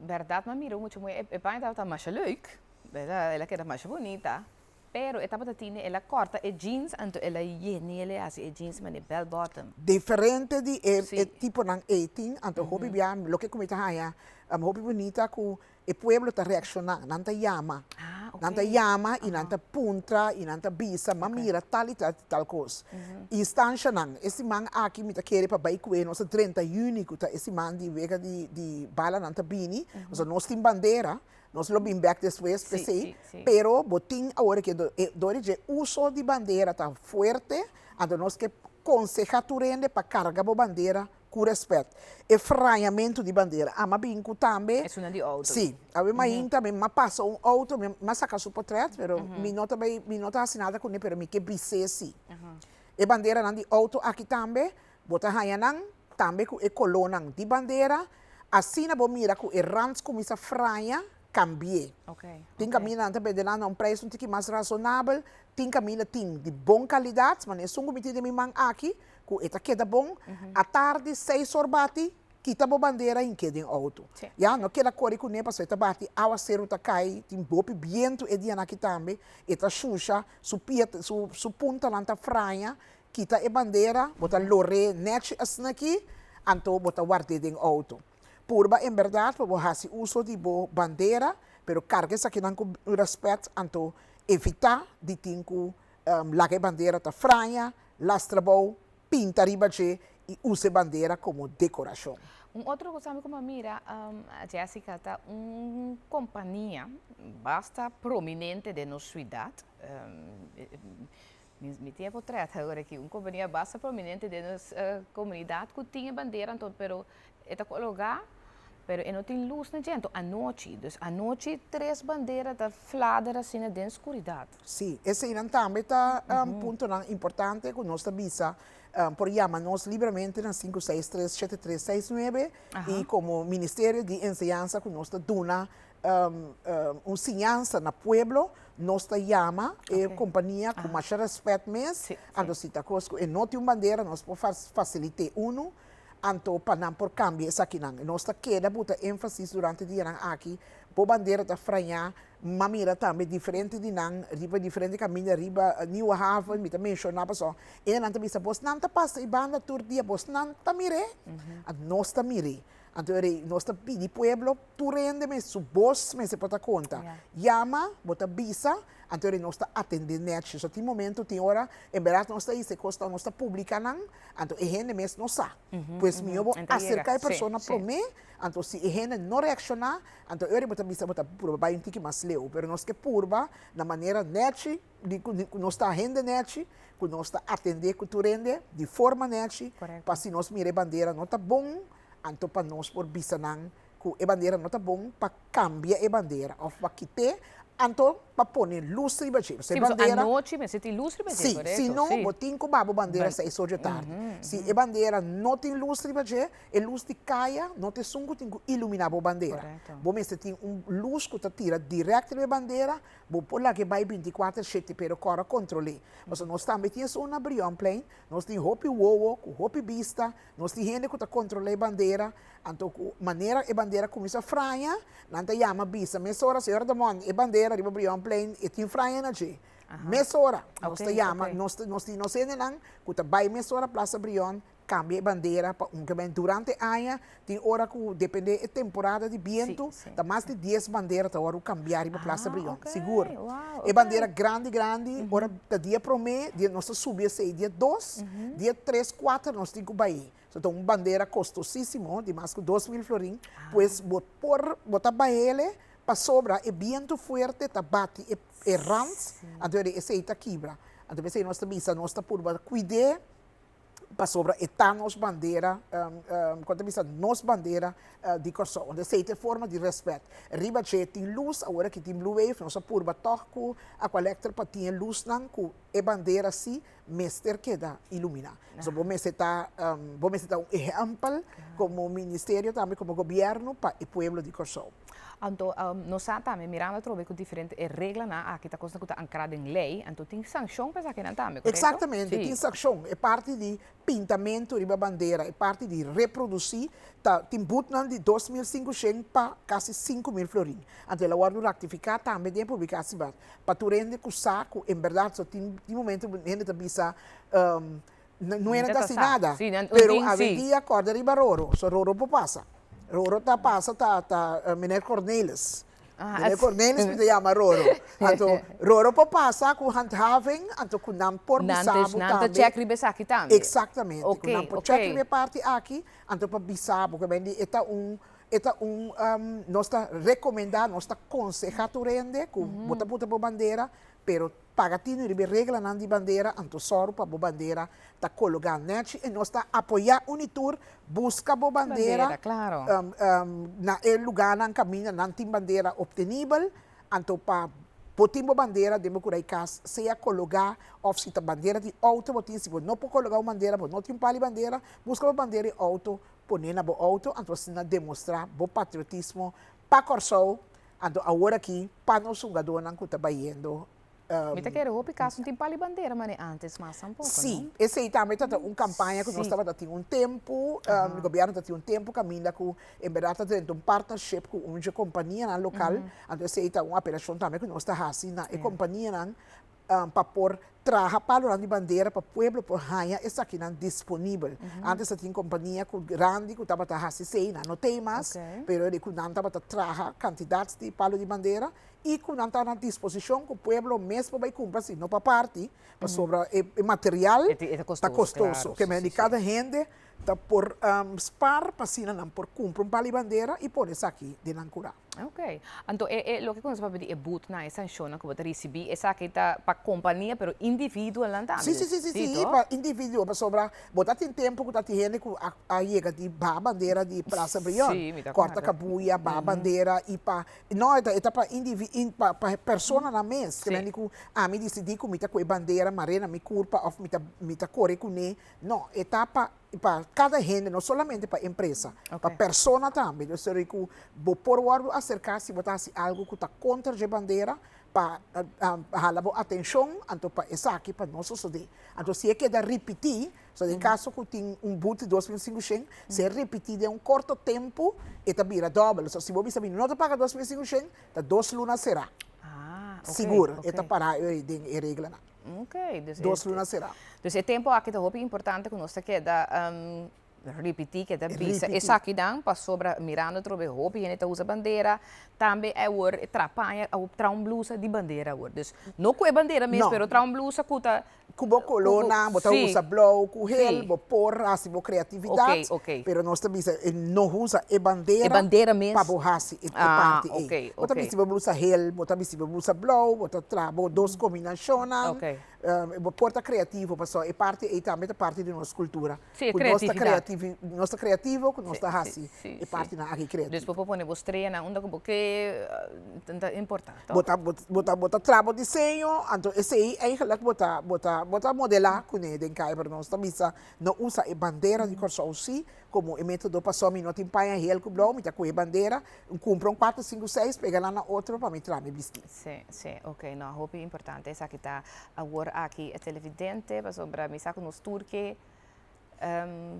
bèrdat m'a mira un mucha muhé, e paña tabata masha leuk, bèrdat, el a keda masha bunita, Pero e tabata tine, el a corta e jeans anto el a yene el e haci e jeans mane bell bottom. Diferente di e e tiponan ei tin, anto hopi bia loke ku mi ta haña hopi bunita ku e pueblo ta reakshoná, nan ta yama, nan ta yama i nan ta puntra i nan ta bisa, m'a mira tal i tal i tal kos. Instanshanan, e siman aki mi ta kere pa bai ku e nos ta 30 yüni ku ta e siman di wega di di balanan ta bini, pasobra nos tin bandera, Nos lo bin bek despues p'esei, pero bo tin awor ke dor di dje uso di bandera ta fuerte, anto nos ke konseha tur hende pa karga bo bandera ku rèspèt. E frañamentu di bandera ama bin ku tambe. Esunnan di outo. Si, awe mainta mi a pasa un outo, mi a saka su potrèt, pero mi no ta bai, mi no ta hasi nada kuné, pero mi ke bis'é si. E banderanan di outo aki tambe, bo ta haña nan Tambe ku e kolónan di bandera, asina bo mira ku e rans kuminsá fraña, kambi'é. Tin kaminda nan ta bende nan na un preis un tiki mas rasonabel, tin kaminda tin di bon kalidat, manera esun ku mi tin den mi man aki, ku e ta keda bon. Atardi seis or bati, kita bo bandera hink'é den outo. Ya, no keda kore kuné pasobra e ta bati, awaseru ta kai, tin hopi bientu e dianan aki tambe, e ta shusha, su pia, su puntanan ta fraña, Kita e bandera, bo ta lor'é nèchi asina aki, anto bo ta ward'é den outo. Purba en bèrdat pa bo hasi uso di bo bandera, pero karga esakinan ku rèspèt, anto evitá di tin ku laga e bandera ta fraña, lastra bou, pinta riba dje i usa e bandera komo dekorashon. Un otro kos tambe ku mi a mira, Jessica, ta un kompania basta prominente den nos siudat, Mi tin e potret awor aki, un kompania basta prominente den nos komunidat ku tin e bandera anto pero e ta kologá pero e no tin lus na dje anto anochi, dus anochi tres bandera ta flader asina den skuridat. Sí, eseinan tambe ta puntonan importante ku nos ta bisa por yama nos libremente na 563 7369 i komo Ministerio di Enseñansa ku nos ta duna un siñansa na pueblo, nos ta yama e kompania ku masha rèspèt mes, anto si ta kos ku e no tin un bandera nos por fasilit'é unu, anto pa nan por kambia esakinan. Nos ta keda buta énfasis durante dianan aki, bo bandera ta frañá, m'a mira tambe diferente di nan riba diferente kaminda riba Nieuwe Haven, mi ta menshoná pasobra e nan ta bisa bosnan ta pasa e banda tur dia, bosnan ta mir'é? Anto nos ta mir'é. Anto e rei, nos ta pidi pueblo, tur hende mes su bos mester por ta konta. Yama, bo ta bisa, anto e rei nos ta atendé nèchi. So tin momento, tin ora, en bèrdat nos ta hisa e kos, nos ta publiká nan, anto e hende mes no sa. Pues mihó bo aserká e persona promé, anto si e hende no reakshoná, anto e ora bo ta bisa bo ta purba bai un tiki mas leu. Pero nos ke purba na manera nèchi, di ku nos ta hende nèchi, ku nos ta atendé ku tur hende di forma nèchi, pa si nos mira e bandera no ta bon, Anto pa nos por bisa nan ku e bandera no ta bon pa kambia e bandera òf pa kit'é, anto pa pone lus riba dje. Pasobra e bandera. Si, anochi mester tin lus riba dje, korekto. Si, si no, bo tin ku baha bo bandera seis or dje tardi. Si e bandera no tin lus riba dje, e lus di kaya no ta esun ku tin ku iluminá bo bandera. Bo mester tin un lus ku ta tira dirèkt riba e bandera, bo por laga e bai bintikuater shete, pero kòrda kontrol'é. Pasobra nos tambe tin esun na Brionplein, nos tin hopi wowo ku hopi bista, Nos tin hende ku ta kontrolá e bandera, anto ku manera e bandera kuminsá fraña, nan ta yama bisa mesora, Señora Damon, e bandera riba Brionplein e tin fraña na dje. Mesora nos ta yama, nos nos tin nos hendenan ku ta bai mesora Plaza Brion kambia e bandera pa un kemen. Durante aña tin ora ku dependé e temporada di bientu ta mas di dies bandera ta wòrdu kambiá riba Plaza Brion, sigur. E bandera grandi grandi ora ta dia promé dia nos ta subi esei dia dos, dia tres kuater nos tin ku bai. So ta un bandera kostosísimo di mas ku 2000 florin, pues bo por bo ta baele pasobra e bientu fuerte ta bati e e rant, anto esei ta kibra. Anto p'esei nos ta bisa nos ta purba kuid'é. Pasobra e ta nos bandera, kon ta bisa nos bandera di Kòrsou. Anto esei ta e forma di rèspèt. Riba dje tin lus, awor aki tin Blue Wave, nos a purba tòg ku Aqualectra pa tin e lusnan ku e bandera si mester keda iluminá. So bo mester ta, bo mester ta un ehèmpel komo ministerio tambe, komo gobièrnu pa e pueblo di Kòrsou. Anto nos sa tambe mirando atrobe ku diferente e reglanan aki ta kosnan ku ta ankrá den lei, anto tin sankshon pa esakinan tambe, korekto? Eksaktamente, tin sankshon. E parti di pintamentu riba bandera, e parti di reprodusí ta tin butnan di 2500 pa kasi 5000 florin. Anto el a wòrdu raktifiká tambe den e publikasi bat pa tur hende ku sa ku en bèrdat so tin tin momento hende ta bisa No era casi nada. Pero awendia corda riba Roro. So Roro por pasa. Roro ta pasa ta ta meneer Cornelis. Meneer Cornelis mi ta yama Roro. Anto Roro por pasa cu handhaving anto cu nan por bisa bo tambe. Nan ta check riba esaki tambe. Exactamente. Cu nan por check riba e parti aki anto pa bisa bo. E ta un e ta un nos ta recomenda nos ta conseha tur hende cu bo ta puta bo bandera pero Paga tinu riba e reglanan di bandera, anto sòru pa bo bandera ta kologá nèchi i nos ta apoyá un i tur buska bo bandera na e lugánan kaminda nan tin bandera optenibel, anto pa bo tin bo bandera den bo kura i kas sea kologá òf si ta bandera di outo bo tin, si bo no por kologá un bandera bo no tin un pali bandera, buska bo bandera di outo pone na bo outo anto asina demostrá bo patriotismo pa Kòrsou. Anto awor aki pa nos hungadónan ku ta bayendo. Mi ta kere hopi kas no tin pali bandera manera antes mas tampoko, no? Sí, esei tambe ta un kampaña ku nos tabata tin un tempu, gobièrnu ta tin un tempu kaminda ku en bèrdat ta drenta un partnership ku un dje kompanianan lokal, anto esei ta un apelashon tambe ku nos ta hasi na e kompanianan pa por traha palonan di bandera pa pueblo por haña esakinan disponibel. Antes ta tin kompania ku grandi ku tabata hasi esei, nan no tei mas, pero di ku nan tabata traha kantidat di palo di bandera i ku nan ta na disposishon ku pueblo mes por bai kumpra si no pa parti, pasobra e material ta kostoso. Ke men di kada hende ta por spar pa asina nan por kumpra un palo di bandera i pone esaki den nan kurá. Ok. Anto e e loke ku nos papia di e butnan, e sanshonnan ku bo ta risibí, esaki ta pa kompania pero individualnan tambe? Sí, sí, sí, sí, sí, pa individuo, pasobra bo ta tin tempu ku ta tin hende ku a a yega di baha bandera di Plaza Brion, Sí, mi ta kòrta kòrda. kabuya, baha bandera i pa, no, e ta e ta pa indivi in pa pa personanan mes, ke men di ku ami disidí ku mi ta ku e bandera mar'é na mi kurpa òf mi ta mi ta kore kuné, no, e ta pa pa kada hende, no solamente pa empresa, pa persona tambe. Dus sorry ku bo por wòrdu aserká si bo ta hasi algu ku ta kontra dje bandera pa hala bo atenshon, anto pa esaki pa no sosodé. Anto si e keda ripití, so den kaso ku tin un but di 2500, si e ripití den un korto tempu, e ta bira dòbel. So si bo bisa mi no ta paga 2500, ta dos luna será. Sigur, e ta pará den e reglanan. Ok, dus Dos luna será. Dus e tempo aki ta hopi importante ku nos ta keda ripití, keda bisa Ripití. esakinan pasobra mirando atrobe hopi hende ta usa bandera, tambe awor e traha paña, awor traha un blusa di bandera awor. Dus no ku e bandera mes No. pero traha un blusa ku ta Ku bo kolornan, bo ta Sí. usa blou ku hel, Sí. bo por hasi bo kreatividat, Ok, ok. pero nos ta bisa e no usa e bandera E bandera mes. pa bo hasi e Ah, parti ei. ok, Bo ta ok. bisti bo blusa hel, bo ta bisti bo blusa blou, bo ta traha bo dos kombinashonnan. Ok. Bo por ta kreativo pasobra e parti ei tambe ta parti di nos kultura. Sí, e Ku nos ta kreatividat. kreativi, nos ta kreativo ku nos Sí, ta sí, hasi sí, e sí. partinan aki kreativo. Dus bo por pone bo streanan unda ku bo ke, ta importa, toch? Bo ta, bo ta, bo ta traha bo diseño, anto esei eigenlijk bo ta, bo ta, bo ta modelá kuné den kai, pero nos ta bisa no usa e bandera di Kòrsou sí komo e método pasobra mi no tin paña hel ku blou, mi ta kohe bandera, kumpra un kuater, sinku, seis, pega nan na otro pa mi traha mi bistí. Sí, sí, ok, no, hopi importante esaki ta awor aki e televidente, pasobra mi sa ku nos tur ke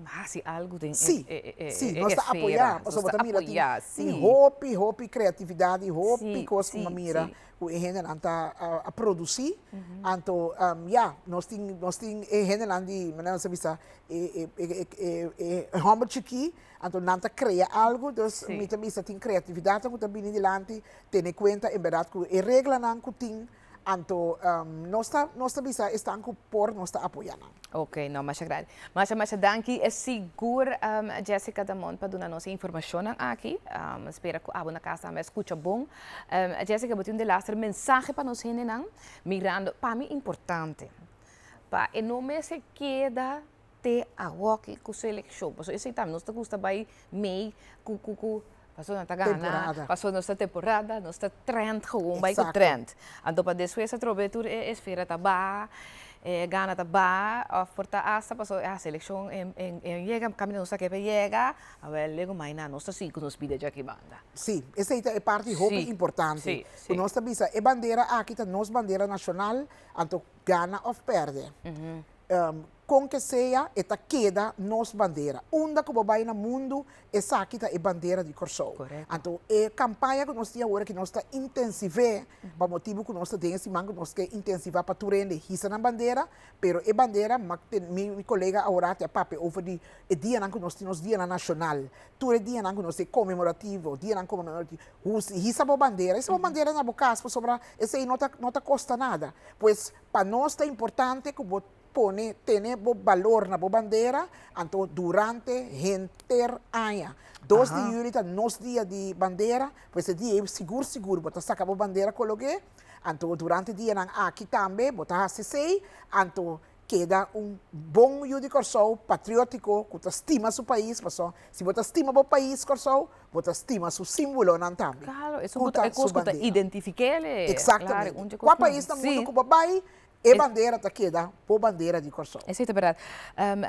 hasi algu den Sí, e e sí, e nos ta esfera, apoyá, nos pasobra ta bo ta mira tin apoyá, tin sí. hopi, hopi kreatividat i hopi Sí, kos ku sí, bo mira sí. ku e hendenan ta a produsí, anto ya, nos tin nos tin e hendenan di manera nos ta bisa e e e e e hòmber chikí, anto nan ta krea algu, dus mi ta bisa tin kreatividatnan ku ta bini dilanti, tene kuenta en bèrdat ku e reglanan ku tin, anto nos ta nos ta bisa esnan ku por nos ta apoyá nan. Ok, no, masha grandi. Masha, masha danki sigur Jessica Damon pa duna nos e informashonnan aki. Spera ku abo na kas tambe a skucha bon. Jessica, bo tin un delaster mensahe pa nos hendenan mirando, pa mi importante, pa e no mester keda. te awoki ku selekshon. Pasobra esei tambe nos ta gusta bai mei ku ku ku pasobra nan ta gana, Temporada. pasobra nos ta temporada, nos ta trend gewoon bai ku Exacto. trend. Anto pa despues atrobe tur e esfera ta baha, e gana ta baha òf por ta asta pasobra ah selekshon e yega kaminda nos ta ke pa yega, awel lego maina nos ta sigui ku nos bida djaki banda. Sí, esei ta e parti hopi Sí, importante. sí, Ku sí. nos ta bisa e bandera aki ta nos bandera nashonal, anto gana òf pèrdè. Kon ke sea, e ta keda nos bandera. Unda ku bo bai na mundu, esaki ta e bandera di Kòrsou. Anto e kampaña ku nos tin awor aki nos ta intensiv'é pa motibu ku nos ta den e siman ku nos ke intensivá pa tur hende hisa nan bandera, pero e bandera, mi kolega awor a papia over di e dianan ku nos tin, nos dianan nashonal, tur e dianan ku nos tin konmemorativo, dianan konmemorativo, hisa bo bandera, hisa bo bandera na bo kas pasobra esei no ta no ta kosta nada. Pues Pa nos ta importante ku bo pone tene bo balor na bo bandera anto durante henter aña. Dos di yuli ta nos dia di bandera, pues e dia ei sigur sigur bo ta saka bo bandera kolog'é, anto durante dianan aki tambe bo ta hasi esei, anto keda un bon yu di Kòrsou patriótiko ku ta stima su pais, pasobra si bo ta stima bo pais Kòrsou, Bo ta stima su símbolonan tambe. Claro, esun Ku ku ta ta e kos su ku ta bandera. identifik'é. Exactamente. Claro, un dje Kua kosnan. pais na Sí. mundu ku bo bai, e bandera ta keda bo bandera di Kòrsou. Esei ta bèrdat.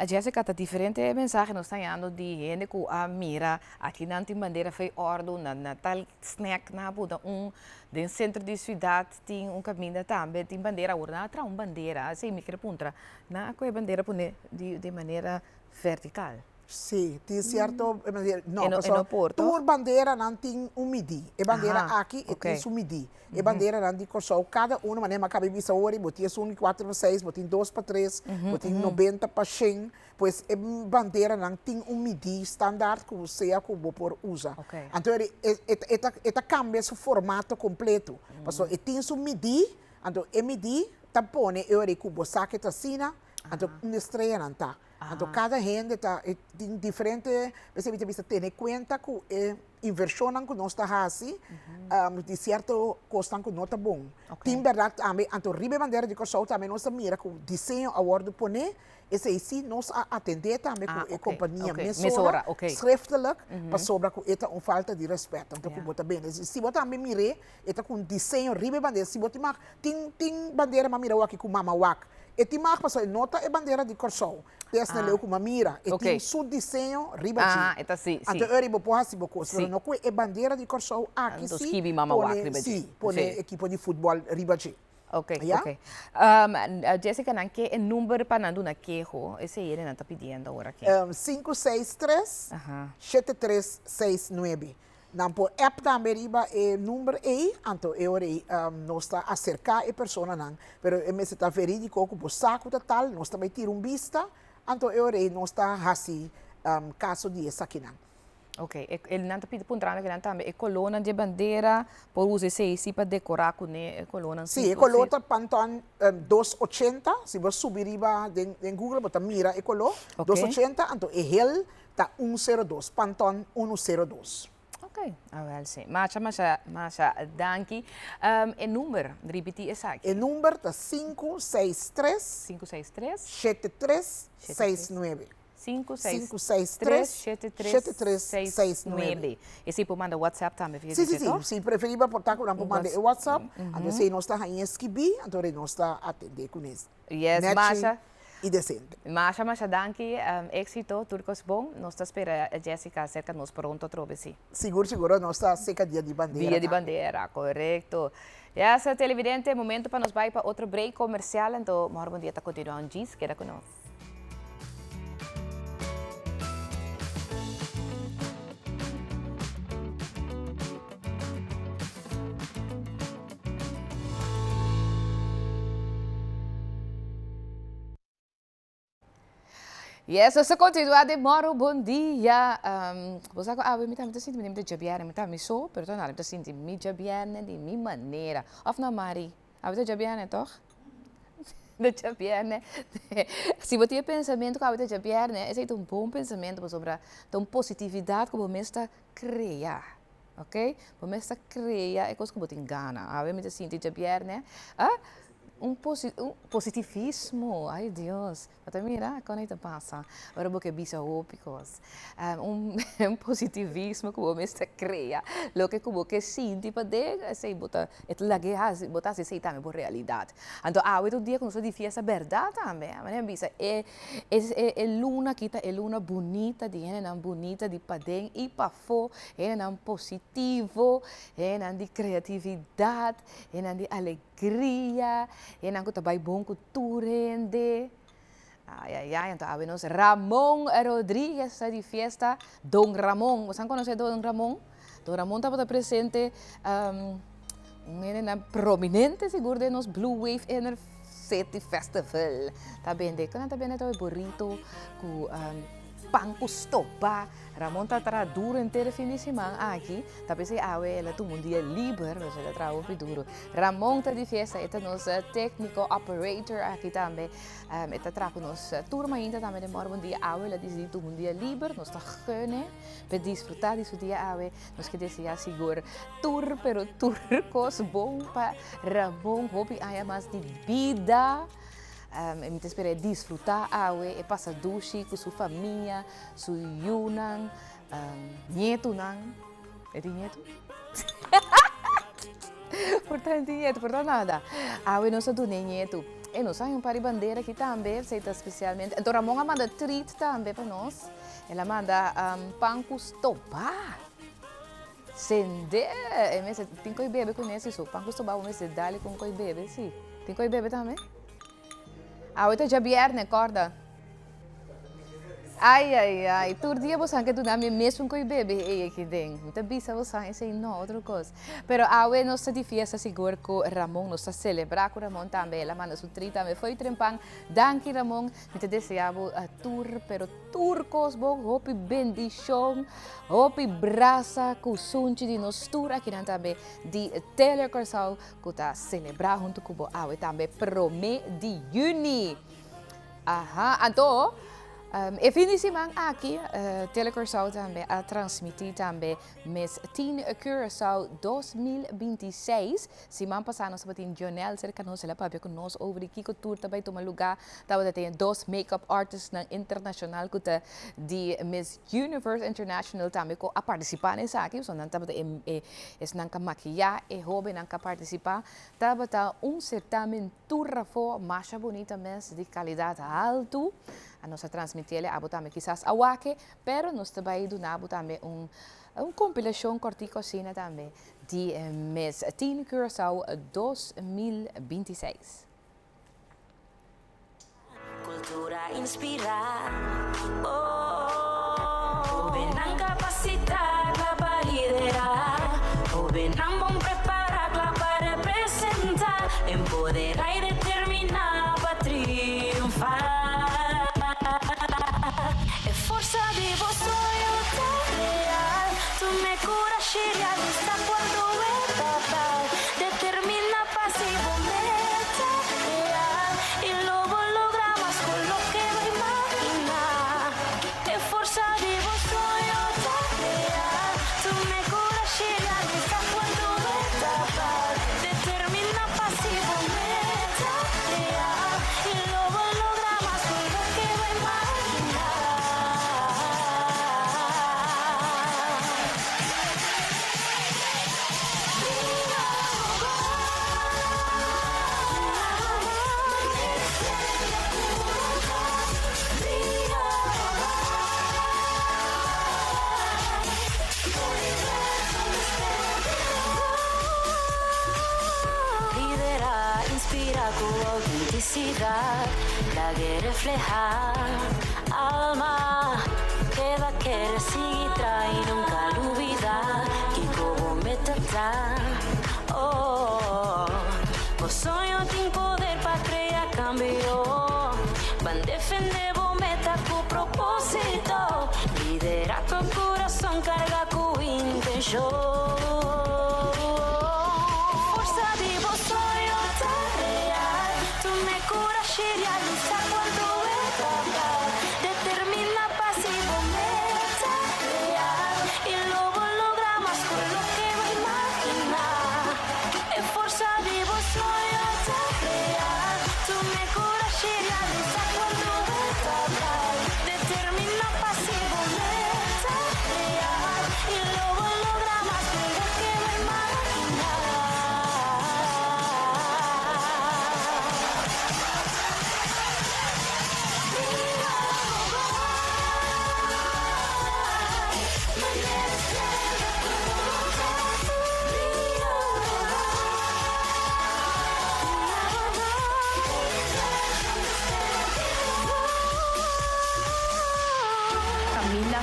Jessica, ta diferente mensahe nos ta hañando di hende ku a mira aki nan tin bandera fei òrdu, na na tal snack nan a buta un, den sentro di siudat tin un kaminda tambe tin bandera. Awor nan a traha un bandera, esei mi kere puntra, nan a kohe bandera pone di di manera vertikal. Sí, tin cierto manera, no, E no, e pasobra no por, toch? tur banderanan tin un midí. E bandera Aha, aki e ok. tin su midí. E banderanan di Kòrsou, kada uno, manera mi a kaba di bisa ora, bo tin esun di kuater pa seis, bo tin dos pa tres, bo tin nobenta pa shen. Pues e banderanan tin un midí standaard ku sea ku bo por usa. Ok. Anto e e e ta e ta kambia su formato kompleto. Pasobra e tin su midí, anto e midí ta pone e ora ku bo sa ke ta asina, anto un estreanan ta. Anto kada hende ta tin diferente, p'esei mi ta bisa tene kuenta ku e invershonnan ku nos ta hasi di sierto kosnan ku no ta bon. Tin bèrdat tambe, anto riba e bandera di Kòrsou tambe nos ta mira ku diseño a wòrdu poné, esei si nos a atendé tambe ku e kompania mesora, schriftelijk, pasobra ku e ta un falta di rèspèt. Anto ku bo ta bende. Si bo tambe mir'é, e ta ku un diseño riba e bandera, si bo tin mag, tin tin bandera m'a mira awor aki ku mama wak. E tin mag pasobra e no ta e bandera di Kòrsou. Te asina leu ku m'a mira. E tin su diseño riba dje. Ah, e ta si, si. Anto ora bo por hasi bo kos. Pero no ku e bandera di Kòrsou aki Anto si skibi mama wak pone, riba dje. si, pone ekipo di futbòl riba dje. Ok, Ya? ok. Jessica, nan ke e number pa nan duna keho? Esei hende nan ta pidiendo awor aki. 563 7369. Nan por app tambe riba e number ei, anto e ora ei nos ta aserká e personanan, pero e mester ta verídiko ku bo sa ku ta tal, nos ta bai tira un bista, anto e ora ei nos ta hasi kaso di esakinan. Ok, e nan ta pidi puntrando akinan tambe e kolónan di e bandera por usa esei si pa dekorá kuné e kolónan si? Sí, e koló ta Pantone dos ochenta, si bo subi riba den Google bo ta mira e koló, dos ochenta, anto e hel Ta un sero dos, Panton unu sero dos. Ok, awel si. Masha, masha, masha danki. E number, ripití esaki. E number ta 563. 563. 7369. 563 7369. Esei por manda WhatsApp tambe via Sí, sí, sí. Si preferibel por ta ku nan por manda e WhatsApp. Anto esei nos ta haña skibí, anto nos ta atendé kuné. Yes, Nechi masha. y decente. Masha, masha danki. Exito, tur cos bon. Nos ta spera Jessica cerca nos pronto atrobe, si. Sigur, sigur. Nos ta cerca Dia di Bandera Dia di tambe. Bandera, correcto. Yes, televidente, momento pa nos bay pa otro break comercial. Anto, Mor Bon Dia ta continua un djis. Keda cu nos. Yes, nos ta continua den Moro Bon Dia. Um, bo sa ku awe mi tambe ta sinti mi ta djabièrnè, mi ta mi so, pero to nada, mi ta sinti mi djabièrnè di mi manera. Of no, Mari? Awe ta djabièrnè, toch? Ta djabièrnè. Si bo tin e pensamentu ku awe ta djabièrnè, esei ta un bon pensamentu pasobra ta un positividat ku bo mes ta krea. Ok? Bo mes ta krea e kos ku bo tin gana. Awe mi ta sinti djabièrnè, ah. Un posi un positivismo, ay Dios, bo ta mira kon ei ta pasa ora bo ke bisa hopi kos. Un un positivismo ku bo mester krea, loke ku bo ke sinti paden, esei bo ta e ta lag'é hasi, bo ta hasi esei tambe bo realidat. Anto awe ta un dia ku nos ta di fiesta bèrdat tambe, manera mi bisa e e e luna aki ta e luna bunita di hendenan bunita di paden i pafó, hendenan positivo, hendenan di kreatividat, hendenan di alegria. Kria, hendenan ku ta bai bon ku tur hende. Ai, ai, ai, anto awe nos Ramon Rodriguez ta di fiesta. Don Ramon, bosan konosé Don Ramon? Don Ramon tabata presente, um, un hendenan prominente sigur den nos Blue Wave Inner City Festival. Ta bende, kon nan ta bende tawe burrito ku um, pan ku stoba. Ramon ta traha duro henter e fin di siman aki, ta p'esei awe el a tuma un dia liber, pasobra el a traha hopi duro. Ramon ta di fiesta, e ta nos tecnico operator aki tambe, e ta traha cu nos tur mainta tambe den Morgen Dia. Awe el a dicidi tuma un dia liber, nos ta gun e p'e disfruta di su dia awe. Nos ke desea sigur tur pero tur cos bon pa Ramon, hopi aña mas di bida. Mi ta spera e disfruta awe, e pasa dushi cu su famia. Su yunan, nietunan, e tin nietu? Por ta tin nietu, por ta nada. Awe nos a duna e nietu. E nos a haña un par di bandera aki tambe, esei ta spesialmente. Anto Ramon a manda treat tambe pa nos. El a manda pan ku stobá. Sende! E mester tin koi bebe kuné si so pan ku stobá bo mester dal ku un koi bebe si. Tin koi bebe tambe? Awe ta djabièrnè, kòrda. Ai, ai, ai, tur dia bosan ke duna mi mesun koi bebe ei aki den. Mi ta bisa bosan esei no otro kos. Pero awe nos ta di fiesta sigur ku Ramon, nos ta selebrá ku Ramon tambe. El a manda su tri tambe fo'i trempan. Danki Ramon, mi ta deseá bo tur pero tur kos bon, hopi bendishon, hopi brasa ku sunchi di nos tur akinan tambe di Tele Kòrsou ku ta selebrá huntu ku bo awe tambe promé di yüni. Aha, anto e fin di siman aki Tele Kòrsou tambe a transmití tambe Miss Teen Curaçao 2026. Siman pasá nos tabatin Dionel serka nos, el a papia ku nos over di kiko tur ta bai tuma lugá. Tabata tin dos make-up artistnan internashonal ku ta di Miss Universe International tambe ku a partisipá na esaki, pasobra nan tabata e esnan ku a makiyá e hóbennan ku a partisipá. Tabata un sertamen tur afó masha bunita mes, di kalidat haltu. Nos a transmití el abo tambe kisas a wak e, pero nos ta bai duna bo tambe un un kompilashon kòrtiku asina tambe di Miss Teen Curaçao 2026. Cultura inspira, oh. Hobennan capacita cla pa lidera, hobennan bon prepara cla pa representa, empodera y determina pa triunfa. E forsa di bo soño ta real, tuma e curashi realisa cuanto e ta bal, determina pa si bo meta real y lo bo logra mas cu loke bo imagina. E forsa di bo soño ta real, tuma e curashi realisa cuanto e ta bal, determina pa si bo meta real y lo bo logra mas cu loke bo imagina. Lidera, inspira ku autentisidat, lag'e reflehá alma. Keda kere sigui traha i nunka lubida kiko bo meta ta. Oh, bo soño tin poder pa krea kambio. Ban defende bo meta ku propósito. Lidera ku kurason karga ku intenshon. E forsa di bo soño ta real. Tuma e kurashi realisa kuantu e ta bal. Determina pa si bo meta real y lo bo logra mas cu loke bo imagina. E forsa di bo soño ta real.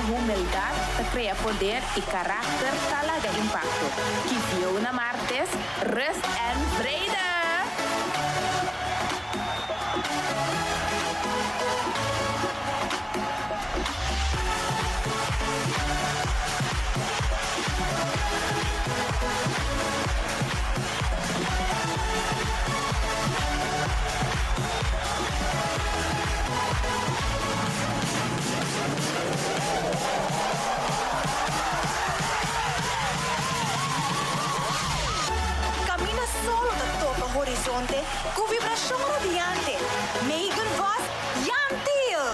humildad ta crea poder y caracter ta laga impacto. Kifiona Martes, Rust en Vrede! Camina solo ta toca horizonte cu vibracion radiante. Megan Vos, Jan Thiel!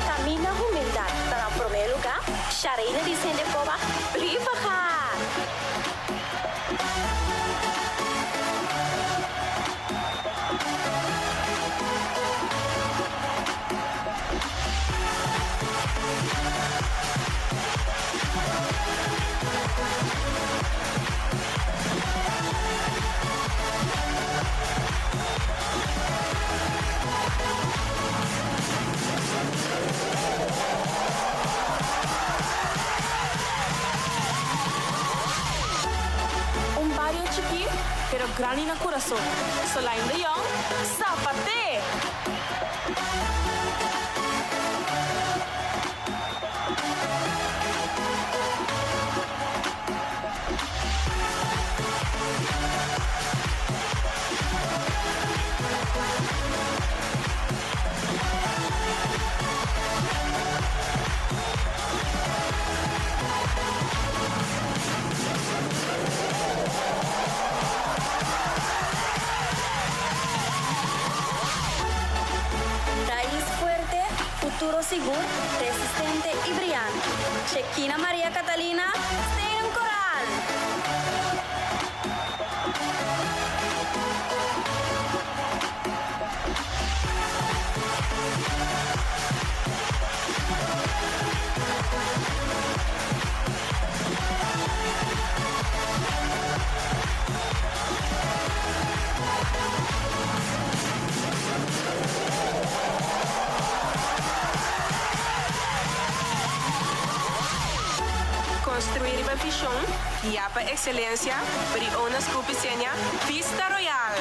Caminda humildad ta na prome lugar, Shareina di Sende Poba, Brievengaat! Un bario chikí, pero grandi na kurason. Solaine de Jong, Sapaté! Rais fuerte, futuro sigur, resistente y briyante. Shekina Maria Catalina, Stenen Koraal! Construi riba vision, guia pa excelencia, Briones Group Isenia, Vista Royal!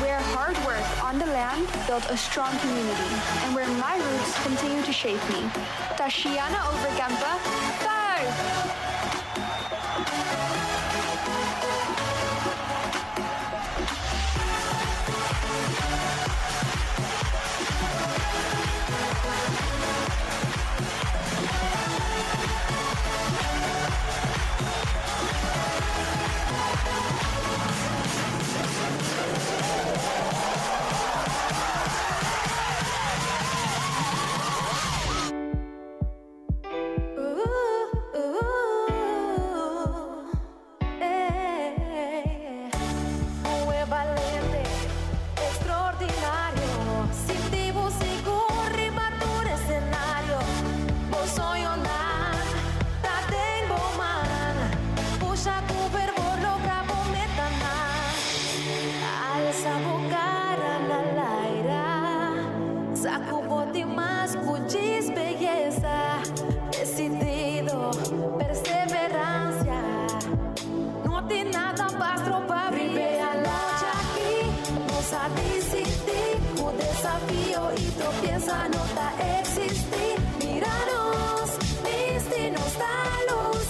Where hard work on the land built a strong community and where my roots continue to shape me. Tashiana Overkampa, five! Un balente extraordinario. Sinti bo sigur riba tur escenario. Bo soñonan ta den bo man. Pusha cu fervor logra bo metanan. Alsa bo cara na laira. Sa cu bo tin mas cu djis beyesa. Decidido, perseverancia. No tin nada pa stroba lucha aki. Nos a dicidi cu desafio y tropiezo no ta existi. Mira nos, bisti nos ta luz.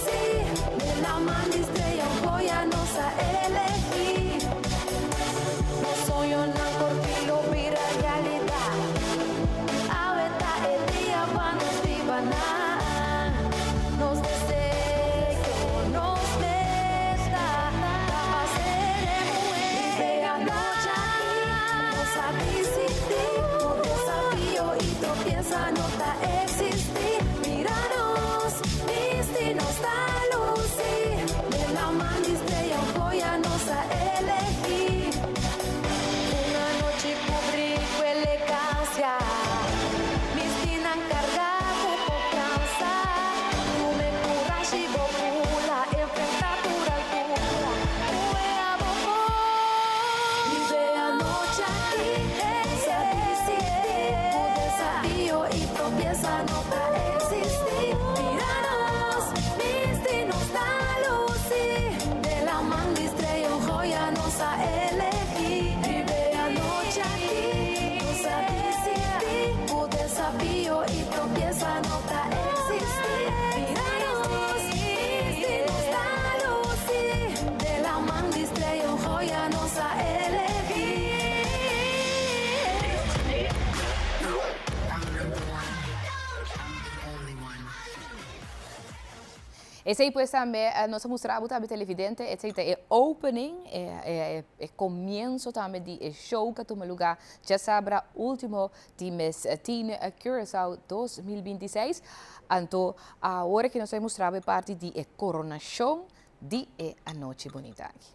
Esey pues tambe nos a mustra bo tambe televidente, esey ta e opening, e e comienzo tambe di e show cu a tuma lugar djasabra ultimo di mes Teen Curaçao 2026. Anto awor aki nos a mustra bo e parti di e coronacion di e anochi bunita aki.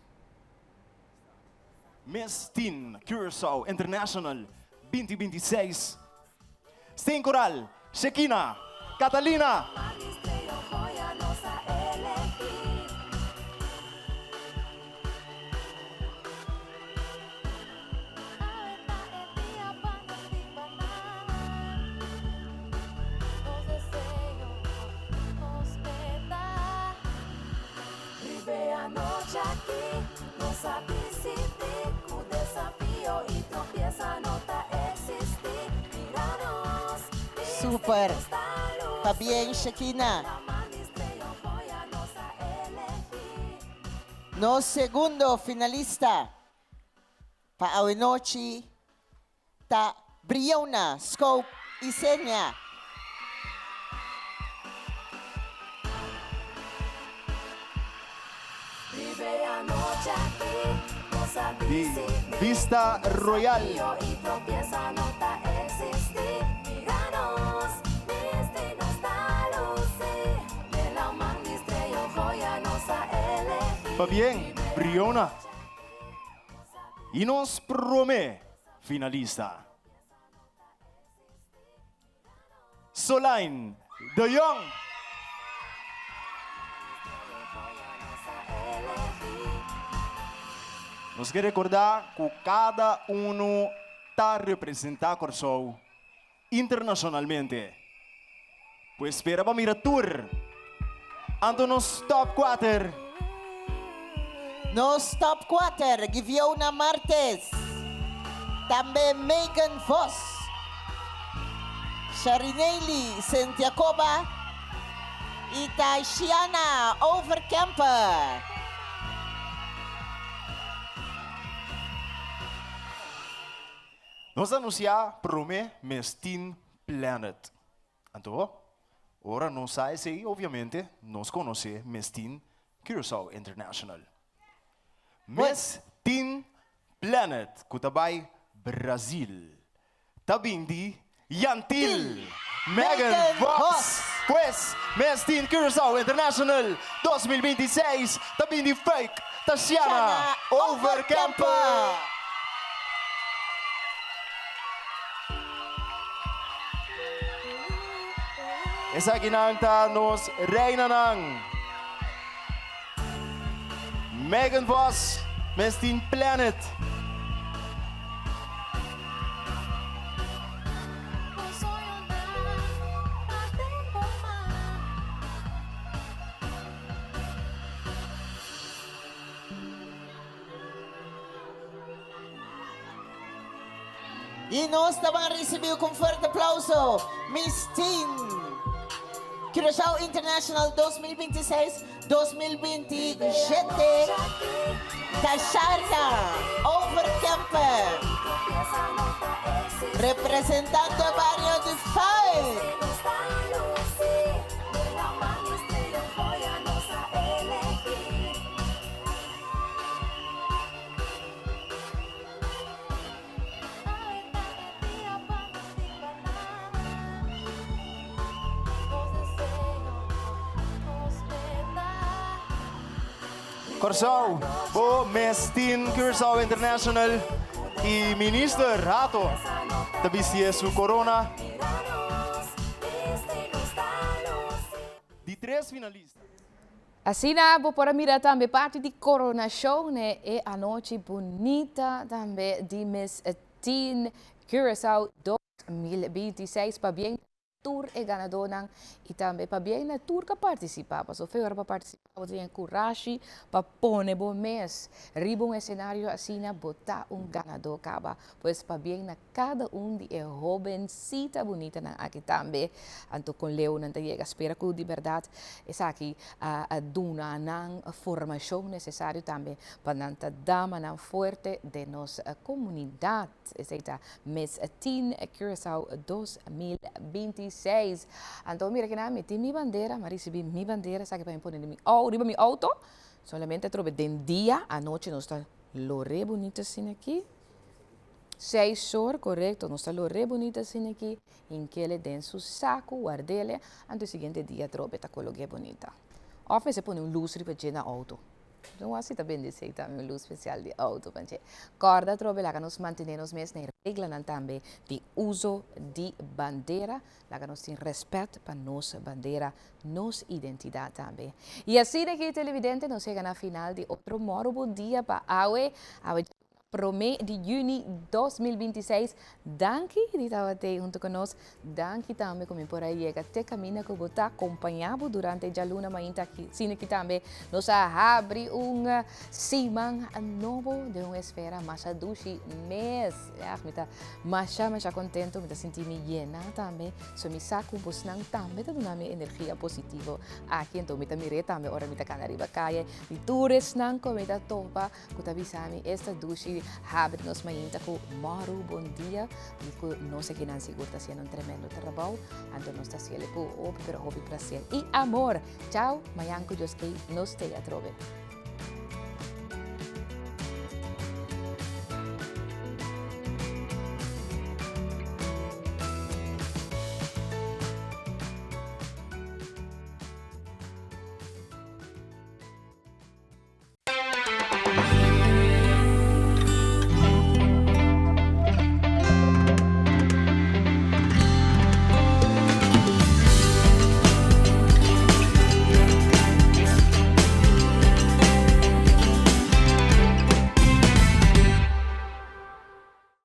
Miss Teen Curaçao International 2026, Steen Coral, Shekina, Catalina. Super. Pabien Shekina. Nos segundo finalista pa awe nochi ta Briona Scope Isenia. Di Vista Royal. Pabien, Briona. Y nos prome finalista. Solain de Jong. Nos ke rekordá ku kada unu ta representá Kòrsou internashonalmente. Pues spera pa mira tur. Anto nos top kuater. Nos top kuater, Giviona Martes, tambe Megan Vos, Sharinely Sentiacoba y Taishiana Overkemper. Nos anuncia prome mes Teen Planet. Anto, ora nos sa esey, obviamente, nos conoce mes Teen Curaçao International. Mes Teen Planet cu ta bay Brazil ta bin di Yantil Megan Vos. Pues, Miss Teen Curaçao International 2026 ta bin di Fuik Tasiana Overkemper. Esakinan ta nos reinanan. Megan Vos, Miss Teen Planet. Y nos ta ban ricibi cu un fuerte aplauso Miss Teen Curaçao International 2026 2027 Tasharna Overkemper representando e bario di Fuik. Kòrsou, bo mes tin Curaçao International i Minister Hato ta bistié su korona. Di tres finalista. Asina bo por a mira tambe parti di koronashon e anochi bunita tambe di Miss Teen Curaçao 2026 pabien tur e ganadónan i tambe pabien na tur ku a partisipá. Pasobra fe ora bo a partisipá bo tin e kurashi pa pone bo mes riba un esenario asina, bo ta un ganadó kaba. Pues pabien na kada un di e hobensita bunitanan aki tambe. Anto kon leu nan ta yega spera ku di bèrdat esaki a duna nan formashon nesesario tambe pa nan ta damanan fuerte den nos komunidat. Esei ta Miss Teen Curaçao 2026. Anto mira kina mi tin mi bandera, mi a ricibi mi bandera, esaki pa mi pone den mi au, riba mi auto. Solamente atrobe den dia, anochi nos ta lore bunito asina aki. Seis or, corecto, nos ta lore bunito asina aki, hinkele den su saco, wardele, anto e siguiente dia atrobe ta cologe bunita. Of mester pone un luz riba dje na auto. No asi ta bendesei tambe un luz special di auto panche. Corda atrobe laga nos mantene nos mes na e reglanan tambe di uso di bandera. Laga nos tin respet pa nos bandera, nos identidad tambe. Y asina aki televidente nos yega na final di otro Moro Bon Dia pa awe. Awe Prome di juni 2026. Danki di tabata ei hunto ku nos. Danki tambe ku mi por a yega te kaminda ku bo ta kompañá bo durante e djaluna mainta aki. Asina ki tambe nos a habri un siman nobo den un esfera masha dushi mes. Ja, mi ta masha masha kontento, mi ta sinti mi yena tambe. So mi sa ku bosnan tambe ta duna mi energia positivo aki. Anto mi ta mir'é tambe ora mi ta kana riba kaya di tur esnan ku mi ta topa. Ku ta bisa mi esta dushi habri nos mainta ku mòru bon dia i ku nos ekinan sigur ta hasiendo un tremendo trabou anto nos ta hasiel ku hopi pero hopi plaser i amor. Chao, mañan ku Dios kei nos te atrobe.